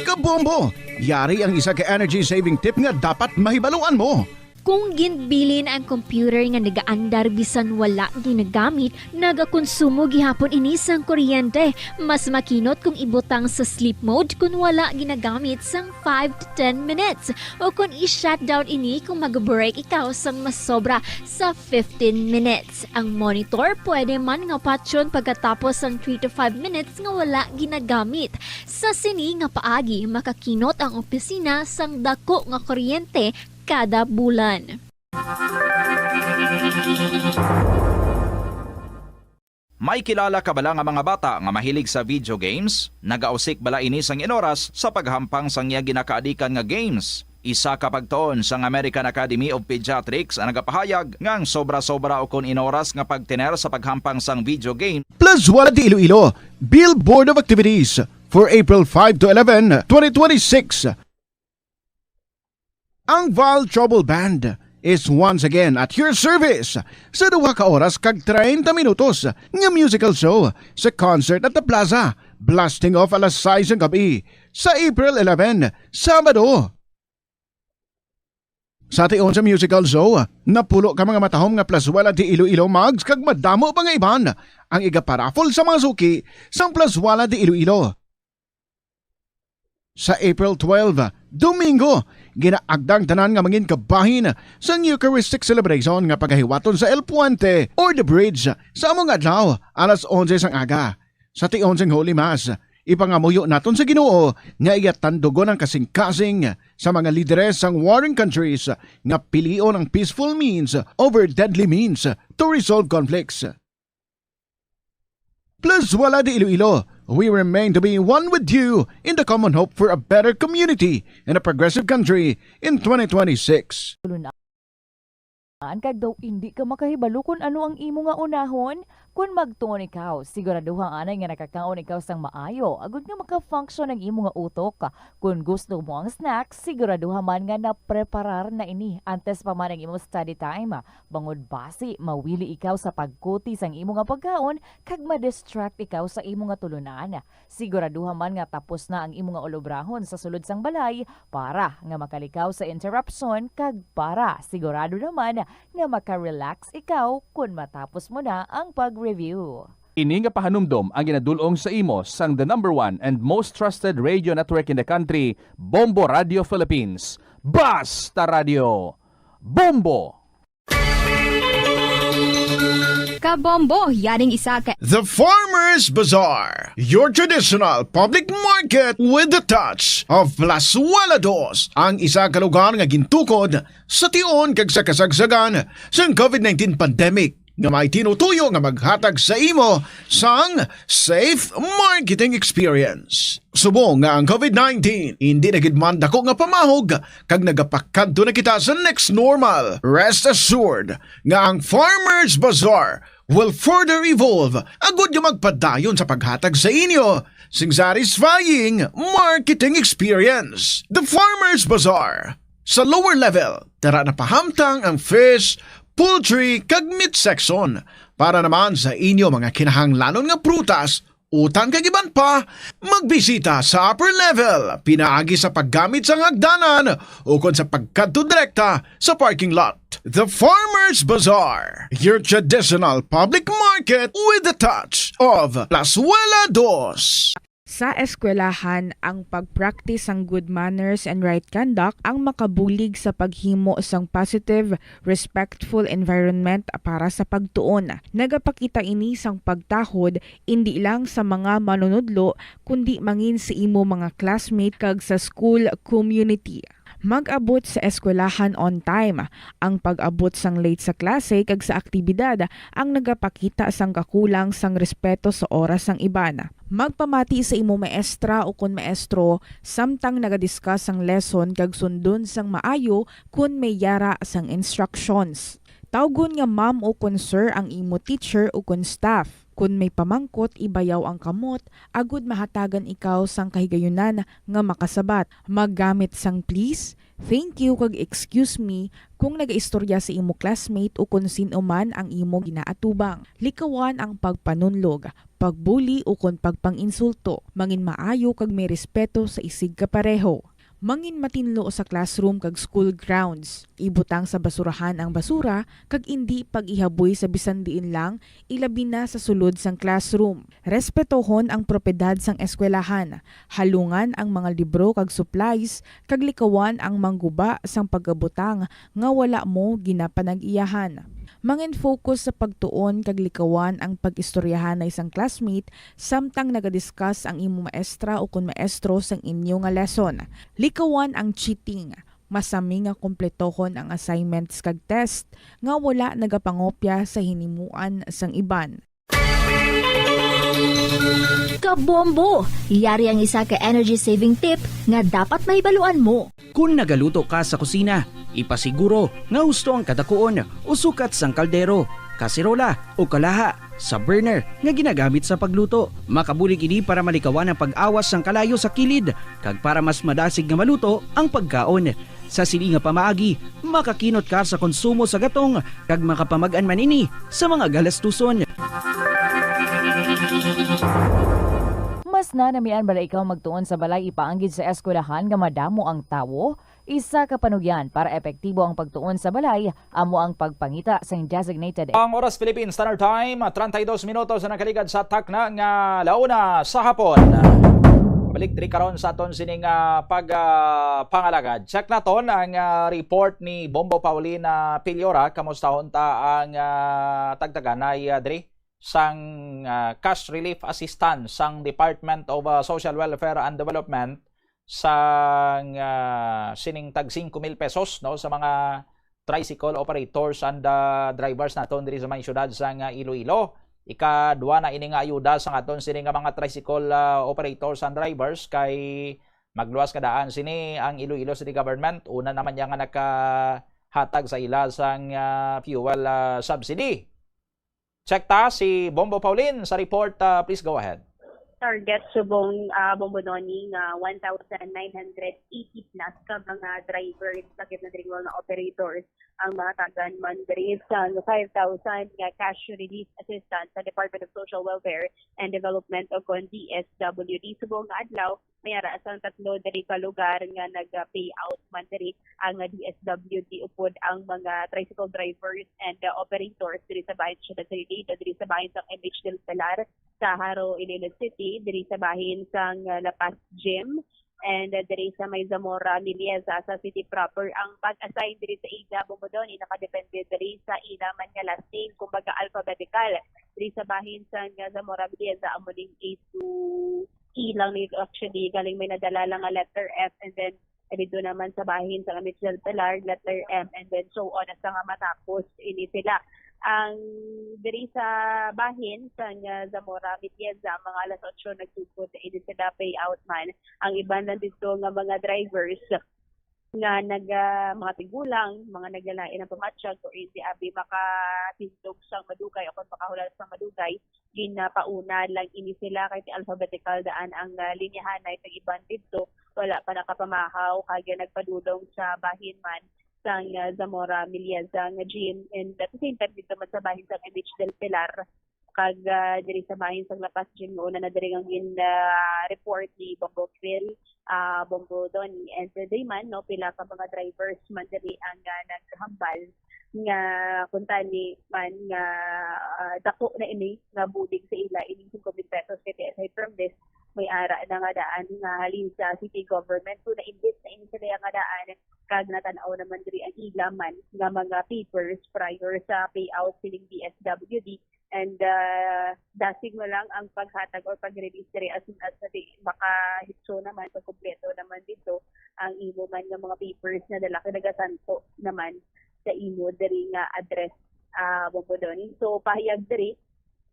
Kabombo! Yari ang isa ka energy saving tip nga dapat mahibaluan mo. Kung ginbilin ang computer nga nagaandar bisan wala ginagamit, nagakonsumo gihapon ini sang kuryente. Mas makinot kung ibutang sa sleep mode kung wala ginagamit sang five to ten minutes, o kung i-shutdown ini kung mag-break ikaw sang masobra sa fifteen minutes. Ang monitor pwede man nga patyon pagkatapos sang three to five minutes nga wala ginagamit. Sa sini nga paagi, makakinot ang opisina sang dako nga kuryente kada bulan. May kilala ka bala nga mga bata nga mahilig sa video games? Nagausik bala ini sang inoras sa paghampang sang iya ginakaadikan nga games? Isa ka pagtuon sang American Academy of Pediatrics ang nagapahayag nga ang sobra-sobra ukon inoras nga pagtener sa paghampang sang video game Plazuela de Iloilo, Bill Board of Activities for April five to eleven, twenty twenty-six. Ang Val Trouble Band is once again at your service sa duha ka oras kag treinta minutos nga musical show sa concert at the plaza, blasting off alas sais ang gabi sa April eleven, Sabado. Sa tion sa musical show, napulo ka mga matahom nga Plazuela de Iloilo mugs kag madamo pa nga iban ang igaparaffle sa mga suki sang Plazuela de Iloilo. Sa April twelve, Domingo, ginaagda ang tanan nga mangin kabahin sang Eucharistic celebration nga pagahiwaton sa El Puente or The Bridge sa amo nga adlaw, alas onse sang aga. Sa tion sing Holy Mass, ipangamuyo naton sa Ginoo nga iya tandugon ang kasing-kasing sa mga lideres sang warring countries nga pilion ang peaceful means over deadly means to resolve conflicts. Plus, wala di Iloilo, we remain to be one with you in the common hope for a better community and a progressive country in twenty twenty-six. An kag daw indi ka makahibalo kon ano ang imo nga unahon? Kon magtuon ikaw, siguraduha anay nga nakakaon ikaw sang maayo, agud nga maka-function ang imo nga utok. Kon gusto mo ang snack, siguraduha man nga napreparar na ini antes pa man ang imo study time, bangod basi mawili ikaw sa pagkuti sang imo nga pagkaon kag ma-distract ikaw sa imo nga tulunan. Siguraduha man nga tapos na ang imo nga ulobrahon sa sulod sang balay para nga makalikaw sa interruption kag para sigurado naman nga maka-relax ikaw kon matapos mo na ang pag-review. Ini nga pahanumdom ang ginadul-ong sa imo sang the number one and most trusted radio network in the country, Bombo Radio Philippines. Basta Radio! Bombo! Kabombo, yaring isa ka The Farmers Bazaar, your traditional public market with the touch of Plazuela Dos, ang isa ka lugar nga gintukod sa tion kag sa kasagsagan sang COVID nineteen pandemic nga may tinutuyo nga maghatag sa imo sang safe marketing experience. Subong nga ang COVID nineteen indi na gid man dako nga pamahog kag nagapakadto na kita sa next normal, rest assured nga ang Farmers Bazaar will further evolve agud nga magpadayon sa paghatag sa inyo sing satisfying marketing experience. The Farmers Bazaar. Sa lower level, tara na pahamtang ang fish, poultry, kag meat section. Para naman sa inyo mga kinahanglanon nga prutas, utan kag iban pa, magbisita sa upper level pinaagi sa paggamit sang hagdanan ukon sa pagkadto direkta sa parking lot. The Farmers Bazaar, your traditional public market with a touch of Plazuela Dos. Sa eskwelahan, ang pag-practice sang good manners and right conduct ang makabulig sa paghimo sang positive, respectful environment para sa pagtuon. Nagapakita ini sang pagtahod indi lang sa mga manunudlo, kundi mangin sa imo mga classmate kag sa school community. Mag-abot sa eskwelahan on time. Ang pag-abot sang late sa klase kag sa aktibidad ang nagapakita sang kakulang sang respeto sa oras sang iban. Magpamati sa imo maestra ukon maestro samtang naga-discuss sang lesson kag sundon sang maayo kon may yara sang instructions. Tawgon nga ma'am ukon sir ang imo teacher ukon staff. Kon may pamangkot, ibayaw ang kamot agud mahatagan ikaw sang kahigayunan nga makasabat. Maggamit sang please, thank you, kag excuse me kung nagaistorya sa imo classmate ukon sin-o man ang imo ginaatubang. Likawan ang pagpanunlog, pagbuli ukon pagpang-insulto. Mangin maayo kag may respeto sa isigkapareho. Mangin matinlo sa classroom kag school grounds. Ibutang sa basurahan ang basura kag indi pag-ihaboy sa bisan diin lang, ilabi na sa sulod sang classroom. Respetohon ang propiedad sang eskwelahan. Halungan ang mga libro kag supplies kag likawan ang mangguba sang pagabutang nga wala mo ginapanag-iyahan. Mangin-focus sa pagtuon kag likawan ang pag-istoryahanay sang classmate samtang naga-discuss ang imo maestra ukon maestro sang inyo nga lesson. Likawan ang cheating. Masami nga kumpletohon ang assignments kag test nga wala nagapangopya sa hinimuan sang iban. Kabombo! Yari ang isa ka energy saving tip nga dapat mahibaluan mo. Kon nagaluto ka sa kusina, ipasiguro nga husto ang kadakuon o sukat sang kaldero, kaserola, o kalaha sa burner nga ginagamit sa pagluto. Makabulig ini para malikawan ang pag-awas sang kalayo sa kilid kag para mas madasig nga maluto ang pagkaon. Sa sini nga pamaagi, makakinot ka sa konsumo sa gatong kag makapamag-an man ini sa mga galastuson. Mas nanamian bala ikaw magtuon sa balay ipaanggid sa eskwelahan nga madamo ang tawo? Isa ka panugyan para epektibo ang pagtuon sa balay amo ang pagpangita sang designated. Ang oras, Philippine Standard Time, treinta y dos minutos na nakaligad sa takna nga launa sa hapon. Balik diri karon sa aton sining ah, pag ah, pangalagad. Check naton ang ah, report ni Bombo Paulina Piliora. Kamusta unta ang ah, tagtaganay ah, diri? sang, ah, cash relief assistance sang Department of, ah, Social Welfare and Development sang, ah, sining tag singko mil pesos, no, sa mga tricycle operators and, ah, drivers naton diri sa may siyudad sang, ah, Iloilo. Ikadua na ini nga ayuda sa aton sini nga mga tricycle, ah, operators and drivers kay magluwas nga daan sini ang Iloilo City Government. Una naman niya nga nakahatag sa ila sang, ah, fuel, ah, subsidy. Check ta si Bombo Paulin sa report. Ah, please go ahead. Target subong, ah, Bombo Donny nga one thousand nine hundred eighty plus ka mga drivers, lakip na diri mga operators ang mahatagan man diri sa five thousand nga cash relief assistance sa Department of Social Welfare and Development o kon D S W D. Subong nga adlaw, may ara sang tatlo diri ka lugar nga nag-pay out man diri ang D S W D upod ang mga tricycle drivers and, uh, operators diri sa bahin sa siyudad sa Iloilo, diri sa bahin sa M H del Pilar sa Jaro, Iloilo City, diri sa bahin sang, uh, La Paz Gym, and, uh, diri sa may Zamora Milieza sa city proper. Ang pag-assign diri sa ila, Bombo Donny, nakadepende diri sa ila man nga last name, kumbaga alphabetical. Diri sa bahin sang, uh, Zamora Milieza, amo ning A to E lang ni, actually, galing may nadala lang nga letter F, and then dito naman sa bahin sa Mitchell Pilar, letter M, and then so on, hasta nga matapos ini sila. Ang diri sa bahin sa nga Zamora Matienza, mga alas otso nagsugod na ini sila payout man. Ang iban lang dito nga mga drivers nga nag, ah, mga tigulang, mga naglalain ang pamatyag, or hindi abi makatindog sang madugay o kung makahulat sang madugay, ginapauna lang ini sila kay ti alphabetical daan ang, ah, linyahanay. Kag iban didto, wala pa nakapamahaw kag nagpadulong sa bahin man sang, ah, Zamora Milieza nga gym, and at the same time dito man sa bahin sang M H del Pilar. Kag, ah, diri sa bahin sang La Paz gym, una na diri ang gin, ah, report ni Bombo Phil, ah, Bombo Donny, and diri man, no, pila ka mga drivers man diri ang, ah, naghambal nga kuntani man nga, ah, dako na ini nga bulig sa ila ining singko mil pesos kay ti aside from this, may ara na nga daan nga halin sa city government. So, na-invest na ini sila nga daan, kag natan-aw naman diri ang ila man nga mga papers prior sa payout sining D S W D. And, ah, dasig mo lang ang paghatag or pag-release diri as soon as na di makahitso naman, pagkumpleto naman dito ang imo man nga mga papers na dala kay nagasanto naman sa imo diri nga address, ah, Bombo Donny. So, pahayag diri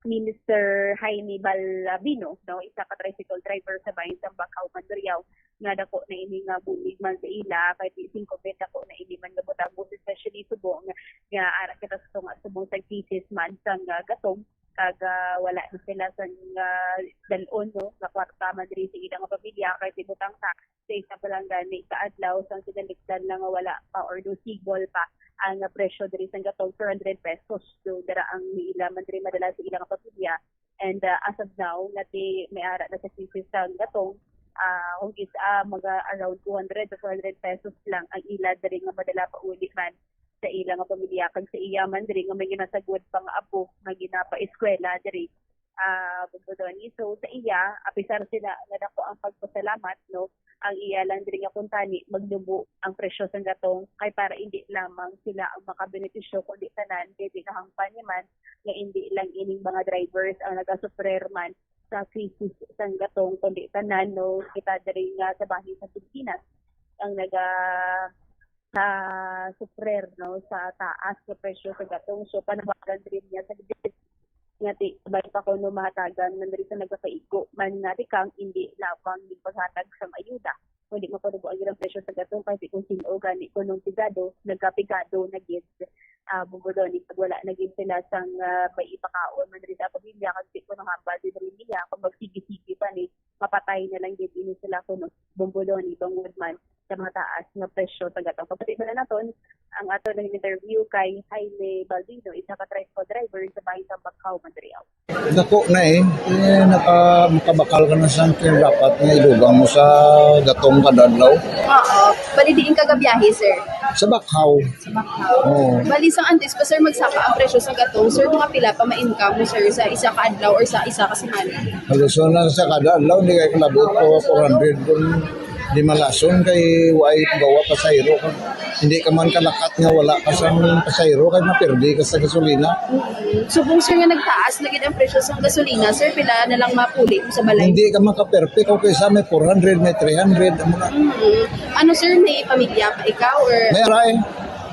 ni Mister Jaime Balbino, no, isa ka tricycle driver sa bahin sa Bacau, Mandurriao, nga dako na ini nga bulig man sa ila, kay ti singko mil dako na ini man nga butang, most especially subong nga ara kita sa tunga subong sa cases man sang, ah, gatong, kag, ah, wala na sila sang, ah, dal-on, no, nga kwarta man diri sa ilang pamilya, kay ti butang ta sa isa pa lang gani ka adlaw sang kinalikdan lang nga wala pa or dosable pa ang presyo diri sang gatong, four hundred pesos. So, dira ang ila man diri madala sa ilang pamilya. And, uh, as of now, nga ti may ara na sa cases sang gatong, ah, kung is, ah, mga around two hundred to four hundred pesos lang ang ila diri nga madala pa uli man sa ila nga pamilya, kag sa iya man diri nga may ginasagwad pa nga apo nga ginapaeskwela diri, ah, Bombo Donny. So, sa iya, apisar sila nga dako ang pagpasalamat, no, ang iya lang diri nga kuntani magnubo ang presyo sang gatong kay para indi lamang sila ang makabenepisyo, kundi tanan, kay di nahangpan niya man nga indi lang ining mga drivers ang nagasufrer man sa krisis sang gatong, kundi tanan, no, kita diri nga sa bahin sa Pilipinas ang naga, ah, sufrer, no, sa taas nga presyo sa gatong. So, panawagan diri niya sa nga ti, sabay pa kuno mahatagan man diri sa nagakaigo man nga tikang, indi lamang yung paghatag sang ayuda, kundi mapanubo ang ilang presyo sa gatong, kay kung sin-o gani kunong pigado, nagkapigado na gid, ah, Bombo Donny, pag wala na gid sila sang, ah, may ipakaon man diri sa pamilya, kag di kuno hambal din rin niya kung magsigi-sige pa ni mapatay na lang gid ini sila kuno, Bombo Donny, tungod man sa mataas nga presyo sa gatong. Kapatid na naton ang ato nag-interview kay Jaime Baldino, isa ka tricycle driver sa bahin sa Bacau, Mandurriao. Dako na eh. Eh, naka-, makabakal ka na sa dapat nga idugang mo sa gatong kada adlaw. Oo. Bali, diin ka gabiyahe, sir? Sa Bacau. Sa Bacau. Oo. Bali, sang antes pa, sir, magsaka ang presyo sa gatong, sir, mga pila pa ma-income mo, sir, sa isa ka adlaw or sa isa ka semana? Halos na sa kada adlaw, hindi kayo kalabot po, four hundred. Kung Di malason kay way pagawa pasahero. Hindi ka man kalakat nga wala ka sang pasahero kay mapirdi ka sa gasolina. Subong, sir, nga nagtaas na gid ang presyo sa gasolina, sir, pila na lang mapuli mo sa balay? Hindi ka makaperpek o kaysa may four hundred, may three hundred, amo na. Mm. Ano, sir, may pamilya pa ikaw or May aray.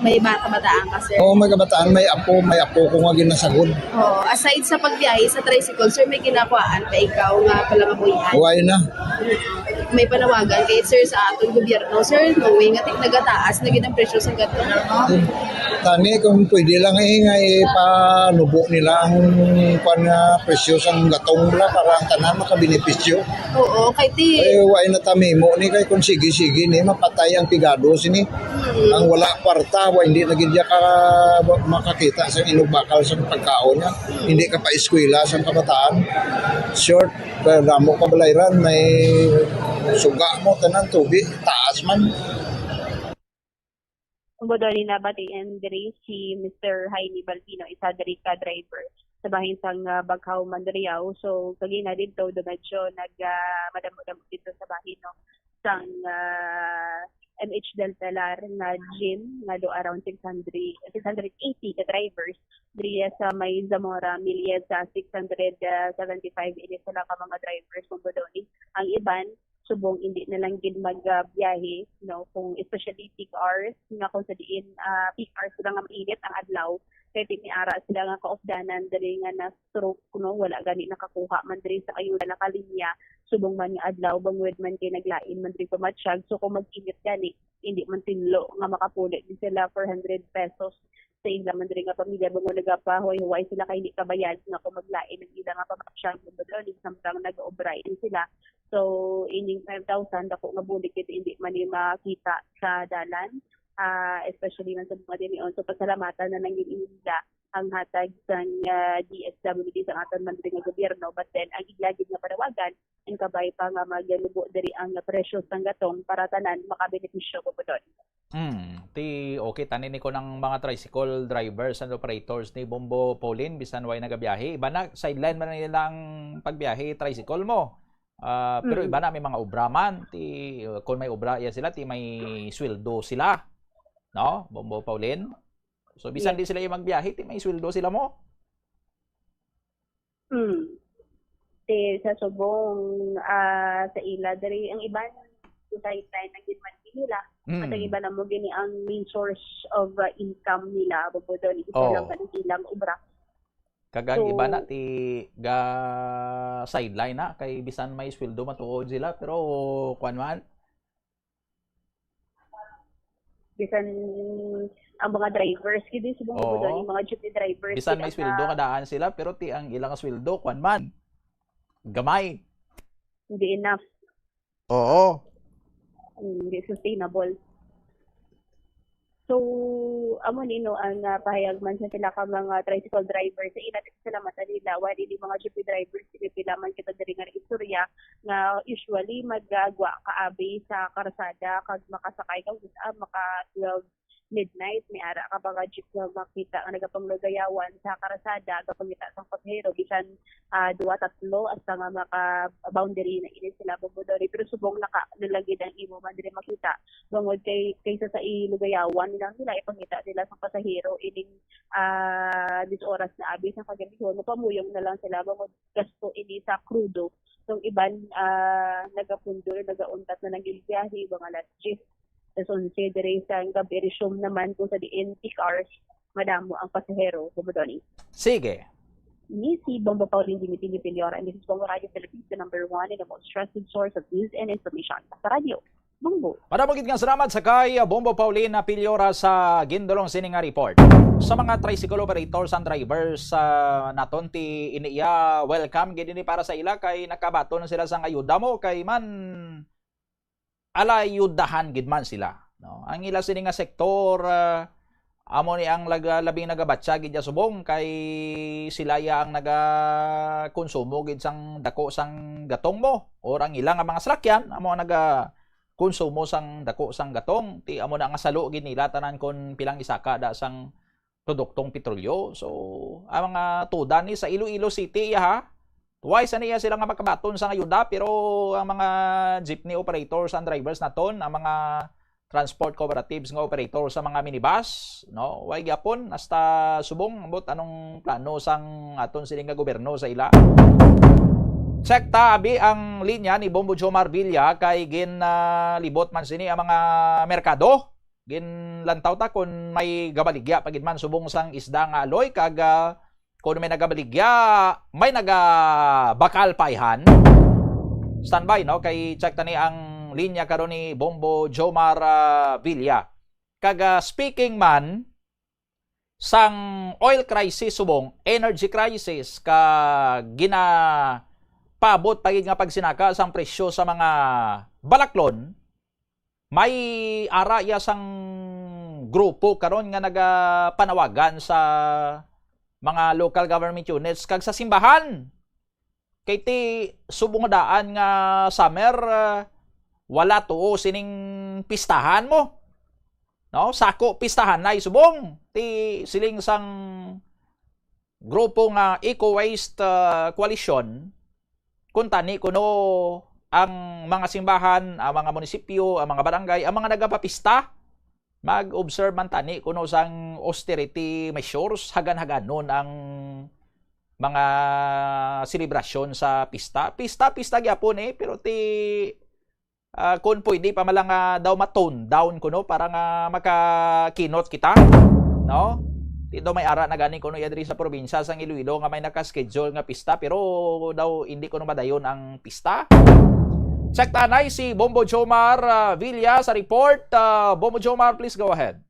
May bata-bataan ka, sir? Oo, may kabataan, may apo, may apo ko nga ginasagod. Oh, aside sa pagbiyahe sa tricycle, sir, may ginakuhaan pa ikaw nga palangabuhian? Huwag na. May panawagan kay, sir, sa aton gobyerno, sir, knowing nga nagataas na gid ang presyo sa gatong. Tani kung pwede lang eh, nga ipanubo nila ang kwan nga presyo sang gatong bla para ang tanan makabenepisyo. Oo, kay ti... Eh, wa na tamimo ni kay kung sige-sige ni mapatay ang pigado sini. Ang wala kwarta, wa hindi na gid ka makakita sa inugbakal sa pagkaon niya. Hindi ka pa eskwela sa kabataan. Short, pero damo ka balayran, may suga mo, tanan tubig, taas man. Ang bodoni na batiin diri si Mister Jaime Balbino, isa diri ka driver sa bahin sang uh, Bacau, Mandurriao. So, kagina dito, do medyo nag uh, madamo-damo dito sa bahin, no? Sang uh, M H Del Pilar nga gym nga do around six hundred, six hundred eighty ka drivers diri sa may Zamora, Milies sa six hundred seventy-five ini sila ka mga drivers kung bodoni. Ang iban, subong hindi na lang gid magbiyahe, no, kung especially peak hours, nga kung sa diin uh, peak hours lang nga mainit ang adlaw, kay ti niara sila nga kaupdanan diri nga na stroke, no, wala gani nakakuha man diri sa ayuda nakalinya subong man nga adlaw, bangod man kay naglain man diri pamatyag. So kung mag-init gani, hindi man tinlo nga makapuli din sila four hundred pesos sa ila man diri nga pamilya, bangod nagapahuway-huway sila kay hindi kabayad nga kung maglain ang ila nga pamasyag, samtang nag-obra ini sila. So ining five thousand, dako nga bulig kay hindi man ni makita sa dalan, uh, especially man sa mga dinion. So pasalamatan na lang gid nila ang hatag sang uh, D S W D sa aton man diri nga gobyerno, but then ang ila gid nga panawagan, ang kabay pa nga magalubo diri ang presyo sang gatong para tanan makabenepisyo gubudon. Hmm, ti okay, tanin ni ko ng mga tricycle drivers and operators ni Bombo Pauline, bisan way nagabiyahe, iba na sideline man nila ang pagbiyahe tricycle mo. Uh, pero mm. Iba na may mga obra man, ti uh, kung may obra ya sila, ti may sweldo sila. No? Bombo Pauline. So bisan yeah. Di sila yung magbiyahe, ti may sweldo sila mo. Hmm. Ti sa subong uh, sa ila diri ang iban sa sideline ang gid man nila. Mm. At ang iba na mo gini ang main source of uh, income nila, bukod doon isa oh. Lang sa ilang obra. Kag ang so, iba na ti ga sideline na kay bisan may sweldo matuod sila pero kuan man. Bisan ang mga drivers gid subong oh. Yung mga jeepney drivers. Bisan may sweldo kadaan sila pero ti ang ilang sweldo kuan man. Gamay. Hindi enough. Oo. Hindi sustainable. So, amo ni no ang uh, pahayag man sa sila ka mga tricycle driver sa ila sa lamata nila, wali ni mga jeepney drivers sila pila man kita diri nga istorya nga usually magagwa kaabi sa karsada kag makasakay ka uh, maka twelve midnight, may ara ka ba nga jeep nga makita nga nagapanglugayawan sa karasada, gapangita sang pasahero bisan uh, duwa tatlo hasta nga maka boundary na ini sila bubudori, pero subong naka nalagid ang imo man diri makita bangod kay kaysa sa ilugayawan nila nila ipangita nila sa pasahero ining uh, dis oras na abi sa kagabihon, mapamuyong na lang sila bangod gasto ini sa krudo. Ang iban uh, nagapundol, nagauntat na nagbiyahe, mga alas diyes, alas onse, diri sa gabi, resume naman kung sa diin peak hours, madamo ang pasahero, Bumudoni. Sige. Ni si Bombo Pauline Dimitri Piliora, and this is Bombo Radio Philippines, the number one and the most trusted source of news and information. Sa radyo, Bombo. Madamo gid nga salamat sa kay Bombo Pauline Piliora sa gindulong sini nga report. Sa mga tricycle operators and drivers uh, naton ti iniya, welcome gid ini para sa ila kay nakabaton sila sang ayuda mo kay man alayudahan gid man sila, no? Ang ila sini nga sektor uh, amo ni ang laga, labing nagabatya gid subong kay sila ya ang nagakonsumo gid sang dako sang gatong mo or ang ila nga mga salakyan amo ang naga konsumo sang dako sang gatong, ti amo na nga salo gid nila tanan kon pilang isaka da sang produktong petrolyo. So, ang mga tudan ni sa Iloilo City, iya ha, Why sa niya sila nga makabaton sang ayuda, pero ang mga jeepney operators and drivers naton, ang mga transport cooperatives nga operator sa mga minibus, no? Why gyapon? Hasta subong ambot anong plano sang aton sini nga gobyerno sa ila. Check ta abi ang linya ni Bombo Jomar Villa kay gin, ah, libot man sini ang mga merkado. Ginlantaw ta kung may gabaligya pa gid man subong sang isda nga aloy kag, ah, kung may nagabaligya, may nagabakal pa ihan. Standby, no? Kay check tani ang linya karon ni Bombo Jomar, ah, Villa. Kag, ah, speaking man sang oil crisis subong, energy crisis, ka ginapaabot pa gid nga pagsinaka sang presyo sa mga balaklon, may ara iya sang grupo karon nga nagapanawagan sa mga local government units kag sa simbahan. Kay ti subong nga daan nga summer, ah, wala tuo sining pistahan mo. No? Sako pistahan na subong. Ti siling sang grupo nga Eco Waste, ah, Coalition, kung tani kuno ang mga simbahan, ang mga munisipyo, ang mga barangay, ang mga nagapapista, mag-observe man tani kuno sang austerity measures, hagan-haganon ang mga selebrasyon sa pista. Pista, pista gyapon eh, pero ti, ah, kung pwede pa man lang nga daw ma-tone down kuno para nga makakinot kita, no? Ti daw may ara na gani kuno iya diri sa probinsya sang Iloilo nga may naka-schedule nga pista, pero daw hindi kuno madayon ang pista. Check ta anay si Bombo Jomar, ah, Villa sa report. Ah, Bombo Jomar, please go ahead.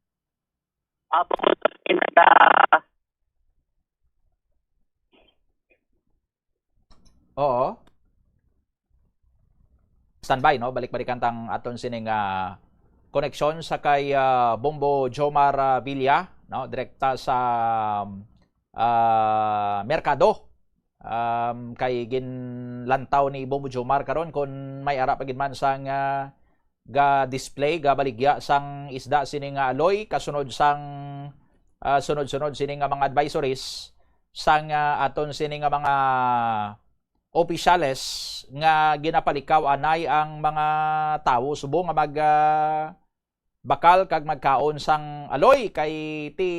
Apo, naga- Oo. Standby, no? Balik-balikan tang aton sining, ah, koneksyon sa kay, ah, Bombo Jomar, ah, Villa, no? Direkta sa, ah, merkado. Um, kay ginlantaw ni Bombo Jomar karon kung may ara pa gid man sang, ah, ga-display, gabaligya sang isda sini nga aloy kasunod sang, ah, sunod-sunod sini nga mga advisories sang, ah, aton sini nga mga opisyales nga ginapalikaw anay ang mga tawo subong nga mag, ah, bakal kag magkaon sang aloy kay ti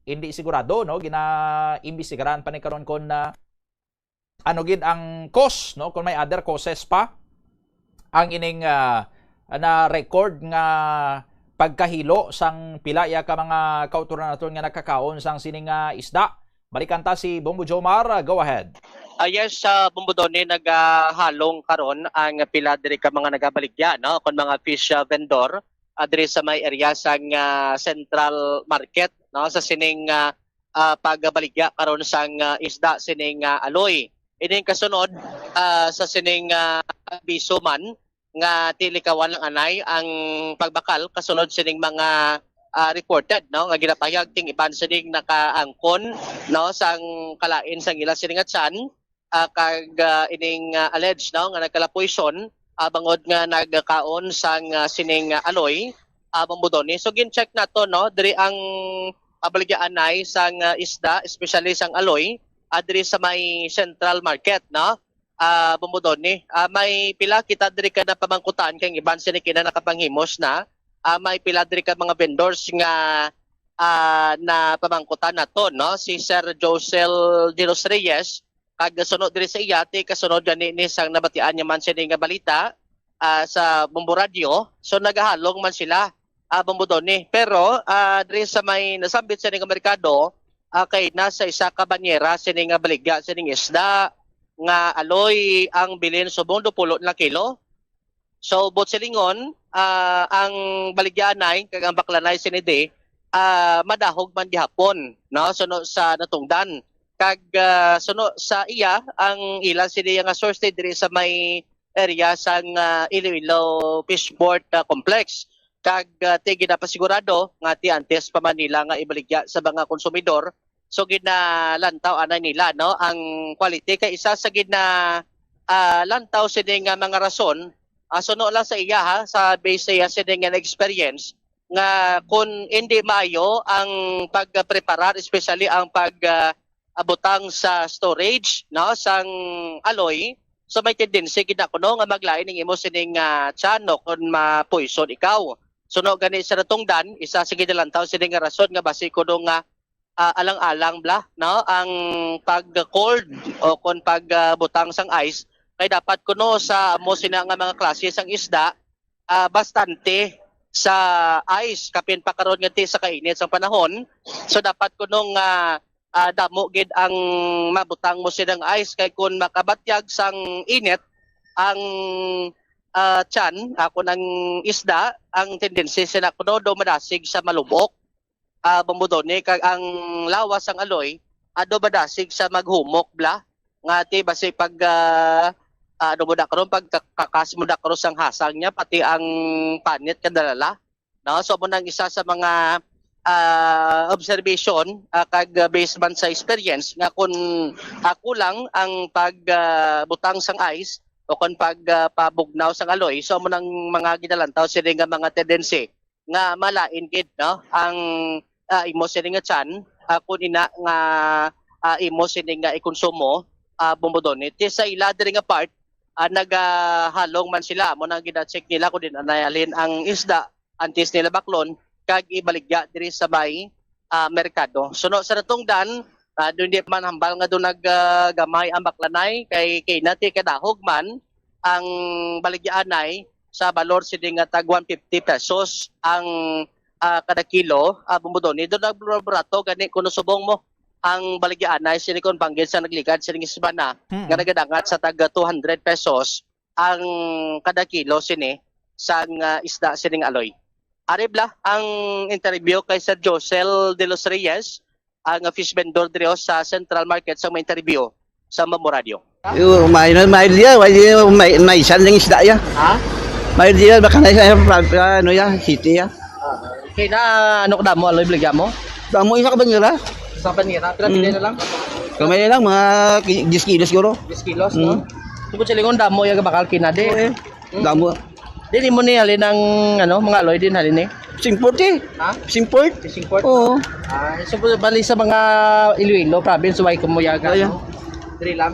hindi sigurado, no? Ginaimbestigaran pa ni karon kon, ah, ano gid ang cause, no? Kung may other causes pa ang ining, ah, na record nga pagkahilo sang pila ya ka mga kautoran naton nga nakakaon sang sini nga isda. Balikan ta si Bombo Jomar, ah, go ahead. Ah, yes, ah, Bombo Donnie, nagahalong karon ang pila diri ka mga nagabaligya, no? Kon mga fish, ah, vendor, ah, diri sa may area sang, ah, Central Market, no? Sa sining, ah, ah, pagbaligya karon sang, ah, isda sining, ah, aloy. Ining kasunod, ah, sa sining, ah, abiso man nga ti likawan lang anay ang pagbakal kasunod sining mga, ah, reported, no, nga ginapahayag ting iban sining nakaangkon, no, sang kalain sang ila sini nga tiyan, ah, kag, ah, ining, ah, alleged, no, nga nagkalapoy-son, ah, bangod nga nagkaon sang, ah, sining, ah, aloy, ah, Bombo Donnie. So gin-check nato, no, diri ang, ah, baligyaanay sang, ah, isda, especially sang aloy, ah, diri sa may Central Market, no? Ah, Bombo Donnie, ah, may pila kita diri ka napamangkutan kay ang iban sini kina nakapanghimos na. Ah, may pila diri ka mga vendors nga, ah, napamangkutan nato, no? Si Sir Josel de los Reyes, kag suno diri sa iya, ti kasunod gani ni sang nabatian niya man sini nga balita, ah, sa Bombo Radyo. So nagahalong man sila, ah, Bombo Donnie. Pero, ah, diri sa may nasambit sini nga merkado, ah, kay nasa isa ka banyera sini nga baligya sining isda nga aloy ang bilin subong dupulo na kilo. So, buot silingon, ah, ang baligyaanay kag ang baklanay sini di, ah, madahog man gihapon, no? Suno sa natungdan. Kag, ah, suno sa iya, ang ila sini nga source diri sa may area sang, ah, Iloilo Fishport, ah, Complex. Kag, ah, ti ginapasigurado nga ti antes pa man nila nga ibaligya sa mga konsumidor, so ginalantaw anay nila, no, ang quality. Kay isa sa gina, ah, lantaw sini nga mga rason, ah, suno lang sa iya, ha, sa base sa iya sini nga na-experience, nga kun hindi maayo ang pagpreparar, especially ang pag, ah, ah, butang sa storage, no, sang aloy, so may tendency gid na kuno nga maglain ang imo sining, ah, tiyan, no, kung mapoison ikaw. Suno gani sa natungdan, isa sa ginalantaw sini nga rason nga basi kuno nga, ah, alang-alang bala, no, ang pag-cold o kon pag, ah, butang sang ice, kay dapat kuno sa amo sina nga mga klase sang isda, ah, bastante sa ice, kapin pa karon nga ti sa kainit sang panahon. So dapat kuno nga, ah, damo gid ang mabutang mo silang ice, kay kun makabatyag sang init ang, ah, tiyan, ah, kun ang isda, ang tendency sina kuno do madasig sa malubok, ah, Bombodone, kag ang lawas sang aloy, ah, do madasig sa maghumok bala, nga ti basi pag, ah, ah, ano mo da karon, pagkakakas mo da karon sang hasang niya, pati ang panit kadalala, no? So, mo nang isa sa mga, ah, observation, ah, kag, ah, based man sa experience nga kun, ah, kulang ang pag, ah, butang sang ice o kon pag, ah, pabugnaw sang aloy, so mo nang mga ginalantaw sini nga mga tendency nga malain gid, no, ang, ah, imo sini nga tiyan, ah, kun ina nga, ah, imo sini nga ikonsumo, ah, Bombodone. Ti sa ila diri nga part, ah, nagahalong man sila, amo nang gina-check nila kung din anay halin ang isda antes nila baklon kag ibaligya diri sa may, ah, merkado. Suno sa natungdan, ah, doon di man hambal nga doon naggamay ang baklanay kay, kay nati kadahog man ang baligyaanay sa balor sini nga tag one fifty pesos ang, ah, kada kilo, ah, Bombodone. Doon nagbarato gani kuno subong mo ang baligyaanay sini kon banggit sa nagligad sini nga semana Mm. nga nagadangat sa tag two hundred pesos ang kada kilo sini sang, ah, isda sining aloy. Ari bala ang interview kay Sir Josel de los Reyes, ang fish vendor diri sa Central Market, sa may interview sa Mambo Radio. Yo, may na, may dia, may dia, may, may san lang isda ya. Ha? May dia, baka na sa, ano ya, city ya. Ah, okay na, ano ka damo, aloy, baligya mo? Damo isa ka banyera. Sa panira, pila Mm. pila na lang? Kamay lang, mga ki-, diyes kilos siguro. Diyes kilos, Mm. no? Tungkol sa lingon, damo yung bakal kinade. Oo, eh. Mm. Damo. Di, di mo ni halin ang, ano, mga aloy din halin eh. Singport eh. Ha? Singport. Sa Singport? Oo. Ah, so, bali sa mga Iloilo province, way kumuyaga, Kaya. no? Diri lang.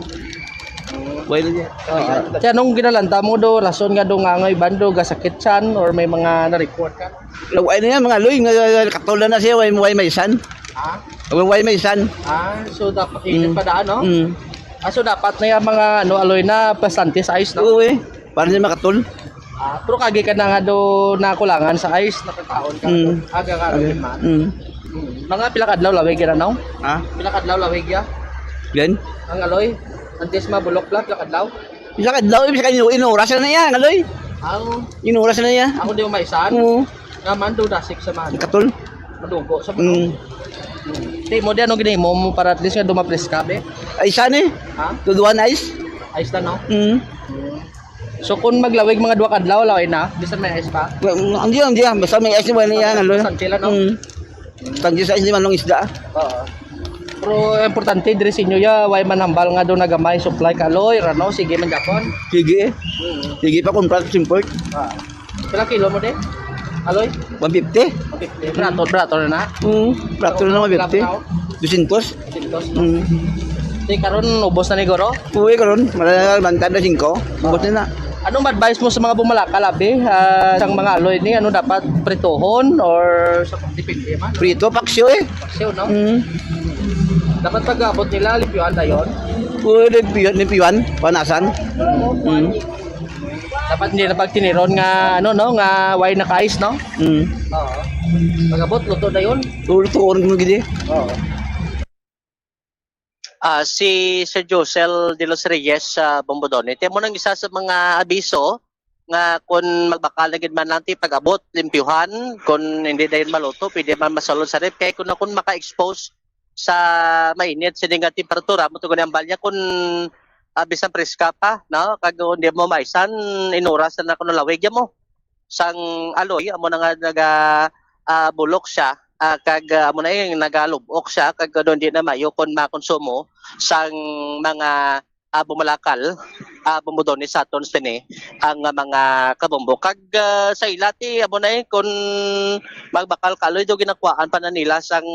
Mm. Way lang yan. Oo. Kaya anong ginalanta mo do? Rason nga do nga ngay bando, gasakit siyan, or may mga na-report ka? Laway na yan, mga aloy, nga katol na siya, way, way may san. Ha? Way, way may san. Ah, so dapat init Mm. pa daan, no? Mm. Ah, so dapat na yung mga, ano, aloy na bastante sa ice, no? Oo eh. Para niya makatol. Ah, pero kagi ka na nga do nakulangan sa ice, nakakaon ka. Mm. Aga ka Aga. rin man. Mm. Mm. Mga pila ka adlaw lawig yan, ano? Ha? Pila ka adlaw lawig ya? Yan? Ang aloy, antes mabulok pala, pila ka adlaw? Pila ka adlaw, ibig sabihin, inu-, inuras na niya, ang aloy. Ang Inuras na niya. Ako di mo maisan? Oo. Naman do dasig sa man. Katol. Madugo sa Mm. Di mo di ano gini mo, mo para at least nga dumapreska, be? Ay, saan eh? Ha? Tuduan ice? Ice na, no? Mm. Mm. So, kung maglawig mga duha ka adlaw, laway na? Bisan may ice pa? Well, hindi yan, hindi yan. Basta may ice naman niya, ano? Basta sila, no? Mm. Tanggi sa hindi man ng isda. Oo. Pero importante diri sa inyo ya, way man hambal nga do nagamay supply ka aloy, rano, sige man japon. Sige eh. Mm. Sige pa kung plastic import. Ah. Pila kilo mo de? Aloy? One fifty. One fifty. Barato, barato na na. Mm. Barato na naman, Barato fifty. na, oh. Dusintos. Dusintos, no? Mm. Di karon ubos na ni guro? Uwi karon, malala bantad na singko. Ubos na na. Anong advice mo sa mga bumalakal, abi? Ah, sang mga aloy ni, ano dapat prituhon or sa depende man? Prito, paksiw eh. Paksiw, no? Mm. Dapat pag-abot nila, limpyuhan dayon. Pwede limpyuhan, limpyuhan, panasan. Mm. Dapat hindi na pagtiniron nga, ano, no, nga way naka-ice, no? Mm. Oo. Pag-abot, luto dayon. Luto ko rin gidi. Oo. Ah, si Sir Josel de los Reyes sa Bombodone. Ito mo nang isa sa mga abiso nga kung magbakal na gid man lang ti pag-abot, limpyuhan, kung hindi dayon maluto, pwede man masulod sa ref. Kaya kung, kung maka-expose sa mainit sini nga temperatura, mo tugon ang balya kung, ah, bisan preska pa, no? Kag hindi mo maisan, inuras na kuno lawig ya mo. Sang aloy, amo na nga naga, ah, bulok siya, ah, kag, ah, amo na yung nagalubok siya, kag ano, hindi na mayo kung makonsumo sang mga, ah, bumalakal, ah, bumudon ni saton sini ang, ah, mga kabombo. Kag, ah, sa ila ti, amo na eh, kung magbakal ka aloy, do ginakuhaan pa na nila sang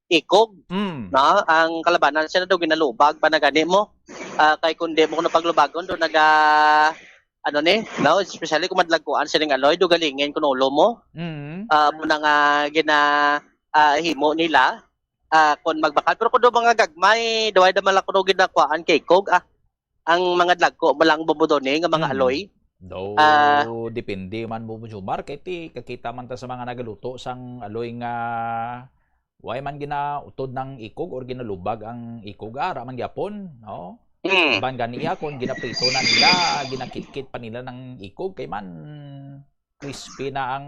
ikog, Mm. no? Ang kalabanan sina do ginalubag pa na gani mo. Ah, kay kung di mo kuno paglubagon, do naga, ano ni, no? Especially kung madlagkuan sining aloy, do galingin kun ulo mo. Mm. Ah, mo na nga gina, ah, himo nila, ah, kung magbakal. Pero kung do mga gagmay, duway naman lang kuno ginakuhaan kay ikog, ah, ang mga dagko mo lang bumudoni nga mga Mm. aloy. Do, Ah. depende man mo, Jomar, kay ti, kakita man ta sa mga nagaluto sang aloy nga way man ginautod ng ikog or ginalubag ang ikog, ara man gyapon, no? Mm. Iban gani iya, kung ginaprito na nila, ginakitkit pa nila ng ikog, kay man crispy na ang,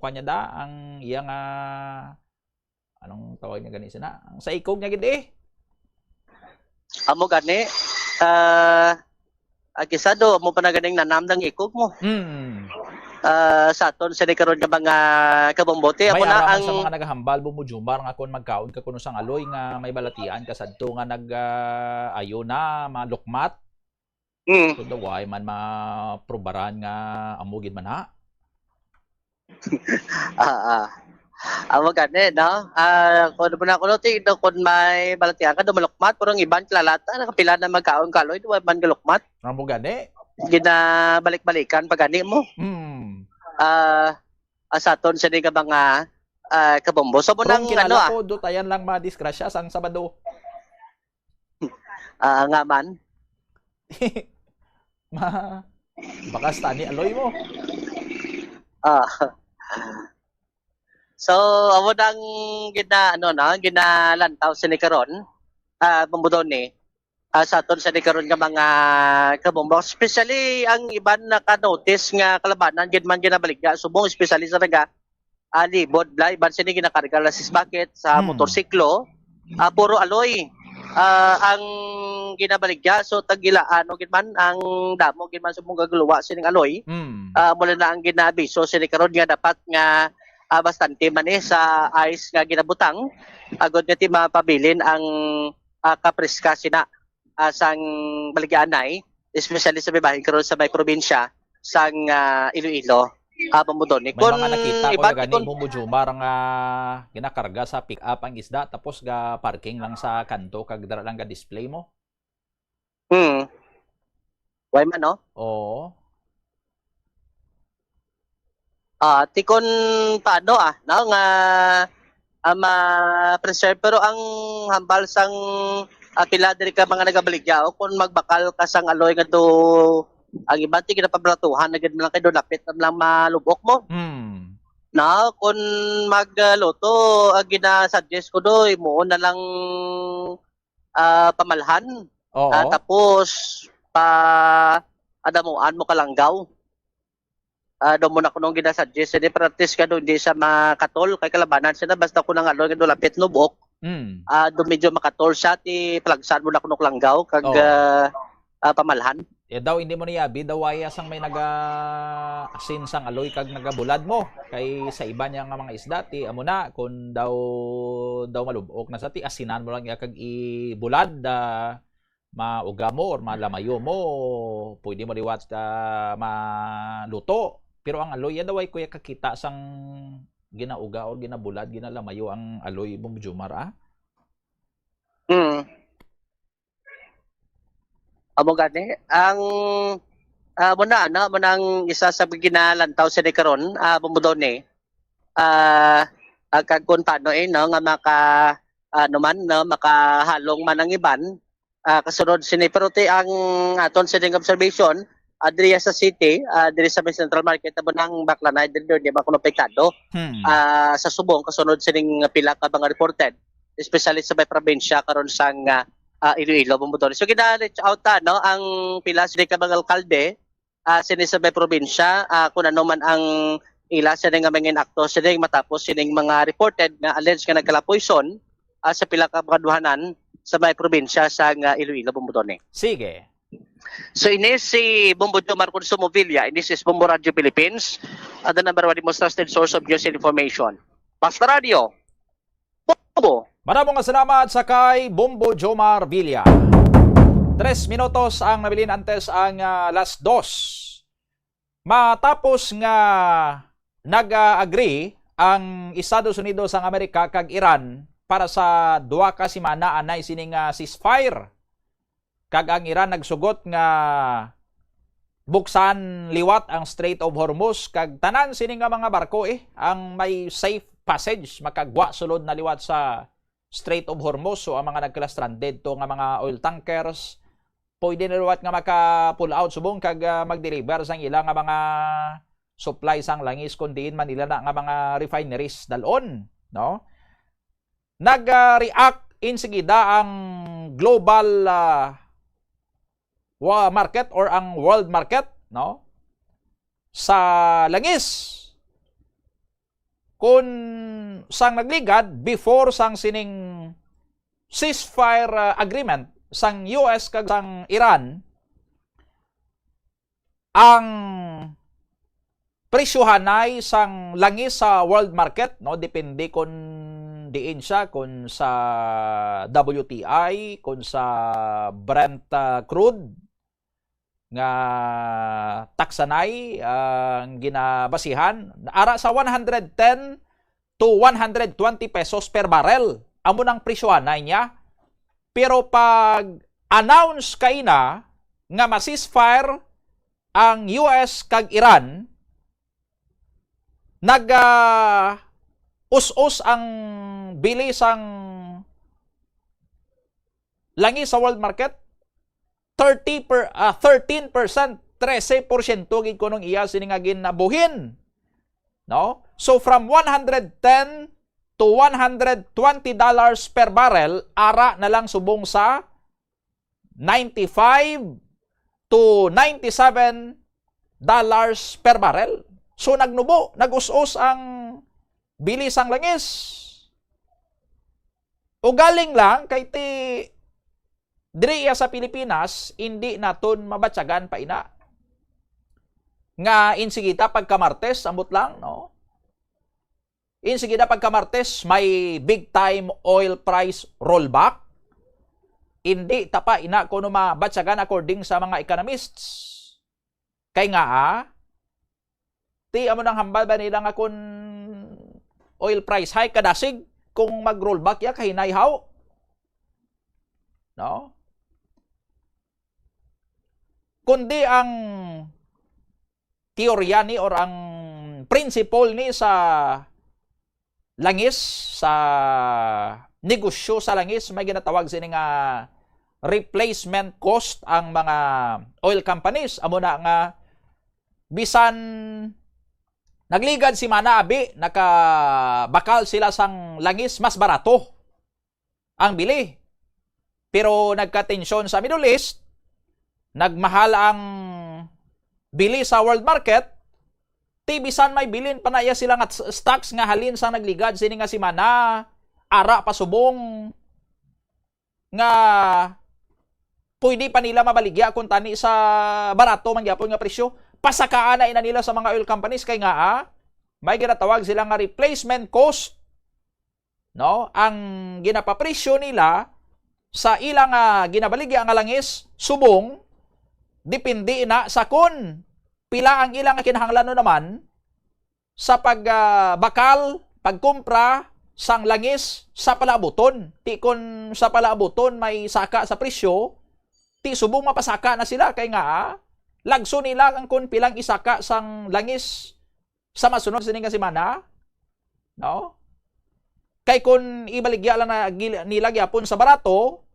kwan niya da, ang iya nga, anong tawag niya gani sina? Ang sa ikog niya gid eh. Amo gani, ah, ah, kisado, amo pa na ganing nanamdang ikog mo. Mm. Ah, sa aton sini karon nga mga kabombote, May amo na ara man ang sa mga nagahambal, Bombo Jomar, nga kung magkaon ka kuno sang aloy nga may balatian ka sadto nga nag, ah, ayo na, malukmat. Mm. So, daway man maprubaran nga amo gid man, ha? Ah, ah. Amo gani, no? Ah, kung ano na kuno, ti, no, kung may balatian ka, dumalukmat, pero ang iban, kilalata, nakapila na magkaon kaloy, duwa man galukmat. Amo gani? Ginabalik-balikan pa gani mo. Mm. Ah, ah, sa aton sini nga mga, ah, kabombo. So, mo Pero nang, ang ano, kilala ah. ko, dutayan lang madisgrasya sang Sabado. Ah, nga man. Ma-, bakas tani aloy mo. Ah. So, amo nang gina-, ano na, ginalantaw sini karon, ah, Bombo Donny, ah, sa aton sini karon nga mga kabombo. Especially ang iban naka-notice nga kalabanan gid man ginabaligya subong, especially sa naga, ah, libod, bla, iban sini ginakarga lang sa six bucket, sa Hmm. motorsiklo, ah, puro aloy, ah, ang ginabaligya. So, tagila, ano gid man, ang damo gid man subong gagluwa sining aloy. Hmm. Ah, mula na ang ginaabiso sini karon nga dapat nga, ah, bastante man ni sa ice nga ginabutang, agod nga ti mapabilin ang, ah, kapriska sina, ah, sang baligyaanay, especially sa bibahin karon sa may probinsya sang, ah, Iloilo, ah, Bombo Donny. May Kung mga nakita ko iban na gani, kun- Bombo Jomar, nga ginakarga sa pick-up ang isda, tapos ga-parking lang sa kanto, kag dira lang ga-display mo. Hmm. Why man, no? Oo. Ah, ti kon paano, ah, no, nga, ah, ma-preserve. Pero ang hambal sang, ah, pila diri ka mga nagabaligya, o kung magbakal ka sang aloy nga do, ang iban ti ginapabratuhan na gid man lang kay do lapit na lang malubok mo. Hmm. Na, kung magluto, ang gina-suggest ko do, imo na lang, ah, pamalhan. Oo. Ah, tapos, pa-, adamuan mo kalanggaw. Ah, daw mo na kuno ang ginasuggest, hindi practice ka do, hindi siya makatol, kay kalabanan siya na, basta ko nang aloy nga do lapit lubok. Mm. Ah, do medyo makatol siya, ti palagsan mo na kuno kalanggaw, kag, Oo. ah, ah, pamalhan. Eh, daw hindi mo niyabi, daw waya sang may naga-asin sang aloy kag nagabulad mo. Kay sa iba niya nga mga isda, ti amo na, kung daw, daw malubok na sa ti asinan mo lang iya kag ibulad, ah, mauga mo or malamayo mo, pwede mo liwat, ah, maluto. Pero ang aloy, yan daw ay kuya kakita sang ginauga or ginabulad, ginalamayo ang aloy, Bombo Jomar, ah? Mm. Amo gani, ang, ah, mo na, ano, mo nang isa sa ginalantaw sini karon, ah, Bombo Donny. Ah, ah, kag kung paano, eh, no, nga maka, ano man, no, makahalong man ang iban, ah, kasunod sini. Pero ti ang aton sining observation, ah, diri sa city, ah, diri sa may Central Market, abo nang baklanay, diri, diri, di ba kuno apektado? Hmm. Ah, sa subong, kasunod sining pila ka mga reported, especially sa may probinsya karon sang, ah, ah, Iloilo, Bombo Donny. So, gina-reach out ta, no, ang pila sini ka mga alkalde, ah, sini sa may probinsya, ah, kung ano man ang ila sini nga mga inakto, sini matapos sining mga reported nga alleged nga nagkalapoyson, ah, sa pila ka mga aduanan sa may probinsya sa nga Iloilo, Bombo Donny. Sige. So, ini si Bombo Jomar Consumo Villa, ini si Bombo Radio Philippines, ah, the number one, the most trusted source of news and information. Basta Radio, Bombo. Maramong nga salamat sa kay Bombo Jomar Villa. Tres minutos ang nabilin antes ang, ah, last dos. Matapos nga nag-agree ang Estados Unidos, ang Amerika, kag Iran para sa duha ka semana anay sini nga ceasefire. Kag ang Iran nagsugot nga buksan liwat ang Strait of Hormuz, kag tanan sini nga mga barko, eh, ang may safe passage makagwa sulod na liwat sa Strait of Hormuz. So, ang mga nagkala-stranded to nga mga oil tankers, pwede na liwat nga maka-pull out subong kag, ah, mag-deliver sang ila nga mga supply sang langis kun diin man nila na nga mga refineries dalon, no? Nag, ah, react insigida ang global, ah, wa-, market or ang world market, no? Sa langis. Kun sang nagligad, before sang sining ceasefire, ah, agreement sang U S kag sang Iran, ang presyohanay sang langis sa world market, no, depende kun diin siya, kun sa W T I, kun sa Brent, ah, crude nga taksanay ang ginabasihan, ara sa one hundred ten to one hundred twenty pesos per barrel. Amo nang presyohanay niya. Pero pag announce kaina nga ma-ceasefire ang U S kag Iran, nag, ah, us-os ang bili sang langis sa world market. Thirty per, ah, thirteen percent, trese porsyento gid kunong iya sini nga ginabuhin. No? So, from one hundred ten to one hundred twenty dollars per barrel, ara na lang subong sa ninety-five to ninety-seven dollars per barrel. So, nagnubo, nag-us-os ang bili sang langis. Ugaling lang, kay ti, diri iya sa Pilipinas, indi naton mabatyagan pa ina. Nga insigita pagka Martes, ambot lang, no? Insigida pagka Martes, may big time oil price rollback. Indi ta pa ina kuno mabatyagan according sa mga economists. Kay nga, ah, ti amo nang hambal ba nila nga kun oil price high kadasig, kung mag-rollback ya, kahinay haw? No? Kundi ang teorya ni or ang principle ni sa langis, sa negosyo sa langis, may ginatawag sini nga replacement cost ang mga oil companies. Amo na nga bisan nagligad si mana abi, nakabakal sila sang langis, mas barato ang bili. Pero nagkatensyon sa Middle East, nagmahal ang bili sa world market, ti bisan may bilin pa na iya sila nga s-, stocks nga halin sa nagligad sini nga semana, ara pa subong nga pwede pa nila mabaligya kung tani sa barato man gyapon nga presyo, pasakaan na ina nila sa mga oil companies kay nga, ah, may ginatawag sila nga replacement cost, no? Ang ginapapresyo nila sa ila nga ginabaligya nga langis subong depende na sa kun pila ang ila nga kinahanglan naman sa pag, ah, bakal, pagkumpra sang langis sa palaabuton. Ti kon sa palaabuton may saka sa presyo, ti subong mapasaka na sila kay nga, ah, lagso nila ang kon pilang isaka sang langis sa masunod sini nga semana, no? Kay kon ibaligya lang na gil-, nila gyapon sa barato,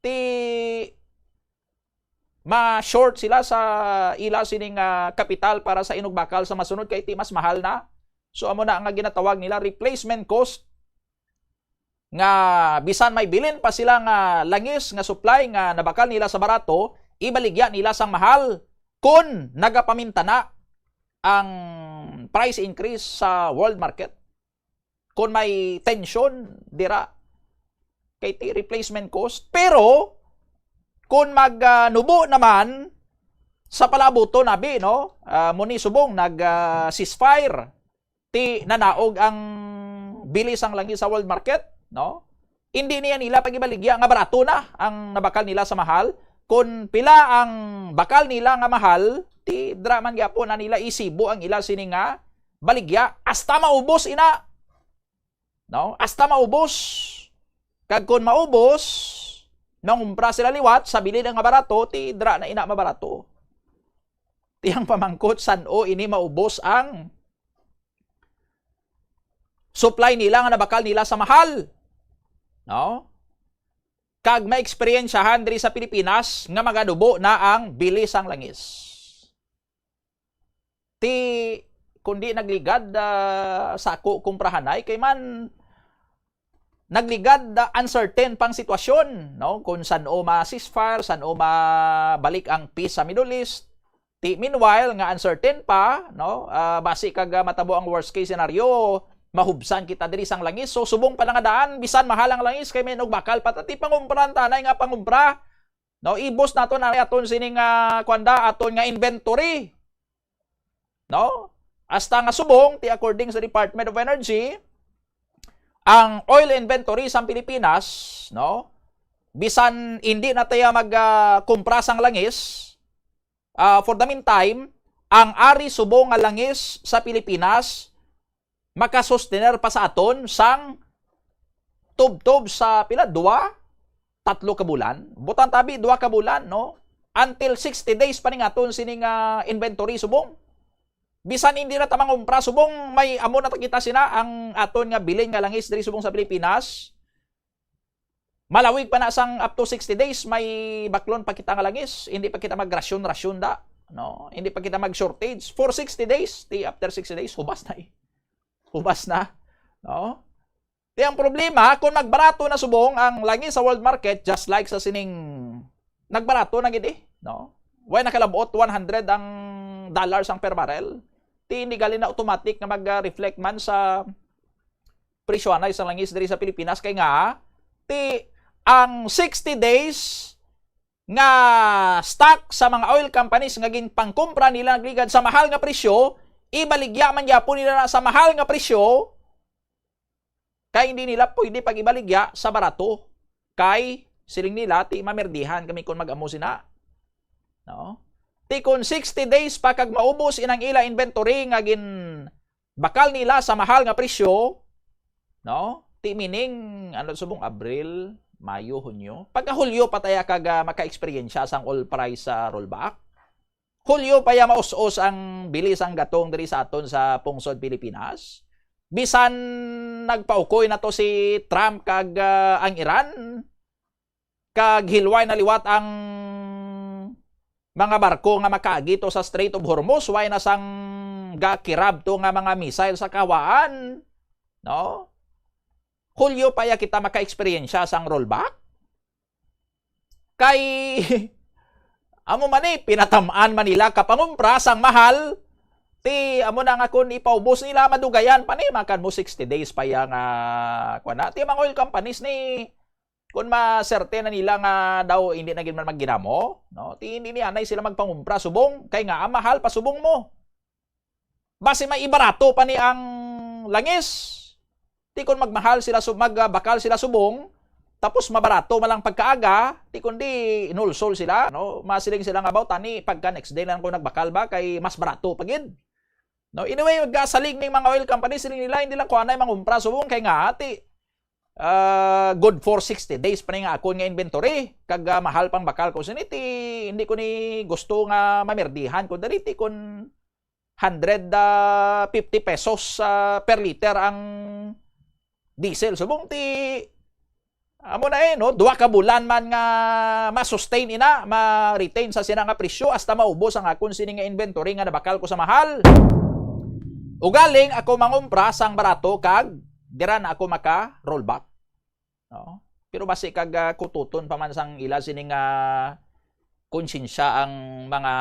ti ma-short sila sa ila sining, ah, kapital para sa inugbakal sa masunod kay ti mas mahal na. So, amo na nga ginatawag nila replacement cost, nga bisan may bilin pa sila nga langis nga supply nga nabakal nila sa barato, ibaligya nila sang mahal kon nagapaminta na ang price increase sa world market. Kon may tension dira, kay ti replacement cost. Pero, kung mag, ah, nubo naman sa palaabuton, abi, no? Ah, mo ni subong nag, ah, ceasefire, ti nanaog ang bili sang langis sa world market, no? Hindi niya nila pagibaligya nga barato na ang nabakal nila sa mahal. Kung pila ang bakal nila nga mahal, ti dra man gyapon na nila isibo ang ila sini nga baligya hasta maubos ina. No? Hasta maubos. Kag kon maubos, mangumpra sila liwat sa bilin nga barato, ti dira na ina mabarato. Ti ang pamangkot, san-o ini maubos ang supply nila nga nabakal nila sa mahal? No? Kag maeksperiensyahan diri sa Pilipinas nga magadubo na ang bili sang langis. Ti kundi nagligad, ah, sa ako kumprahanay, kay man nagligad, ah, uncertain pang sitwasyon, no? Kung san-o ma-ceasefire, san-o mabalik ang peace sa Middle East. Ti meanwhile nga uncertain pa, no? Ah, basi kag, ah, matabo ang worst case scenario, mahubsan kita diri sang langis. So subong pa na nga daan, bisan mahal ang langis, kay may nagbakal pa ta, ti pangumpran tanay nga pangumpra. No, ibos naton ang aton sining, ah, kwanda, aton nga inventory. No? Hasta nga subong, ti according sa Department of Energy, ang oil inventory sa Pilipinas, no? Bisan hindi na tayo mag, ah, kumpra sang langis, ah, for the meantime, ang ari subong nga langis sa Pilipinas makasustener pa sa aton sang tubtob sa pila? Dua? Tatlo ka bulan? Butang tabi, dua ka bulan, no? Until sixty days pa ning aton sining, ah, inventory subong. Bisan hindi na ta mangumpra subong, may amo na ta kita sina ang aton nga bilin nga langis diri subong sa Pilipinas. Malawig pa na sang up to sixty days, may baklon pa kita nga langis. Hindi pa kita magrasyon-rasyon da, no? Hindi pa kita mag-shortage. For sixty days, ti after sixty days, hubas na eh. Hubas na, no? Ti ang problema, kung magbarato na subong ang langis sa world market, just like sa sining, nagbarato na gid eh, no? Way nakalabot, one hundred ang dollars ang per barrel. Ti hindi gali na automatic nga mag-reflect man sa presyo anay sa langis diri sa Pilipinas, kay nga ti ang sixty days nga stock sa mga oil companies nga ginpangkumpra nila nagligad sa mahal nga presyo, ibaligya man gyapon nila na sa mahal nga presyo, kay hindi nila pwede pag-ibaligya sa barato. Kay siling nila, ti mamerdihan kami kung mag-amo sina. No? Ti kon sixty days pa kag maubos inang ila inventory nga gin bakal nila sa mahal nga presyo, no? Ti meaning, ano, subong Abril, Mayo, Hunyo. Pagka Hulyo pa taya kag, ah, maka-eksperyensya sang oil price sa rollback. Hulyo pa ya maus-os ang bili sang gatong diri sa aton sa pungsod Pilipinas. Bisan nagpaukoy na to si Trump kag, ah, ang Iran, kag hilway na liwat ang mga barko nga makaagi to sa Strait of Hormuz, way na sang gakirab to nga mga missile sa kahawaan, no? Hulyo pa ya kita maka-eksperyensya sang rollback. Kay, amo man eh, pinatam-an man nila kapangumpra sang mahal, ti amo na nga kung ipaubos nila, madugayan pa ni, makan mo sixty days pa ya nga, kuwan na. Ti mga oil companies ni, kung ma-certain na nila nga daw hindi na gid man magginamo, no? Ti hindi ni anay sila magpangumpra subong, kay nga ang mahal pa subong mo. Basi may ibarato pa ni ang langis. Ti kon magmahal sila su-, magbakal sila subong, tapos mabarato man lang pagkaaga, ti kundi inulsol sila, no? Masiling sila nga, "Baw, tani pagka next day lang ko nagbakal ba, kay mas barato pa gid." No, anyway, gasalig ning mga oil company, siling nila, "Hindi lang ko anay mangumpra subong kay nga ati, ah, good for sixty days pa ni nga akon nga inventory, kag, ah, mahal pang bakal ko sini, ti hindi ko ni gusto nga mamerdihan ko diri, ti kon hundred fifty pesos, ah, per liter ang diesel." Subong ti amo na eh, no? Duha ka bulan man nga ma-sustain ina, ma-retain sa sina nga presyo hasta maubos ang akon sini nga inventory nga nabakal ko sa mahal. Ugaling ako mangumpra sang barato kag dira na ako maka-rollback. No? Pero basi kag, ah, kututon pa man sang ila sini nga konsyensya ang mga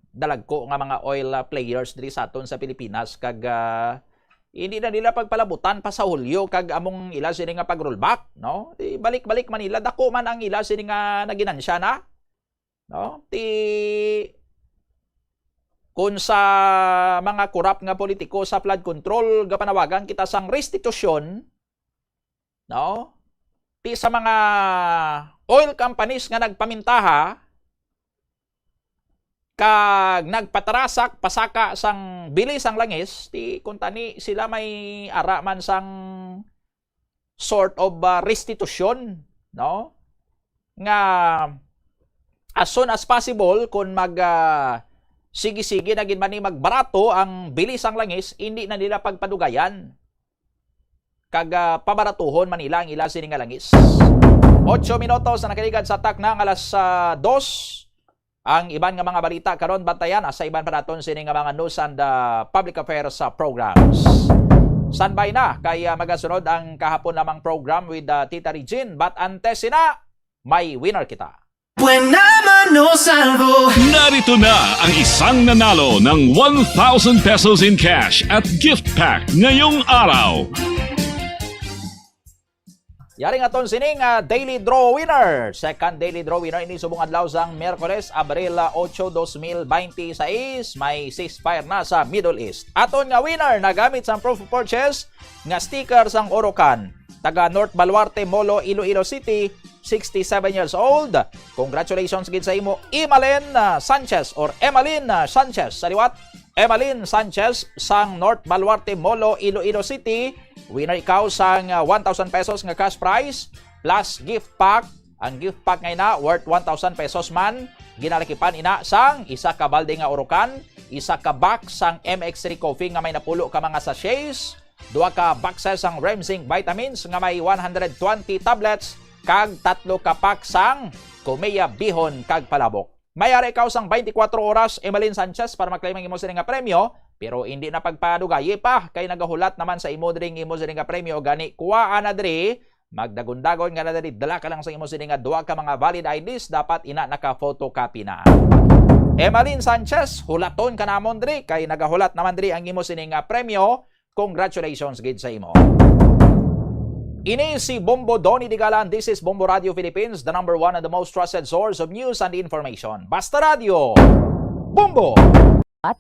dalagko nga mga oil, ah, players diri sa aton sa Pilipinas kag, ah, hindi na nila pagpalabutan pa sa Hulyo kag among ila sini nga pag-rollback, no? Ibalik-balik man nila, dako man ang ila sini nga naginansya na, no? Ti kun sa mga korap nga politiko sa flood control, gapanawagan kita sang restitusyon, no? Ti sa mga oil companies nga nagpamintaha kag nagpatarasak pasaka sang bili sang langis, ti kuntani sila may ara man sang sort of, ah, restitution, no? Nga as soon as possible, kung mag, ah, sige-sige na gid man ni magbarato ang bili sang langis, hindi na nila pagpadugayan. Kag, ah, pabaratuhon man nila ang ila sini nga langis. Ocho minutos na nakaligad sa takna nga alas, ah, dos. Ang iban nga mga balita karon, bantayan sa iban pa naton sini nga mga news and, ah, public affairs, ah, programs. Standby na kay, ah, magasunod ang kahapon lamang program with, ah, Tita Regine. But antes sina, may winner kita. Buena mano salvo. Narito na ang isang nanalo ng one thousand pesos in cash at gift pack ngayong araw. Yari nga ton sining, ah, daily draw winner. Second daily draw winner ini subong adlaw sang Miyerkules, Abril, ah, ocho, dos mil binte seis. May ceasefire na sa Middle East. Aton nga winner nagamit sang proof of purchase nga sticker sang Orocan. Taga North Baluarte, Molo, Iloilo City, sixty-seven years old. Congratulations gid sa imo, Emalin, ah, Sanchez or Emalin, ah, Sanchez. Sa liwat, Emalin Sanchez sang North Baluarte, Molo, Iloilo City. Winner ikaw sang, ah, one thousand pesos nga cash prize plus gift pack. Ang gift pack nga ina worth one thousand pesos man. Ginalakipan ina sang isa ka balde nga Orocan, isa ka box sang M X three Coffee nga may napulo ka mga sachets, duha ka boxes sang Remsing vitamins nga may one hundred twenty tablets, kag tatlo ka pack sang Kumeya bihon kag palabok. May ara ikaw sang twenty-four oras, Emalin Sanchez, para maklaim ang imo sini nga premyo, pero hindi na pagpadugayi pa, kay nagahulat naman sa imo diri ang imo sini nga premyo, gani kuwaa na diri, magdagon-dagon nga na diri, dala ka lang sa imo sini nga duha ka mga valid I Ds, dapat ina naka-photocopy na. Emalin Sanchez, hulaton ka namon diri, kay nagahulat naman diri ang imo sini nga premyo. Congratulations gid sa imo. Ini si Bombo Donny Digalan. This is Bombo Radio Philippines, the number one and the most trusted source of news and information. Basta Radio, Bombo! At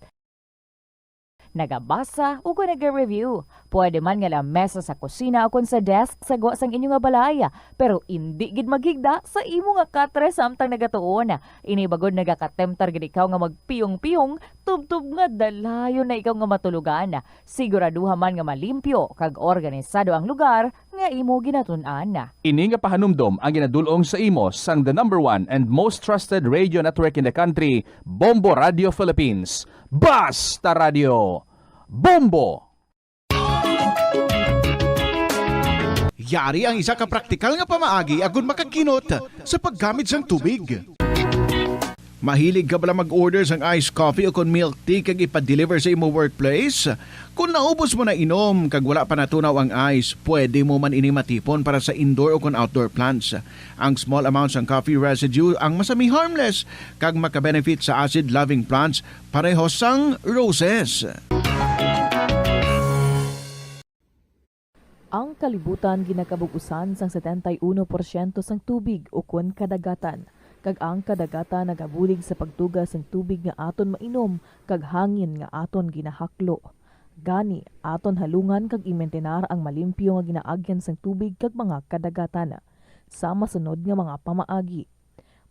nagabasa o kon naga-review. Pwede man nga lamesa sa kusina o kon sa desk sa gwa sang inyo nga balay, pero indi gid maghigda sa imo nga katre samtang nagatuon. Ini bagod nagakatemptar gid ikaw nga magpiyong-piyong, tubtob nga dalayon na ikaw nga matulogan. Siguraduha man nga malimpyo kag organisado ang lugar nga imo ginatun-an. Ini nga pahanumdom ang ginadul-ong sa imo sang the number one and most trusted radio network in the country, Bombo Radio Philippines. Basta Radio, Bombo! Yari ang isa ka praktikal nga pamaagi agud makakinot sa paggamit sang tubig. Mahilig ka bala mag-order sang iced coffee o kon milk tea kag ipa-deliver sa imo workplace? Kon naubos mo na inom kag wala pa natunaw ang ice, pwede mo man ini matipon para sa indoor o kon outdoor plants. Ang small amount sang coffee residue ang masami harmless kag makabenefit sa acid-loving plants pareho sang roses. Ang kalibutan ginakabug-usan sang setenta y uno porsyento sang tubig ukon kadagatan, kag ang kadagatan nagabulig sa pagduga sang tubig nga aton mainom kag hangin nga aton ginahaklo. Gani, aton halungan kag imintinar ang malimpyo nga ginaagyan sang tubig kag mga kadagatan. Sa masunod nga mga pamaagi,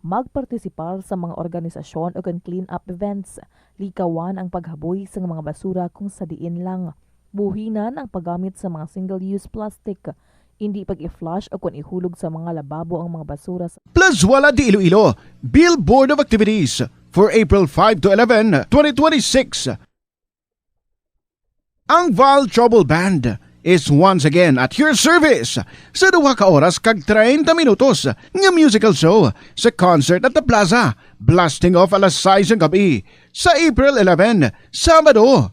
magpartisipar sa mga organisasyon ukon clean-up events, likawan ang paghaboy sang mga basura kung sa diin lang, buhinan ang paggamit sa mga single-use plastic, indi pag-i-flush ukon ihulog sa mga lababo ang mga basura sa Plazuela de Iloilo, Bill Board of Activities for April five to eleven, twenty twenty-six. Ang Val Trouble Band is once again at your service sa duha ka oras kag treinta minutos nga musical show sa Concert at the Plaza, blasting off alas sais sang gab-i sa April eleven, Sabado.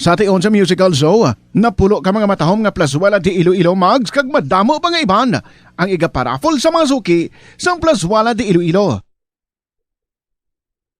Sa tion sa musical show, napulo ka mga matahom nga Plazuela de Iloilo mugs kag madamo pa nga iban ang igaparaffle sa mga suki sang Plazuela de Iloilo.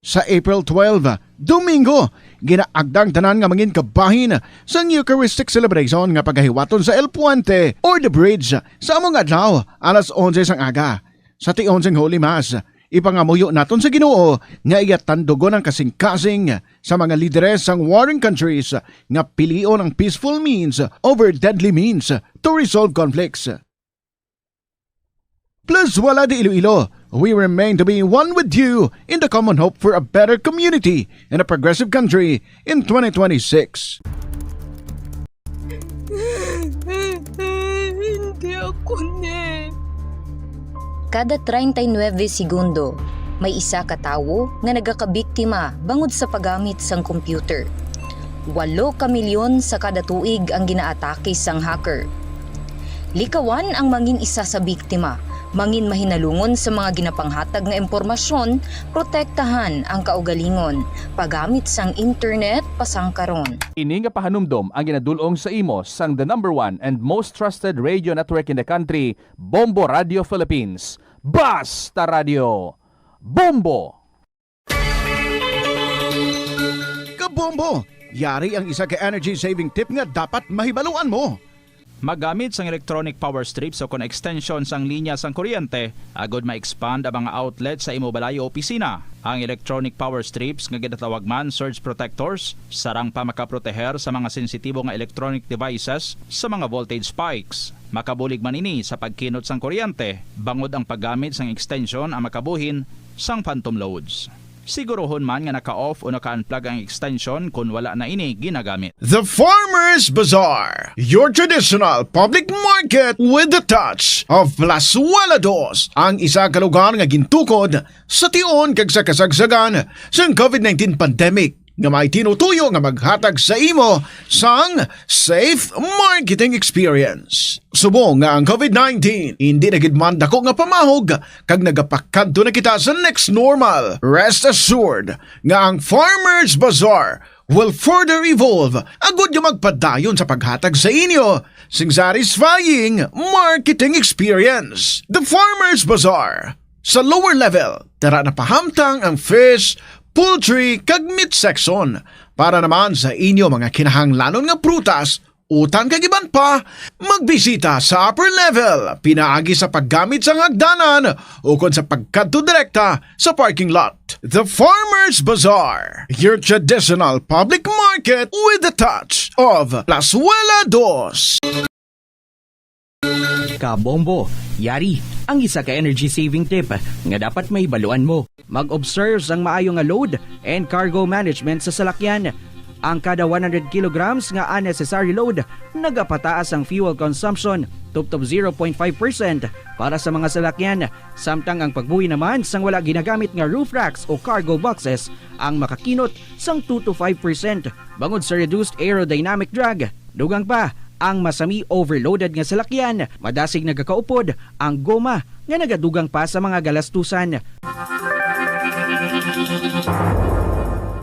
Sa April twelve, Domingo, ginaagda ang tanan nga mangin kabahin sang Eucharistic celebration nga pagahiwaton sa El Puente or The Bridge sa amo nga adlaw, alas onse sang aga. Sa tion sang Holy Mass, ipangamuyo naton sa Ginoo nga iya tandugon ang kasingkasing sa mga lideres sang warring countries nga pilion ang peaceful means over deadly means to resolve conflicts. Plazuela de Iloilo, we remain to be one with you in the common hope for a better community and a progressive country in twenty twenty-six. Kada treinta y nueve segundo, may isa ka tawo nga nagakabiktima bangod sa paggamit sang computer. Walo ka milyon sa kada tuig ang ginaatake sang hacker. Likawan ang mangin isa sa biktima, mangin mahinalungon sa mga ginapanghatag nga impormasyon, protektahan ang kaugalingon, paggamit sang internet pasangkaron. Ini nga pahanumdom ang ginadul-ong sa imo sang the number one and most trusted radio network in the country, Bombo Radio Philippines. Basta Radio, Bombo! Kabombo! Yari ang isa ka energy saving tip nga dapat mahibaluan mo. Maggamit sang electronic power strips o kon extension sang linya sang kuryente agud ma-expand ang mga outlet sa imo balay o opisina. Ang electronic power strips nga ginatawag man surge protectors sarang pa makaproteher sa mga sensitibo nga electronic devices sa mga voltage spikes. Makabulig man ini sa pagkinot sang kuryente bangod ang paggamit sang extension ang makabuhin sang phantom loads. Siguruhon man nga naka-off o naka-unplug ang extension kon wala na ini ginagamit. The Farmers Bazaar, your traditional public market with the touch of Plazuela Dos, ang isa ka lugar nga gintukod sa tion kag sa kasagsagan sang covid nineteen pandemic, nga may tinutuyo nga maghatag sa imo sang safe marketing experience. Subong nga ang covid nineteen indi na gid man dako nga pamahog kag nagapakadto na kita sa next normal, rest assured nga ang Farmers Bazaar will further evolve agud nga magpadayon sa paghatag sa inyo sing satisfying marketing experience. The Farmers Bazaar, sa lower level, tara na pahamtang ang fish, poultry, kag meat section. Para naman sa inyo mga kinahanglanon nga prutas, utan kag iban pa, magbisita sa upper level pinaagi sa paggamit sang hagdanan ukon sa pagkadto direkta sa parking lot. The Farmers Bazaar, your traditional public market with the touch of Plazuela Dos. Kabombo, yari ang isa ka energy saving tip nga dapat mahibaluan mo. Mag-observe sang maayo nga load and cargo management sa salakyan. Ang kada one hundred kilograms nga unnecessary load, nagapataas ang fuel consumption tubtob zero point five percent para sa mga salakyan, samtang ang pagbuhi naman sang wala ginagamit nga roof racks o cargo boxes ang makakinot sang two to five percent bangod sa reduced aerodynamic drag. Dugang pa, ang masami overloaded nga salakyan, madasig nagakaupod ang goma nga nagadugang pa sa mga galastusan.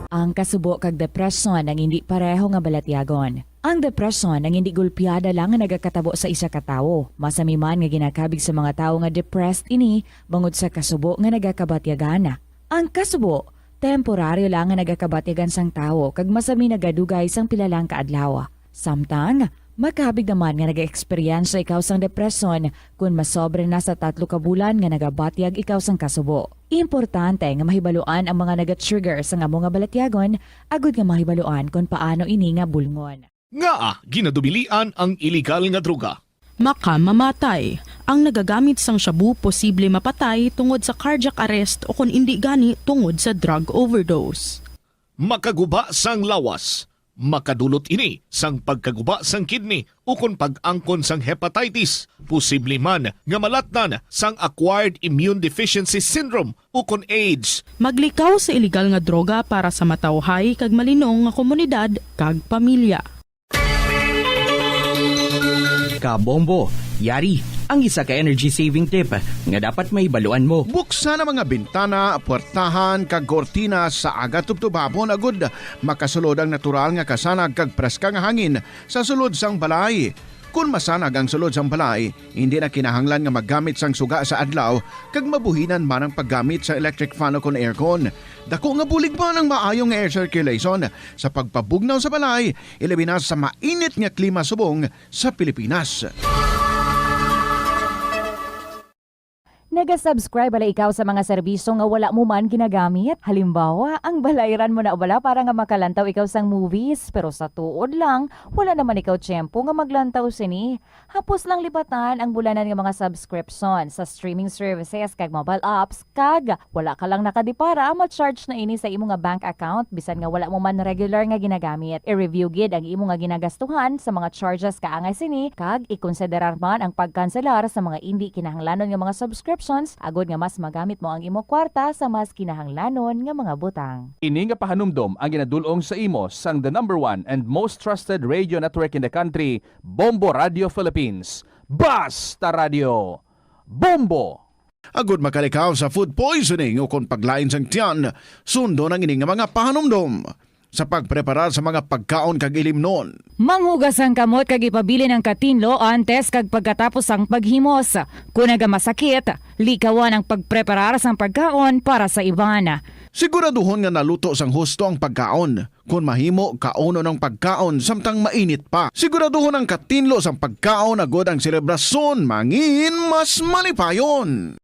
Ang kasubo kag depresyon ang indi pareho nga balatyagon. Ang depresyon ang indi gulpiada lang nga nagakatabo sa isa ka tawo. Masami man nga ginakabig sa mga tawo nga depressed ini bangod sa kasubo nga nagakabatyagan. Ang kasubo, temporaryo lang nga nagakabatyagan sang tawo kag masami nagadugay sang pila lang ka adlaw. Samtang, makabig naman nga nag-eksperyensya ikaw sang depresyon kon masobra na sa tatlo ka bulan nga nagabatyag ikaw sang kasubo. Importante nga mahibaluan ang mga naga-trigger sang amo nga balatyagon agud nga mahibaluan kon paano ini nga bulngon. Ngaa ginadubilian ang iligal nga droga? Makamamatay. Ang nagagamit sang shabu posible mapatay tungod sa cardiac arrest o kon indi gani tungod sa drug overdose. Makaguba sang lawas. Makadulot ini sang pagkaguba sang kidney ukon pag-angkon sang hepatitis, posible man nga malatnan sang acquired immune deficiency syndrome ukon AIDS. Maglikaw sa iligal nga droga para sa matawhay kag malinong nga komunidad kag pamilya. Kabombo, yari ang isa ka energy saving tip nga dapat mahibaluan mo. Buksan ang mga bintana, puwertahan, kag kortina sa aga tubtob hapon agud makasulod ang natural nga kasanag kag preska nga hangin sa sulod sang balay. Kon masanag ang sulod sang balay, hindi na kinahanglan nga maggamit sang suga sa adlaw kag mabuhinan man ang paggamit sa electric fan o kon aircon. Dako nga bulig man ang maayo nga air circulation sa pagpabugnaw sa balay, ilabi na sa mainit nga klima subong sa Pilipinas. Naga-subscribe bala ikaw sa mga serbisyo nga wala mo man ginagamit? Halimbawa, ang balayran mo na bala para nga makalantaw ikaw sang movies, pero sa tuod lang, wala naman ikaw tiyempo nga maglantaw sini. Hapos lang lipatan ang bulanan nga mga subscription sa streaming services kag mobile apps, kag wala ka lang nakadipara, ma-charge na ini sa imo nga bank account bisan nga wala mo man regular nga ginagamit. I-review gid ang imo nga ginagastuhan sa mga charges kaangay sini, kag ikonsiderar man ang pagkanselar sa mga indi kinahanglanon nga mga subscriptions agod nga mas magamit mo ang imo kwarta sa mas kinahanglanon nga mga butang. Ini nga pahanumdom ang ginadul-ong sa imo sang the number one and most trusted radio network in the country, Bombo Radio Philippines. Basta Radio, Bombo! Agud makalikaw sa food poisoning o kon paglain sang tiyan, sundon ang ini nga mga pahanumdom sa pagpreparar sa mga pagkaon kag ilimnon. Manghugas ang kamot kag ipabilin ang katinlo antes kag pagkatapos sang paghimos. Kon nagamasakit, likawan ang pagpreparar sang pagkaon para sa iban. Siguraduhon nga naluto sang husto ang pagkaon. Kon mahimo, kaunon ang pagkaon samtang mainit pa. Siguraduhon ang katinlo sang pagkaon agud ang selebrasyon mangin mas malipayon.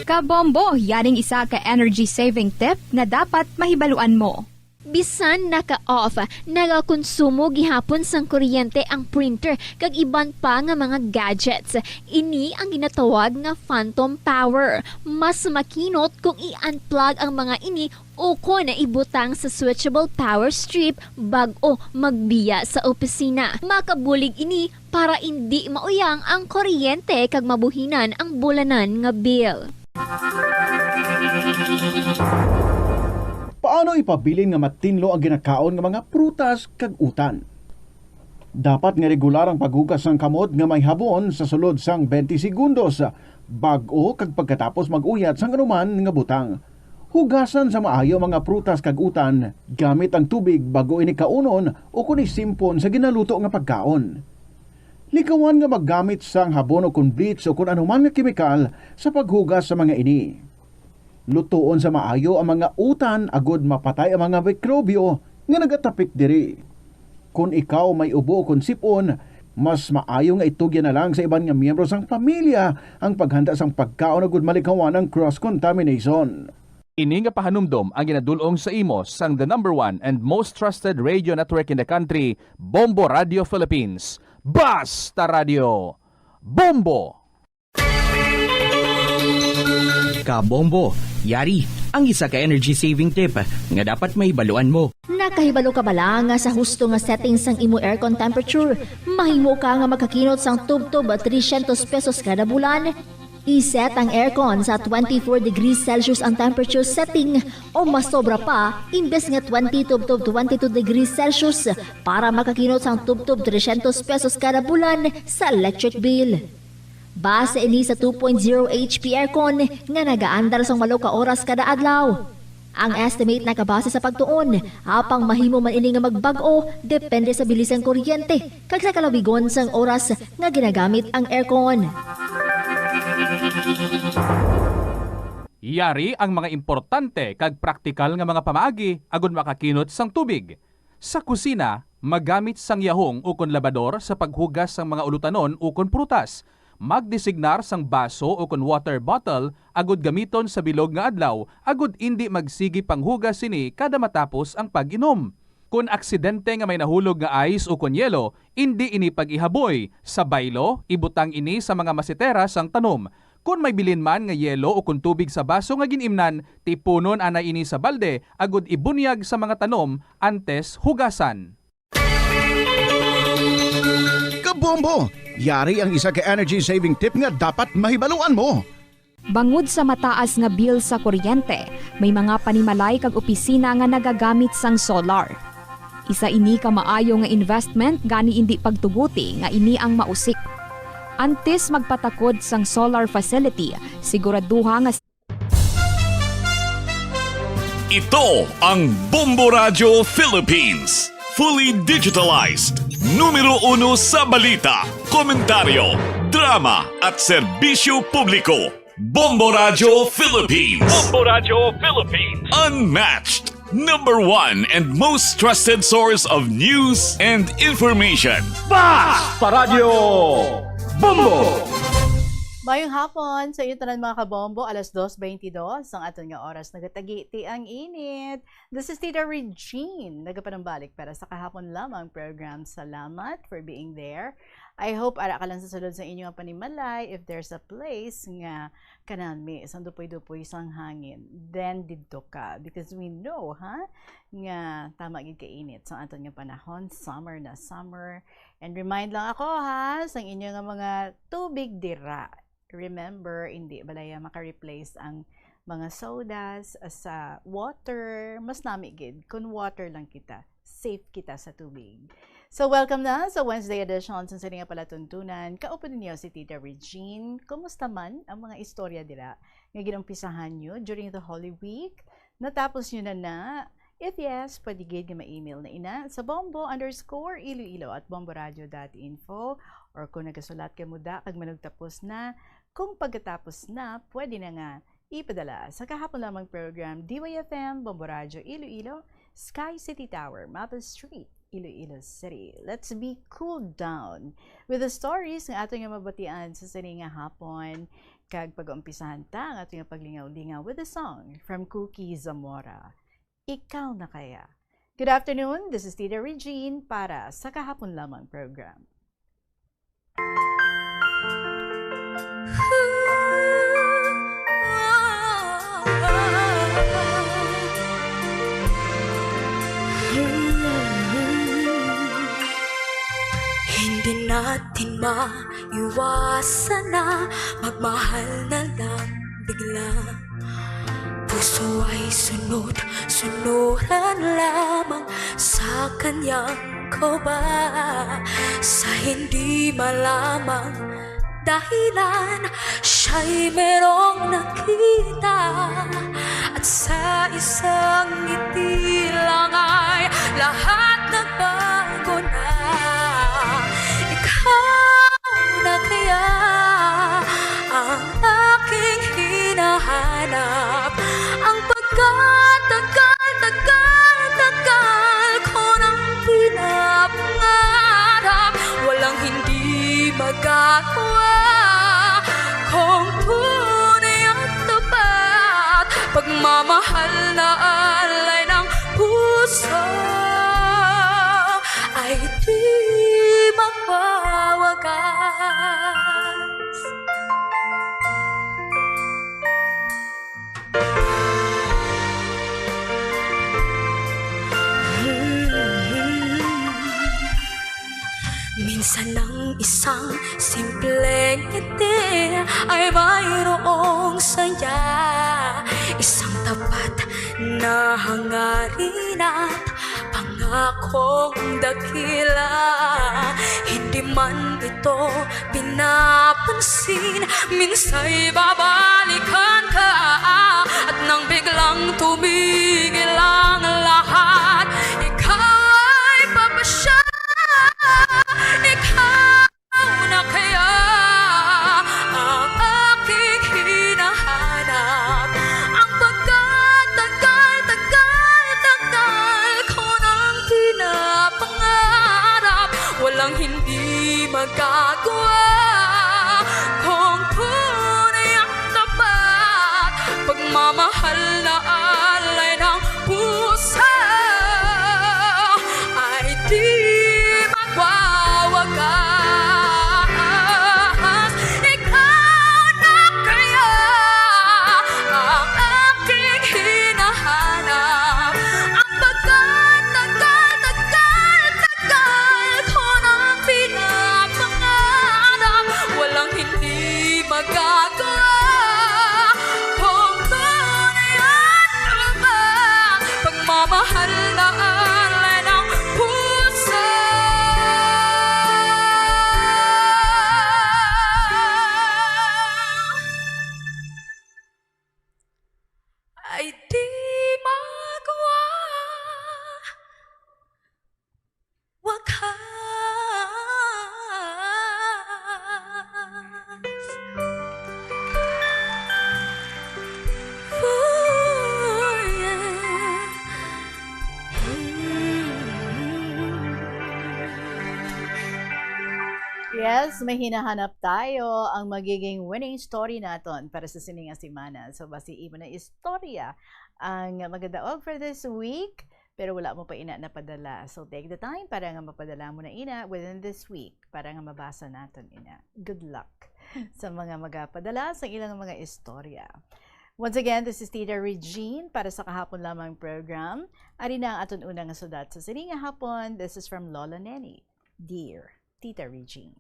Kabombo, yaring isa ka energy saving tip nga dapat mahibaluan mo. Bisan naka-off, nagakonsumo gihapon sang kuryente ang printer kag iban pa nga mga gadgets. Ini ang ginatawag nga phantom power. Mas makinot kung i-unplug ang mga ini ukon ibutang sa switchable power strip bag-o magbiya sa opisina. Makabulig ini para indi mauyang ang kuryente kag mabuhinan ang bulanan nga bill. Paano ipabilin nga matinlo ang ginakaon nga mga prutas kag utan? Dapat nga regular ang paghugas sang kamot nga may habon sa sulod sang twenty segundos, bag-o kag pagkatapos mag-uyat sang anuman nga butang. Hugasan sa maayo ang mga prutas kag utan gamit ang tubig bag-o ini kaunon ukon isimpon sa ginaluto nga pagkaon. Likawan nga maggamit sang habon ukon bleach ukon anuman nga kemikal sa paghugas sa mga ini. Lutoon sa maayo ang mga utan agod mapatay ang mga mikrobyo nga nagatapik diri. Kon ikaw may ubo ukon sip-on, mas maayo nga itugyan na lang sa iban nga miyembro sang pamilya ang paghanda sang pagkaon agud malikawan ang cross-contamination. Ini nga pahanumdom ang ginadul-ong sa imo sang the number one and most trusted radio network in the country, Bombo Radio Philippines. Basta Radio, Bombo! Kabombo, yari ang isa ka energy saving tip nga dapat mahibaluan mo. Nakahibalo ka bala nga sa husto nga setting sang imo aircon temperature, mahimo ka nga makakinot sang tubtob trescientos pesos kada bulan? I-set ang aircon sa twenty-four degrees Celsius ang temperature setting o mas sobra pa, imbes nga twenty tubtob twenty-two degrees Celsius, para makakinot sang tubtob trescientos pesos kada bulan sa electric bill. Base ini sa two point zero H P aircon nga nagaandar sang walo ka oras kada adlaw. Ang estimate nakabase sa pagtuon, apang mahimo man ini nga magbag-o depende sa bilis sang kuryente kag sa kalawigon sang oras nga ginagamit ang aircon. Yari ang mga importante kag praktikal nga mga pamaagi agud makakinot sang tubig. Sa kusina, magamit sang yahong ukon labador sa paghugas sang mga ulutanon ukon prutas. Magdesignar sang baso ukon water bottle agud gamiton sa bilog nga adlaw agud indi magsigi panghugas sini kada matapos ang pag-inom. Kon aksidente nga may nahulog nga ice ukon yelo, indi ini pag-ihaboy. Sa baylo, ibutang ini sa mga masetera sang tanom. Kon may bilin man nga yelo ukon tubig sa baso nga gin-imnan, tipunon anay ini sa balde agud ibunyag sa mga tanom antes hugasan. Kabombo! Yari ang isa ka energy saving tip nga dapat mahibaluan mo. Bangod sa mataas nga bill sa kuryente, may mga panimalay kag opisina nga nagagamit sang solar. Isa ini ka maayo nga investment, gani indi pagtuguti nga ini ang mausik. Antes magpatakod sang solar facility, siguraduha nga Ito ang Bombo Radyo Philippines. Fully digitalized. Numero uno sa balita, komentaryo, drama, at serbisyo publiko. Bombo Radyo Philippines. Bombo Radyo Philippines. Unmatched. Number one and most trusted source of news and information. Basta Radyo Bombo! Mayong hapon sa inyo tanan, mga kabombo. Alas dos bentidós ang aton nga oras. Nagatagiti ang init. This is Tita Regine, nagapanumbalik para sa kahapon lamang program. Salamat for being there. I hope ara ka lang sa sulod sa inyo nga panimalay. If there's a place nga kanami sang dupoy-dupoy sang hangin, then didto ka. Because we know, ha, nga tama gid ka init sa aton nga panahon. Summer na summer. And remind lang ako, ha, sang inyo nga mga tubig dira. Remember, hindi balaya maka-replace ang mga sodas sa water. Mas nami gid kun water lang kita, safe kita sa tubig. So, welcome na sa Wednesday edition sa sini nga palatuntunan. Kaupo ninyo si Tita Regine. Kumusta man ang mga istorya dira nga ginumpisahan nyo during the Holy Week? Natapos nyo na na? If yes, pwede gid nga ma-email na ina sa bombo underscore iloilo at bomboradio dot info, or kung nagasulat ka muda kag manugtapos na, kung pagkatapos na, pwede na nga ipadala sa kahapon lamang program, D Y F M, Bombo Radyo Iloilo, Sky City Tower, Mabel Street, Iloilo City. Let's be cool down with the stories nga ato nga mabatian sa sini nga hapon. Kag pag-umpisahan ta ang ato nga paglingaw-lingaw with a song from Cookie Zamora. Ikaw na kaya? Good afternoon, this is Tita Regine para sa Kahapon Lamang program. Hindi natin maiwasan na magmahal na lang bigla. Puso ay sunod-sunuran lamang sa kanyang koba. Sa hindi malamang dahilan, siya'y merong nakita. At sa isang ngiti lang ay lahat nagbago na. Ikaw na kaya ang aking hinahanap? Ang pagkatagal-tagal-tagal ko nang pinapangarap, walang hindi magagawa. Kung tunay at tapat, pagmamahal na alay ng puso ay di magwawakas. Minsan ang isang simpleng ngiti ay mayroong saya, isang tapat na hangarin at pangakong dakila. Hindi man ito pinapansin, minsa'y babalikan ka. At nang biglang tumigil ang lahat, ikaw ay papasya. Ikaw na kaya ang aking hinahanap? Ang pagkatagal-tagal-tagal ko nang pinapangarap, walang hindi magagawa. Kung tunay ang tapat, pagmamahal na alay ng puso ay di magwawakas. Ikaw na kaya ang aking hinahanap? Ang pagkatagal-tagal ko nang pinapangarap, walang hindi magagawa. Kung tunay at tapat, pagmamahal na alay ng puso ay di magwa wakas. Yes, may hinahanap tayo ang magiging winning story naton para sa sini nga semana. So, basi imo na istorya ang magadaog for this week, pero wala mo pa ina napadala. So, take the time para nga mapadala mo na ina within this week para nga mabasa naton ina. Good luck sa mga magapadala sa ilang mga istorya. Once again, this is Tita Regine para sa kahapon lamang program. Ari na ang aton unang sulat sa sini nga hapon. This is from Lola Neni. Dear Tita Regine.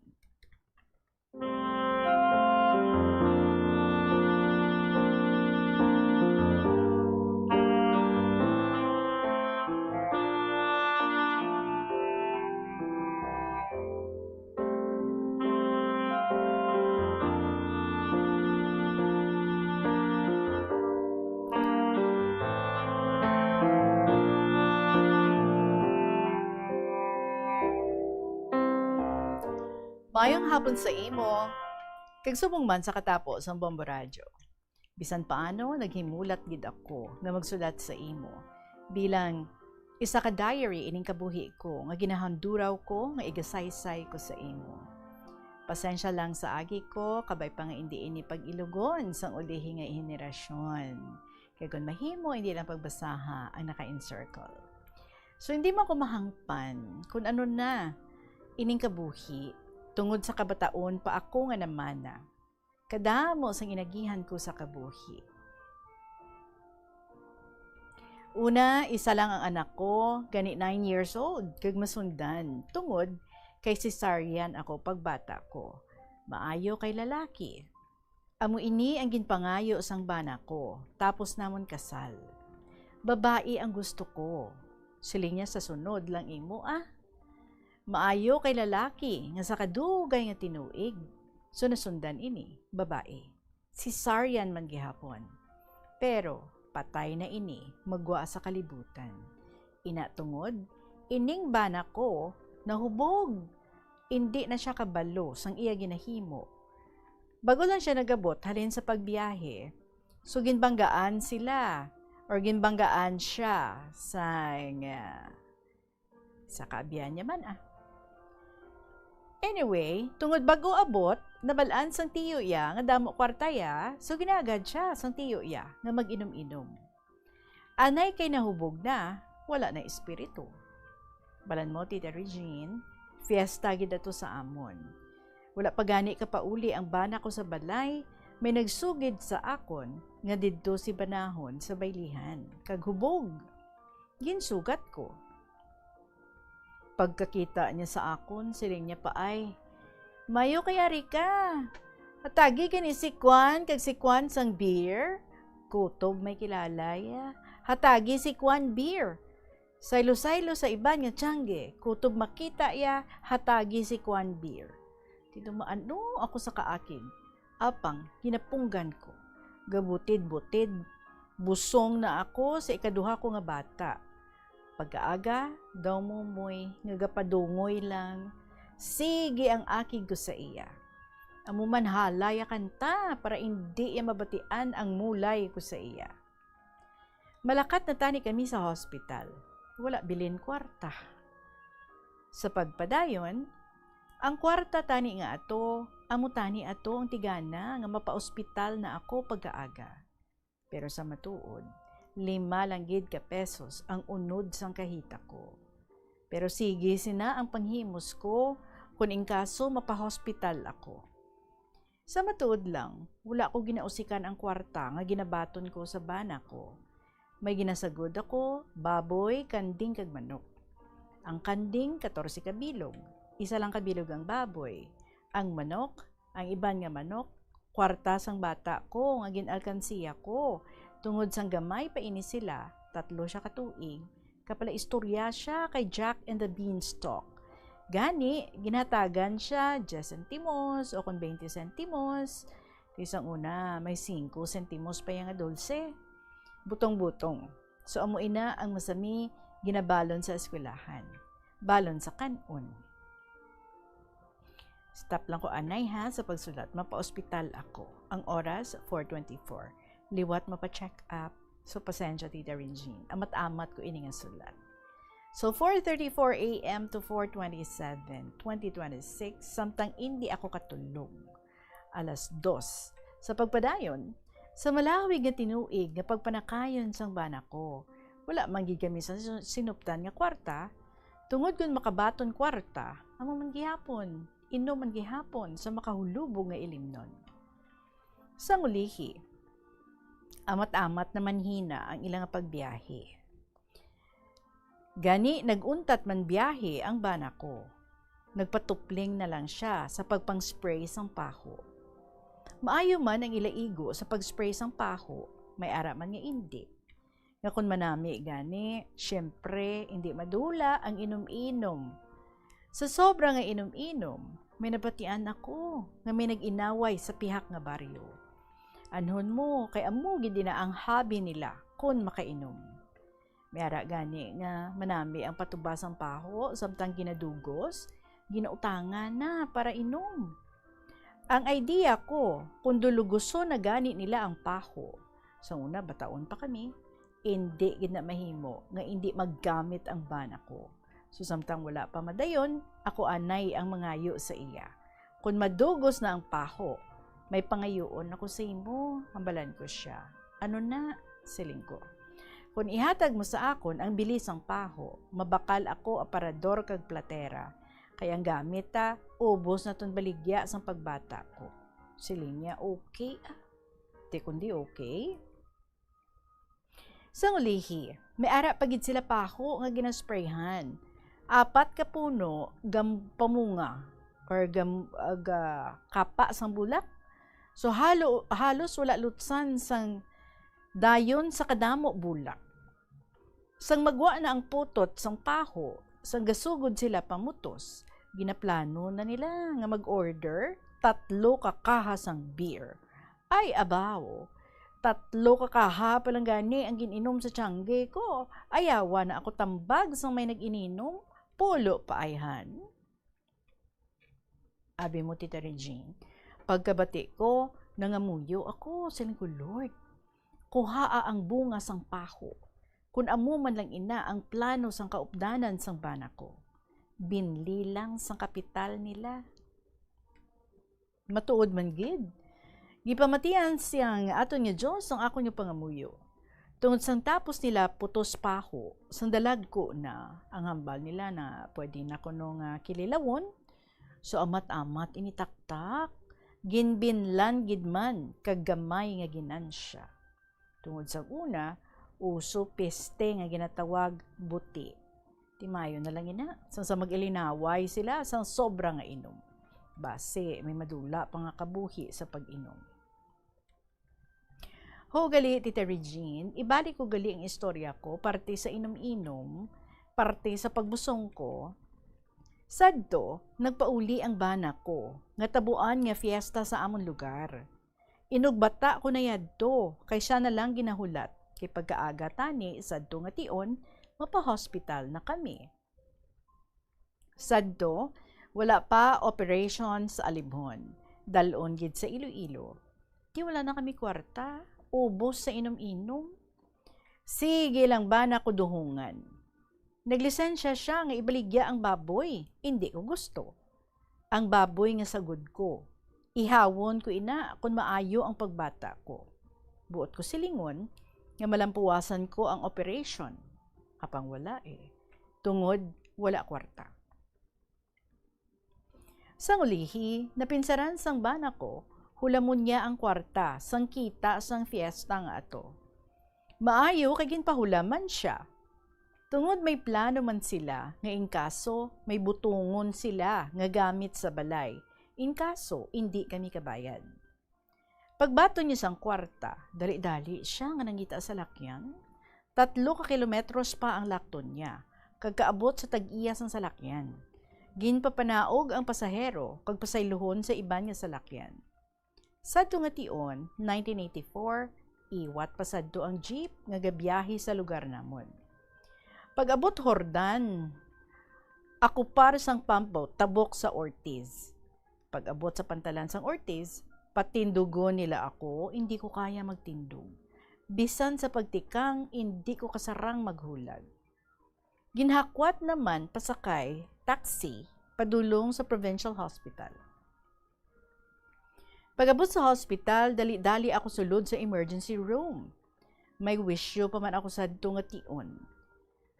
Mayong hapon sa imo, kag subong man sa katapo sang Bombo Radyo. Bisan paano, naghimulat gid ako nga magsulat sa imo bilang isa ka diary ining kabuhi ko nga ginahanduraw ko nga igasaysay ko sa imo. Pasensya lang sa agi ko, kabay pa nga indi ini pag-ilugon sang ulihi nga henerasyon. Kay kon mahimo, indi lang pagbasaha ang naka-encircle. So, hindi man ko mahangpan kung ano na ining kabuhi tungod sa kabataon pa ako nga namana. Kadamo sang inagihan ko sa kabuhi. Una, isa lang ang anak ko, gani nine years old, kag masundan, tungod kay cesarean ako pagbata ko. Maayo kay lalaki. Amo ini ang ginpangayo sang bana ko, tapos namon kasal. Babae ang gusto ko. Siling niya, "Sa sunod lang imo, ah." Maayo kay lalaki nga sa kadugay nga tinuig. So, nasundan ini, babae. Cesarean man gihapon. Pero patay na ini, magwa sa kalibutan. Ina tungod, ining bana ko nahubog. Indi na siya kabalo sang iya ginahimo. Bago lang siya nagabot halin sa pagbiyahe, so ginbanggaan sila or ginbanggaan siya sang, ah, sa kaabyan niya man, ah. Anyway, tungod bago abot, nabal-an sang tiyo iya nga damo kwarta iya, so ginaagad siya sang tiyo iya nga mag-inom-inom. Anay kay nahubog na, wala na espiritu. Balan mo, Tita Regine, fiesta gid ato sa amon. Wala pa gani kapauli ang bana ko sa balay, may nagsugid sa akon nga didto si banahon sa baylihan, kag hubog. Ginsugat ko. Pagkakita niya sa akon, siling niya pa ay, "Mayo kay ari ka. Hatagi gani si Kwan kag si Kwan sang beer." Kutob may kilala iya. "Hatagi si Kwan beer." Saylo-saylo sa iban nga tiyangge, kutob makita iya, "Hatagi si Kwan beer." Tinumaano ako sa kaakig. Apang ginapunggan ko. Gabutid-butid, busong na ako sa ikaduha ko nga bata. Pagkaaga, daw mo moy nga gapadungoy lang. Sige ang akig ko sa iya. Amo man halay ya kanta para indi iya mabatian ang mulay ko sa iya. Malakat na tani kami sa hospital. Wala bilin kwarta. Sa pagpadayon, ang kwarta tani nga ato, amo tani ato ang tigana nga mapaospital na ako pagkaaga. Pero sa matuod, lima lang gid ka pesos ang unod sang kahita ko. Pero sige sina ang panghimos ko, kun in kaso mapahospital ako. Sa matuod lang, wala ko ginausikan ang kwarta nga ginabaton ko sa bana ko. May ginasagod ako, baboy, kanding, kag manok. Ang kanding, katorse ka bilog. Isa lang ka bilog ang baboy. Ang manok, ang iban nga manok, kwarta sang bata ko nga gin-alkansiya ko. Tungod sang gamay pa ini sila, tatlo siya ka tuig, kapalaistorya siya kay Jack and the Beanstalk. Gani, ginhatagan siya diyes sentimos o kon baynte sentimos. Kay sang una, may singko sentimos pa iya nga dulce. Butong-butong. So, amo ina ang masami ginabalon sa eskwelahan. Balon sa kan-on. Stop lang ko anay, ha, sa pagsulat. Mapaospital ako. Ang oras, four twenty-four. Liwat mapa-check up. So, pasensya, Tita Regine. Amat-amat ko ini nga sulat. So, four thirty-four a m to four twenty-seven, twenty twenty-six, samtang indi ako katulog, alas dos. Sa pagpadayon, sa malawig nga tinuig nga pagpanakayon sang bana ko, wala man gid kami sa sinuptan nga kwarta, tungod kon makabaton kwarta, amo man gihapon, inom man gihapon sa makahulubog nga ilimnon. Sang ulihi, amat-amat na manhina ang ila nga pagbiyahe. Gani, nag-untat man biyahe ang bana ko. Nagpatupling na lang sia sa pagpang-spray sang paho. Maayo man ang ila igo sa pag-spray sang paho, may ara man nga indi. Nga kon manami gani, siyempre, indi madula ang inom-inom. Sa sobra nga inom-inom, may nabatian ako nga may nag-inaway sa pihak nga baryo. Anhon mo, kay amo gid ina ang hobby nila kon makainom. May ara gani nga manami ang patubas sang paho, samtang ginadugos, ginautangan na para inom. Ang idea ko, kung duluguson na gani nila ang paho, sa una, bataon pa kami, indi gid na mahimo nga indi maggamit ang bana ko. So, samtang wala pa madayon, ako anay ang mangayo sa iya. "Kon madugos na ang paho, may pangayuon ako sa imo," hambalan ko sia. "Ano na?" siling ko. "Kon ihatag mo sa akon ang bili sang paho, mabakal ako aparador kag platera, kay ang gamit ta ubos na ton baligya sang pagbata ko." Siling niya, "Okay, ah." Ti kundi okay? Sang ulihi, may ara pa gid sila paho nga ginasprayhan. Apat ka puno gam-, pamunga or gam-, ah, ga-, kapa sang bulak. So, halo-, halos wala lutsan sang dayon sa kadamo bulak. Sang magwa na ang putot sang paho, sang gasugod sila pamutos, ginaplano na nila nga mag-order tatlo ka kaha sang beer. Ay, abaw! Tatlo ka kaha pa lang gani ang gin-inom sa tiyangge ko. Ayawa na ako tambag sang may nag-ininom. Pulo pa ayhan. Abi mo, Tita Regine, pagkabati ko, nangamuyo ako, siling ko, "Lord, kuhaa ang bunga sang paho, kun amo man lang ina ang plano sang kaupdanan sang bana ko. Binli lang sang kapital nila." Matuod man gid. Gipamatian sang aton nga Dios ang akon nga pangamuyo. Tungod sang tapos nila putos paho, sang dalagko na ang hambal nila na pwede na kuno nga kililawon, so amat-amat ini taktak, ginbinlan gid man kag gamay nga ginansya. Tungod sang una, uso peste nga ginatawag buti. Ti maayo na lang ina, sang sa mag-ilinaway sila sang sobra nga inom. Basi may madula pa nga kabuhi sa pag-inom. Ho gali, Tita Regine, ibalik ko gali ang istorya ko, parte sa inom-inom, parte sa pagbusong ko. Sadto, nagpauli ang bana ko, nga tabuan nga fiesta sa amon lugar. Inugbata ko na yadto, kay sia na lang ginahulat, kay pagkaaga tani sadto nga tion, mapahospital na kami. Sadto, wala pa operation sa Alibhon. Dal-on gid sa Iloilo. Ti wala na kami kwarta, ubos sa inom-inom. Sige lang bana ko duhungan. Naglisensya sia nga ibaligya ang baboy, indi ko gusto. Ang baboy nga sagod ko, ihawon ko ina kon maayo ang pagbata ko. Buot ko silingon nga malampuwasan ko ang operation. Apang wala, eh, tungod wala kwarta. Sang ulihi, napinsaran sang bana ko, hulamon niya ang kwarta sang kita sang fiesta nga ato. Maayo kay ginpahulam man sia. Tungod may plano man sila nga in kaso may butongon sila nga gamit sa balay, in kaso indi kami kabayad. Pagbaton niya sang kwarta, dali-dali sia nga nangita sa lakyan. Tatlo ka kilometros pa ang lakton niya, kag kaabot sa tag-iya sang salakyan. Ginpapanaog ang pasahero kag pasaylohon sa iban nga salakyan. Sadto nga tion, nineteen eighty-four, iwat pa sadto ang jeep nga gabiyahe sa lugar namon. Pag-abot Jordan, akupar sang Pambo, tabok sa Ortiz. Pag-abot sa pantalan sang Ortiz, patindugon nila ako, indi ko kaya magtindog. Bisan sa pagtikang, indi ko kasarang maghulag. Ginhakwat naman pasakay taxi padulong sa provincial hospital. Pag-abot sa hospital, dali-dali ako sulod sa emergency room. May wisyo pa man ako sadto nga tion.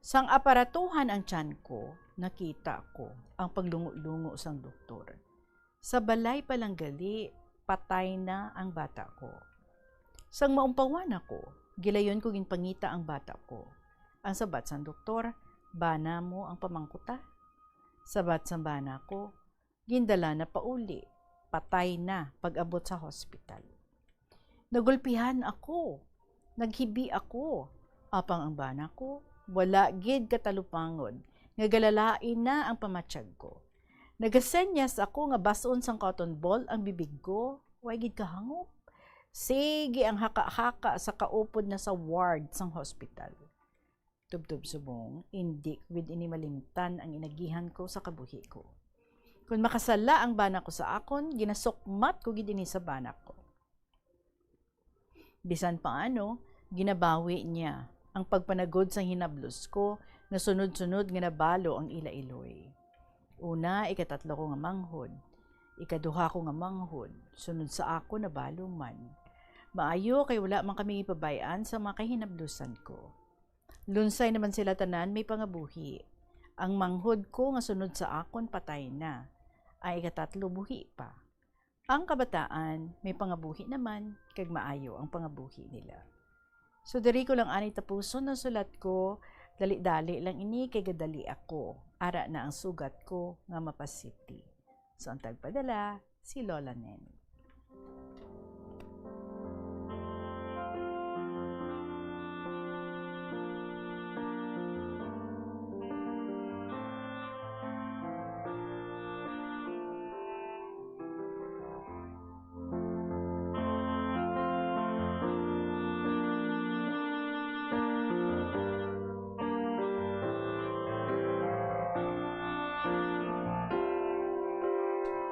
Sang aparatuhan ang tiyan ko, nakita ko ang paglungo-lungo sang doktor. Sa balay pa lang gali, patay na ang bata ko. Sang maumpawan ako, gilayon ko ginpangita ang bata ko. Ang sabat sang doktor, "Bana mo ang pamangkuta." Sabat sang bana ko, gindala na pauli. Patay na pag-abot sa hospital. Nagulpihan ako. Naghibi ako. Apang ang bana ko, wala gid katalupangod nga galalain na ang pamatyag ko. Nagasenyas ako nga bas-on sang cotton ball ang bibig ko. Way gid kahangop. Sige ang haka-haka sa kaupod na sa ward sang hospital. Tubtob subong, indi ko gid ini malimtan ang inagihan ko sa kabuhi ko. Kon makasala ang bana ko sa akon, ginasukmat ko gid ini sa bana ko. Bisan paano, ginabawi niya ang pagpanagod sang hinablos ko nga sunod-sunod nga nabalo ang ila iloy. Una, ikatatlo ko nga manghod. Ikaduha ko nga manghod, sunod sa akon nabalo man. Maayo kay wala man kami gipabay-an sa mga kahinablusan ko. Lunsay naman sila tanan may pangabuhi. Ang manghod ko nga sunod sa akon patay na. Ang ikatatlo buhi pa. Ang kabataan may pangabuhi naman, kag maayo ang pangabuhi nila. So, diri ko lang ani tapuson ang sulat ko. Dali-dali lang ini kay gadali ako. Ara na ang sugat ko nga mapasipti. So, ang tagpadala, si Lola Neni.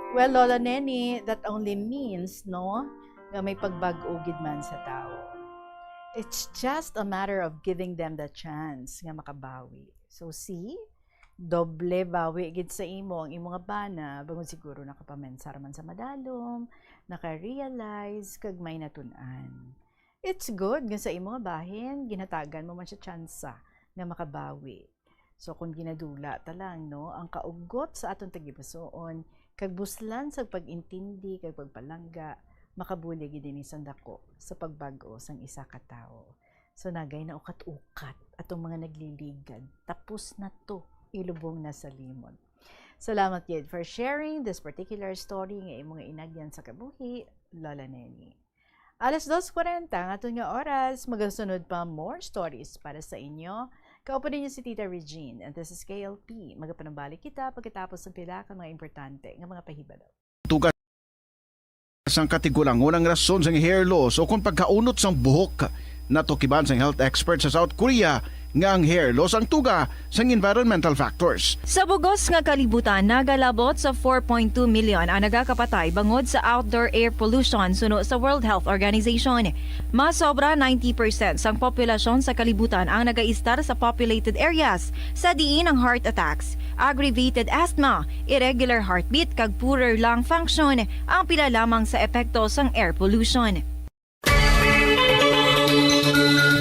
Well, Lola Neni, that only means, no, nga may pagbag-o gid man sa tawo. It's just a matter of giving them the chance nga makabawi. So, see, doble bawi gid sa imo ang imo nga bana, bangod siguro nakapamensar man sa madalom, naka-realize, kag may natun-an. It's good nga sa imo nga bahin, ginhatagan mo man siya tsansa nga makabawi. So, kung ginadula ta lang, no, ang kaugot sa aton tagipusoon, kag buslan sa pag-intindi, kag pagpalangga, makabulig gid ini sang dako sa pagbag-o sang isa ka tawo. So, nagay na ukat-ukat atong mga nagliligad. Tapos na to, ilubong na sa limot. Salamat gid for sharing this particular story nga imo nga inagyan sa kabuhi, Lola Neni. Alas dos kwarenta ang aton nga oras. Magasunod pa more stories para sa inyo. Kaupo ninyo si Tita Regine, and this is K L P. Magapanumbalik kita pagkatapos ng pila ka mga importante nga mga pahibalo. Tugas sang katigulangon ang rason sang hair loss o kon pagkaunot sang buhok. Natukiban sang health expert sa South Korea nga ang hair loss ang tuga sang environmental factors. Sa bugos nga kalibutan, nagalabot sa four point two million ang nagakapatay bangod sa outdoor air pollution, suno sa World Health Organization. Mas sobra ninety percent sang populasyon sa kalibutan ang nagaistar sa populated areas, sa diin ang heart attacks, aggravated asthma, irregular heartbeat, kag poorer lung function ang pila lamang sa epekto sang air pollution.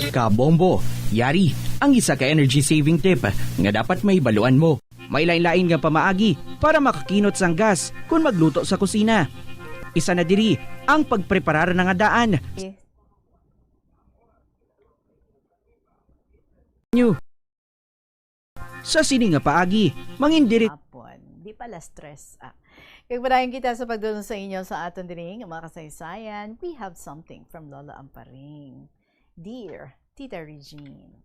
Kabombo, yari ang isa ka energy saving tip nga dapat mahibaluan mo. May lain-lain nga pamaagi para makakinot sang gas kon magluto sa kusina. Isa na diri ang pagpreparar nga daan. Nyo. Sa sini nga paagi, mangin diri. Hapon. Di pala stress, ah. Kag padayon kita sa pagdulong sa inyo sa aton diri nga mga kasaysayan. We have something from Lola Amparing. Dear Tita Regine.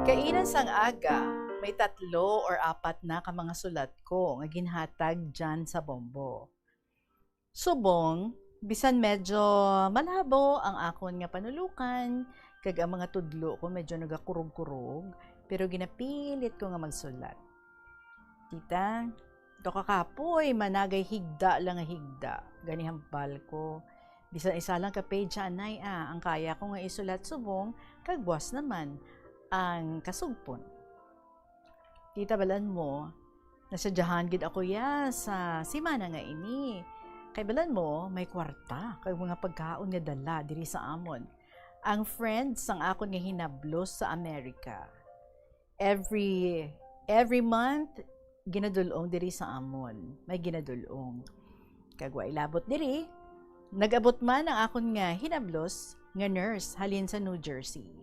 Kaina sang aga, may tatlo or apat na ka mga sulat ko nga ginhatag dyan sa Bombo. Subong, bisan medyo malabo ang akon nga panulukan, kag ang mga tudlo ko medyo nagakurog-kurog, pero ginapilit ko nga magsulat. Tita, to ka kapoy, managay higda lang nga higda. Gani hambal ko. Bisan isa lang ka page, anay, ah, ang kaya ko nga isulat subong, kag buas naman ang kasugpon. Tita, balan mo, nasadyahan gid ako ya sa semana nga ini. Kay balan mo, may kwarta, kag mga pagkaon nga dala diri sa amon. Ang friends sang akon nga hinablos sa Amerika. Every, every month, ginadul-ong diri sa amon. May ginadul-ong. Kag wa ilabot diri, nag-abot man ang akon nga hinablos nga nurse halin sa New Jersey.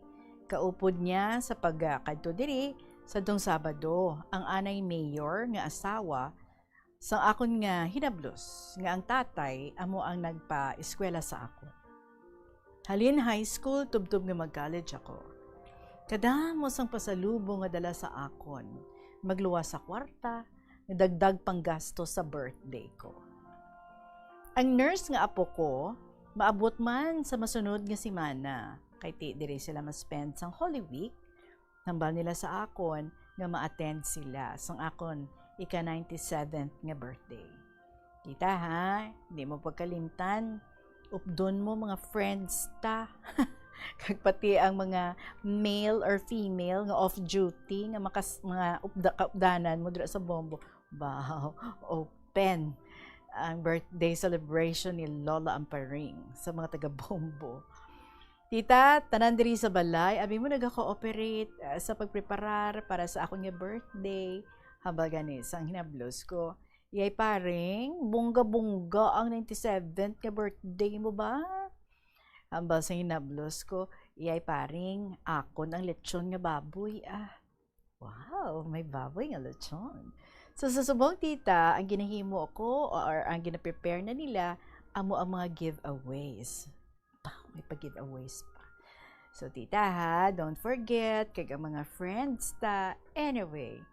Kaupod niya sa pagkadto diri, sadtong Sabado, ang anay mayor nga asawa sang akon nga hinablos nga ang tatay amo ang nagpaeskwela sa akon. Halin high school, tubtob nga mag-college ako. Kadamo sang pasalubong nga dala sa akon. Magluwas sa kwarta, nga dagdag panggasto sa birthday ko. Ang nurse nga apo ko, maabot man sa masunod nga semana, kay ti diri sila ma-spend sang Holy Week, hambal nila sa akon nga ma-attend sila sang akon ika ninety-seventh nga birthday. Kita ha, di mo pagkalimtan, updon mo mga friends ta. Kag pati ang mga male or female nga off-duty nga makas-, mga upda-, kaupdanan mo dira sa Bombo. Wow, open ang birthday celebration ni Lola Amparing sa mga taga-Bombo. Tita, tanan diri sa balay, abi mo nagako-operate, ah, sa pagpreparar para sa akon nga birthday. Hambal gani sang hinablos ko, "Yay, paring, bongga-bongga ang ninety-seventh nga birthday mo ba?" Hambal sang hinablos ko, "Yay, paring, akon ang lechon nga baboy, ah." Wow, may baboy nga lechon. So, sa subong, tita, ang ginahimo ko or ang gina-prepare na nila, amo ang mga giveaways. Ba, may pa-giveaways pa. So, tita, ha, don't forget, kag ang mga friends ta. Anyway,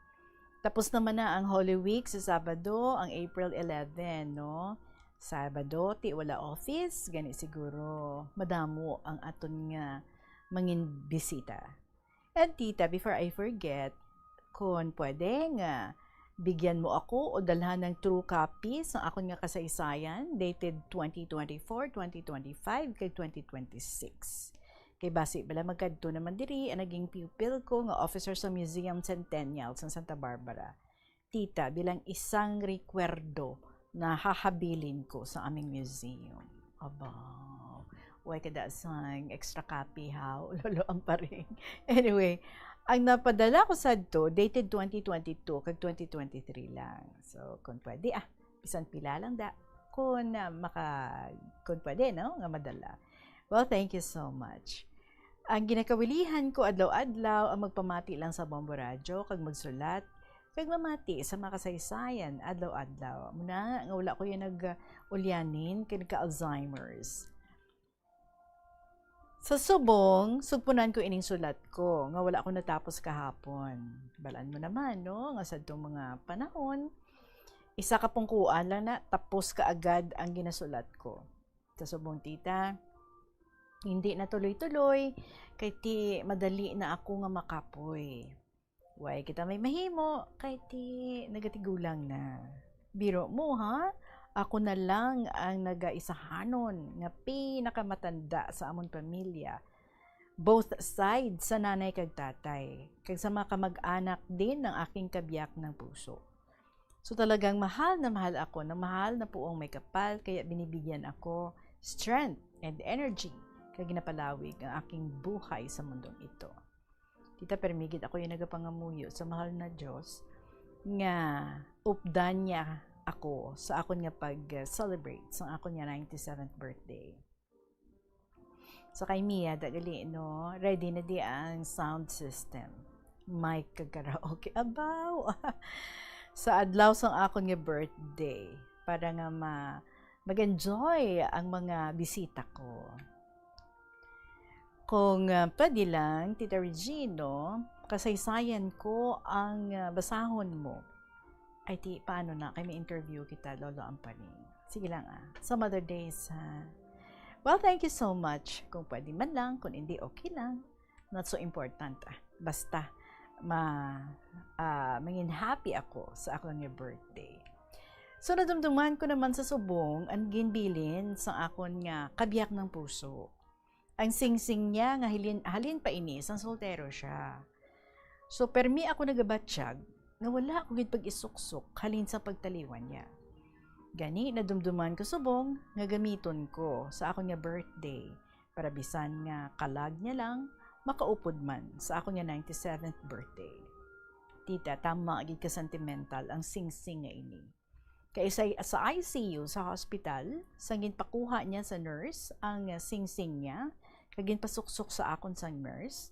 tapos naman na ang Holy Week sa Sabado, ang April eleven, no? Sabado, ti wala office, gani siguro madamo ang aton nga mangin bisita. And tita, before I forget, kon pwede nga bigyan mo ako o dalhan ng true copy sa akon nga kasaysayan dated twenty twenty-four, twenty twenty-five, kag twenty twenty-six. Kay basi bala magkadto naman diri ang naging pupil ko nga officer sa Museum Centennial sa Santa Barbara. Tita, bilang isang rekwerdo na hahabilin ko sa aming museum. Abaw, way kada sang extra copy, ha? Lolo ang paring. Anyway, ang napadala ko sadto, dated twenty twenty-two kag twenty twenty-three lang. So, kung pwede, ah, bisan pila lang da. Kung, ah, maka-, kung pwede, no, nga madala. Well, thank you so much. Ang ginakawilihan ko adlaw-adlaw ang magpamati lang sa Bombo Radyo kag magsulat kag mamati sa mga kasaysayan adlaw-adlaw. Amo na nga wala ko yung nag-ulyanin kay nagka-Alzheimer's. Sa subong, sugpunan ko ining sulat ko nga wala ko natapos kahapon. Balaan mo naman, no, nga sadtong mga panahon, isa ka pungkuan lang na tapos kaagad ang ginasulat ko. Sa subong, tita, hindi na tuloy-tuloy, kay ti madali na ako nga makapoy. Way kita may mahimo, kay ti nagatigulang na. Biro mo, ha? Ako na lang ang nagaisahanon nga pinakamatanda sa amon pamilya, both sides sa nanay kag tatay, kag sa mga kamag-anak din ng aking kabiyak ng puso. So, talagang mahal na mahal ako ng mahal na puong may kapal, kaya binibigyan ako strength and energy kag ginapalawig ang aking buhay sa mundong ito. Tita, permi gid ako yung nagapangamuyo sa mahal na Dios nga updan niya ako sa akon nga pag-celebrate sa akon nga ninety-seventh birthday. So, kay Mia, dagali, no? Ready na di ang sound system. Mic kag karaoke. Abaw! Sa adlaw sang akon nga birthday, para nga ma-, mag-enjoy ang mga bisita ko. Kung, ah, pwede lang, Tita Regino, Pasaysayan ko ang, ah, basahon mo. Ay, ti, paano na? Kay may interview kita, Lolo Amparing. Sige lang, ah. Some other days, ha? Well, thank you so much. Kung pwede man lang, kung hindi, okay lang. Not so important, ah. Basta, ma-, ah, mangin happy ako sa akon nga birthday. So, nadumduman ko naman sa subong ang ginbilin sa akon nga kabiyak ng puso. Ang singsing niya nga hilin, halin pa ini sang soltero siya. So, permi ako nagabatyag nga wala ko gid pag-isuksok halin sa pagtaliwan niya. Gani, nadumduman ko subong nga gamiton ko sa akon nga birthday para bisan nga kalag niya lang, makaupod man sa akon nga ninety-seventh birthday. Tita, tama gid ka sentimental ang singsing nga ini. Kay sa, sa I C U sa hospital, sang ginpakuha niya sa nurse ang, ah, singsing niya, kag ginpasuksok sa akon sang nurse.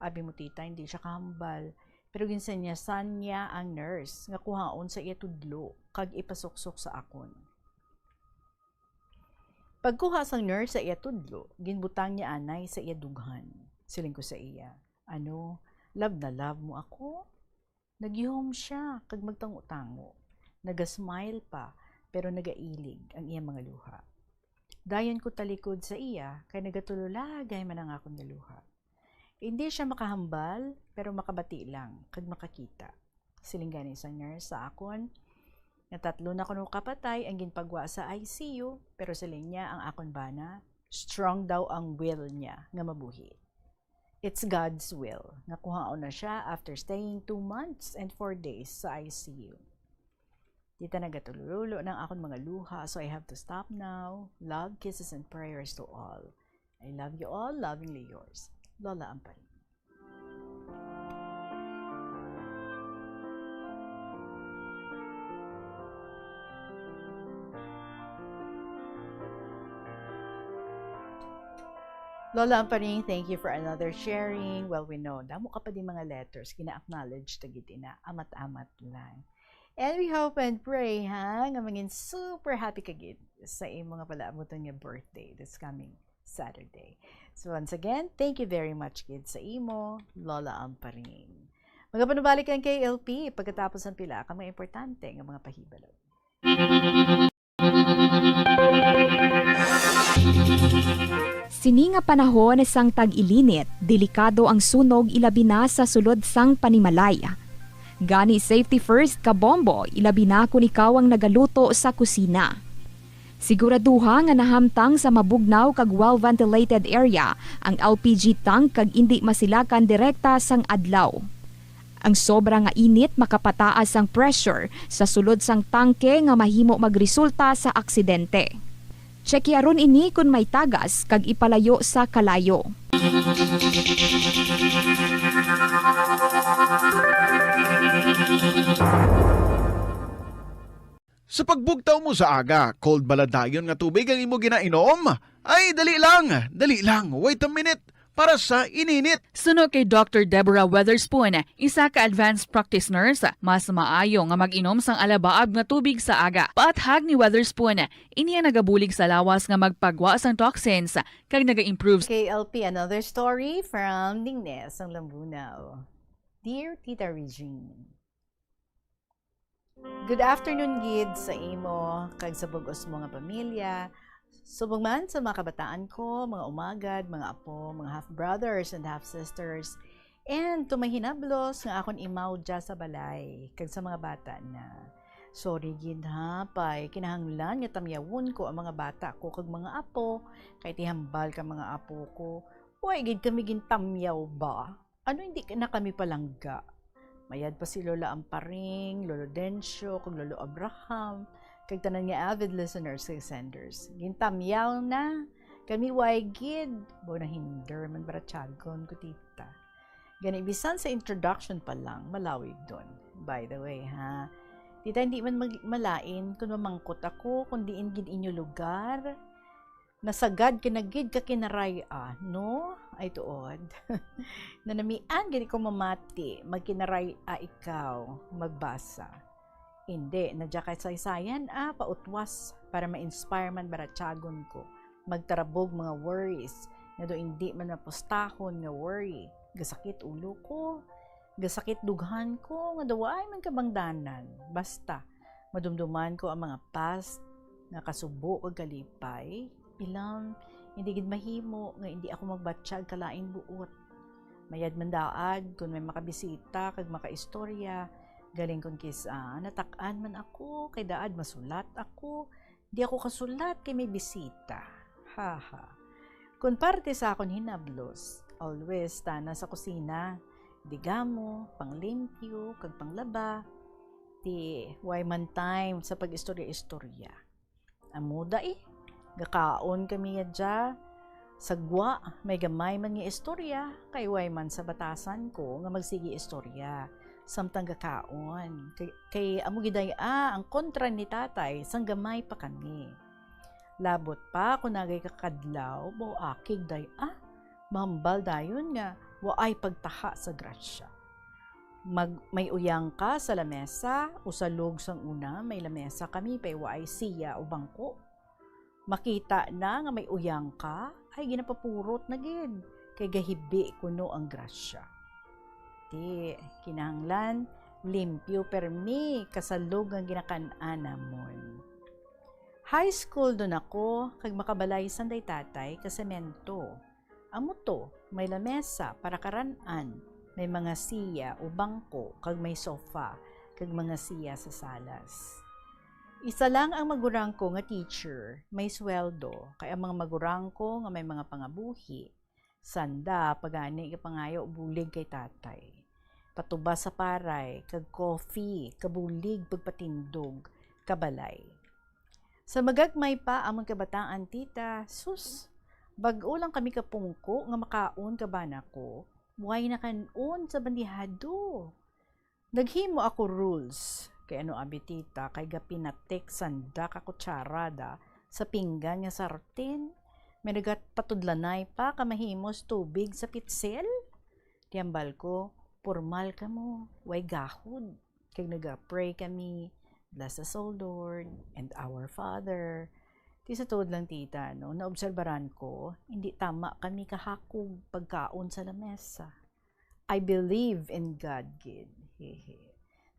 Abi mo, tita, hindi siya kahambal. Pero ginsanyasan niya ang nurse nga kuhaon sa iya tudlo kag ipasuksok sa akon. Pagkuha sang nurse sa iya tudlo, ginbutang niya anay sa iya dughan. Siling ko sa iya, "Ano, love na love mo ako?" Nagyuhom siya kag magtango-tango. Naga-smile pa, pero nagailig ang iyang mga luha. Dayon ko talikod sa iya, kay nagatululagay man ang akon nga luha. Hindi siya makahambal, pero makabati lang kag makakita. Siling gani sang nurse sa akon, nga tatlo na kuno ka patay ang ginpagwa sa I C U, pero siling niya ang akon bana, strong daw ang will niya nga mabuhi. It's God's will nga kuhaon na siya after staying two months and four days sa I C U. Tita, nagatulululo ng akon mga luha, so I have to stop now. Love, kisses, and prayers to all. I love you all, lovingly yours, Lola Amparing. Lola Amparing, thank you for another sharing. Well, we know, damo ka pa di mga letters, gina-acknowledge ta gid ina, amat-amat lang. And we hope and pray, ha, nga mangin super happy ka gid sa imo nga palaabuton nga birthday this coming Saturday. So once again, thank you very much gid sa imo, Lola Amparing. Magapanubalik ang K L P pagkatapos ng pila ka mga importante nga mga pahibalo. Sini nga panahon sang tag-ilinit, delikado ang sunog, ilabi na sa sulod sang panimalay. Gani, safety first, kabombo, ilabi na kon ikaw ang nagaluto sa kusina. Siguraduha nga nahamtang sa mabugnaw kag well-ventilated area ang L P G tank kag indi masilakan direkta sang adlaw. Ang sobra nga init makapataas sang pressure sa sulod sang tangke nga mahimo magresulta sa aksidente. Tsekyaron ini kon may tagas kag ipalayo sa kalayo. Sa pagbugtaw mo sa aga, cold bala dayon nga tubig ang imo ginainom? Ay, dali lang, dali lang, wait a minute, para sa ininit. Suno kay Doctor Deborah Weatherspoon, isa ka advanced practice nurse, mas maayo nga mag-inom sang alabaab nga tubig sa aga. Paathag ni Weatherspoon, ini ang nagabulig sa lawas nga magpagwa sang toxins kag naga-improve. K L P, another story from Ningnes ang Lambunao. Dear Tita Regine, good afternoon gid sa imo kag sa bug-os mo nga pamilya. Subong man sa mga kabataan ko, mga umagad, mga apo, mga half brothers and half sisters, and to may hinablos nga akon imaw dya sa balay kag sa mga bata na. Sorry gid ha, pay kinahanglan nga tamyawon ko ang mga bata ko kag mga apo, kay tihambal ka mga apo ko, way gid kami gintamyaw ba? Ano, hindi na kami palangga? Mayad pa si Lola Amparing, Lolo Dencio, kag Lolo Abraham, kag tanan nga avid listeners kag senders. Gintamyaw na kami, way gid. Bo, nahinder man baratyagon ko, tita. Gani, bisan sa introduction pa lang, malawig don. By the way, ha, tita, hindi man mag-, malain kung mamangkot ako kung diin gid inyo lugar. Nasagad ka na gid ka Kinaray-a, no? Ay, tuod. Nanamian gid ko mamati, mag-Kinaray-a ikaw, magbasa. Indi, nadya kasaysayan, ah, pautwas, para ma-inspire man baratyagon ko. Magtarabog mga worries, nga do indi man mapustahon nga worry. Gasakit ulo ko. Gasakit dughan ko nga daw ay man kabangdanan. Basta, madumduman ko ang mga past nga kasubo kag kalipay, ilang hindi gid mahimo nga hindi ako magbatyag kalain buot. Mayad man daad kun may makabisita kag makaistorya, galing kun kis-a natak-an man ako kay daad masulat ako. Di ako kasulat kay may bisita. Haha. Kun parte sa akon hinablos, always tana sa kusina, digamo, panglimpyo, kag panglaba. Ti, way man time sa pag-istorya-istorya. Amo da eh, gakaon kami yadya. Sa gwa, may gamay man nga istorya, kay way man sa batasan ko nga magsigi istorya. Samtang gakaon, kay, kay amo giday-a ang kontra ni tatay sang gamay pa kami. Labot pa kung nagay kakadlaw, mao akig day-a. Mahambal dayon nga waay pagtaha sa grasya. Mag, may uyang ka sa lamesa, usalog sang una, may lamesa kami, pay waay siya o bangko. Makita na nga may uyang ka, ay ginapapurot na gid, kay gahibi kuno ang grasya. Ti, kinahanglan, limpyo permi, kasalog nga ginakan-an namon. High school dun ako, kag makabalay sanday tatay ka semento. Amo to, may lamesa para karan-an, may mga siya o bangko, kag may sofa, kag mga siya sa salas. Isa lang ang magurang ko nga teacher, may sweldo, kay ang mga magurang ko nga may mga pangabuhi, sanda pa gani nga pangayo bulig kay tatay. Patuba sa paray, kag coffee, kabulig pagpatindog, kabalay. Sa magagmay pa amon kabataan, tita, sus, bag-o lang kami kapungko nga makaon ka bana ko, way nakan-on sa bandihado. Naghimo ako rules, kay ano abi, tita, kay gapinatik sanda ka kutsarada sa pinggan nga sarten, may nagapatudlanay pa ka mahimos tubig sa pitsel? Ti hambal ko, pormal kamo, way gahod. Kag naga-pray kami, "Bless us, O Lord, and our Father." Ti sa tuod lang, tita, no, naobserbaran ko, hindi tama kami kahakog pagkaon sa lamesa. I believe in God gid. Hehe.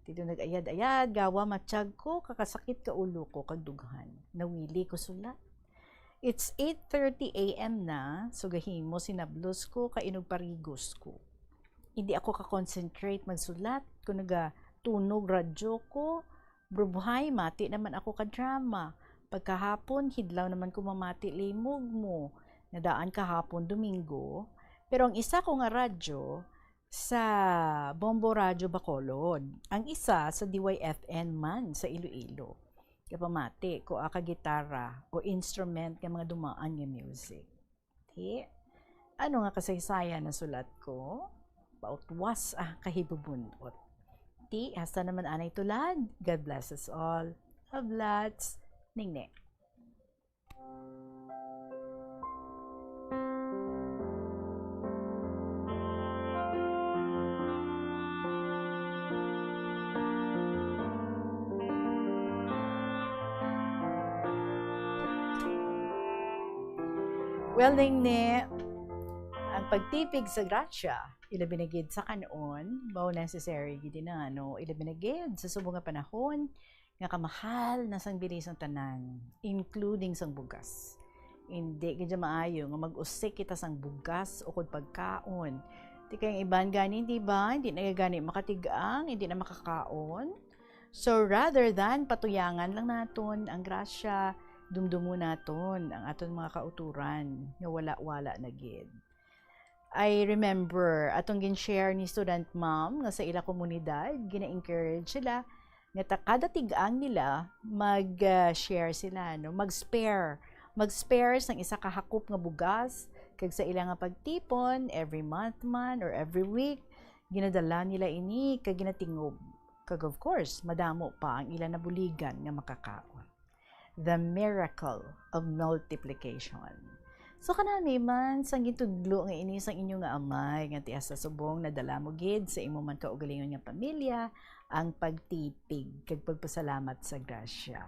Dito nag-ayad-ayad, gawa matyag ko, kakasakit ka ulo ko, kag dughan. Nawili ko sulat. It's eight thirty A M na, so gahimo sinablos ko, kay inugparigos ko. Hindi ako ka-concentrate magsulat kung nagatunog radyo ko. Brubhay, mati naman ako ka drama. Pagkahapon, hidlaw naman ko mamati limog mo. Nadaan kahapon, Domingo. Pero ang isa ko nga radyo, sa Bombo Radyo Bacolod. Ang isa sa D Y F N man sa Iloilo. Kapamati ko, ah, ka gitara o instrument nga mga dumaan nga music. Ti, ano nga kasaysayan na sulat ko? Pautwas, ah, kahibubun-ot. Ti, hasta naman anay tulad. God bless us all. Love lots. Ningne. Well, Ningne, ang pagtipig sa grasya, ilabi na gid sa kan-on, mao necessary gid na, no? Ilabi na gid sa subong nga panahon, nga kamahal na sang bili sang tanan, including sang bugas. Hindi gid maayo nga mag-usik kita sang bugas ukon pagkaon. Ti kay ang iban gani, di ba, hindi na gani makatig-ang, hindi na makakaon. So, rather than patuyangan lang naton ang grasya, dumdumo naton ang aton mga kauturan nga wala-wala na gid. I remember atong gin-share ni student ma'am nga sa ila komunidad, gina-encourage sila nga ta-, kada tig-ang nila, mag, ah, share sila, no? Mag-spare. Mag-spare sang isa ka hakop nga bugas, kag sa ila nga pagtipon, every month man or every week, ginadala nila ini kag ginatingob. Kag of course, madamo pa ang ila nabuligan nga makakaon. The miracle of multiplication. So, kanami man, sang gintudlo nga ini sang inyo nga amay, nga tias sa subong nadala mo gid sa imo man kaugalingon nga pamilya ang pagtipig kag pagpasalamat sa grasya.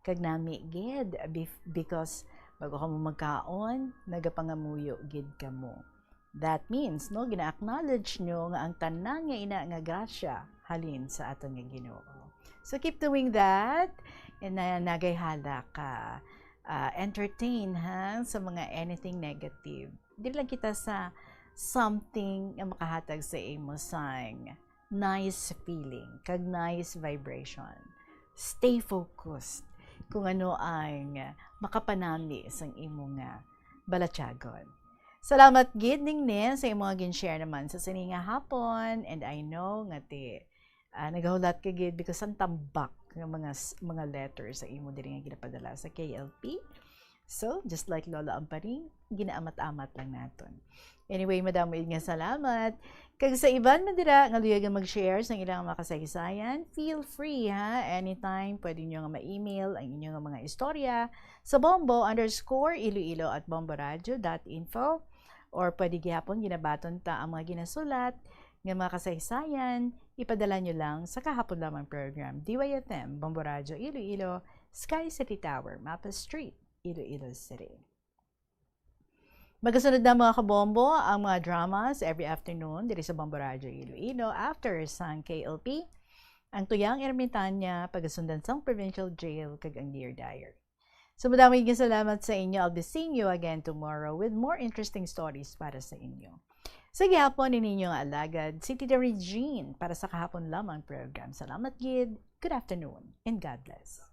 Kag nami gid, bef-, because bago kamo magkaon, nagapangamuyo gid kamo. That means, no, gina-acknowledge nyo nga ang tanan nga ina nga grasya halin sa aton nga Ginoo. So keep doing that, and na nagay hala ka ah, entertain, ha, sa mga anything negative. Dili lang kita sa something nga makahatag sa imo sang nice feeling kag nice vibration. Stay focused kung ano ang makapanami sang imo nga balatyagon. Salamat gid, Ningning, sa imo nga gin-share naman sa sini nga hapon, and I know nga ti ah, nagahulat ka gid because ang tambak nga mga s- mga letters sa imo diri nga ginapadala sa K L P. So, just like Lola Amparing, ginaamat-amat lang naton. Anyway, madamo gid nga salamat. Kag sa iban man dira nga luyag nga mag-share sang ilang mga kasaysayan, feel free, ha. Anytime, pwede nyo nga ma-email ang inyo nga mga istorya sa bombo underscore iloilo at bomboradio dot info, or pwede gihapon ginabaton ta ang mga ginasulat nga mga kasaysayan, ipadala nyo lang sa Kahapon Lamang Program, D Y F M, Bombo Radyo Iloilo, Sky City Tower, Mapa Street, Iloilo City. Magasunod na, mga kabombo, ang mga dramas every afternoon diri sa Bombo Radyo Iloilo after sang K L P, ang Tuyang Ermitaña, pagasundan sang Provincial Jail, kag ang Dear Diary. So, madamo gid nga salamat sa inyo. I'll be seeing you again tomorrow with more interesting stories para sa inyo. Sa gihapon ni ninyo nga alagad, si Tita Regine para sa Kahapon Lamang Program. Salamat gid. Good afternoon and God bless.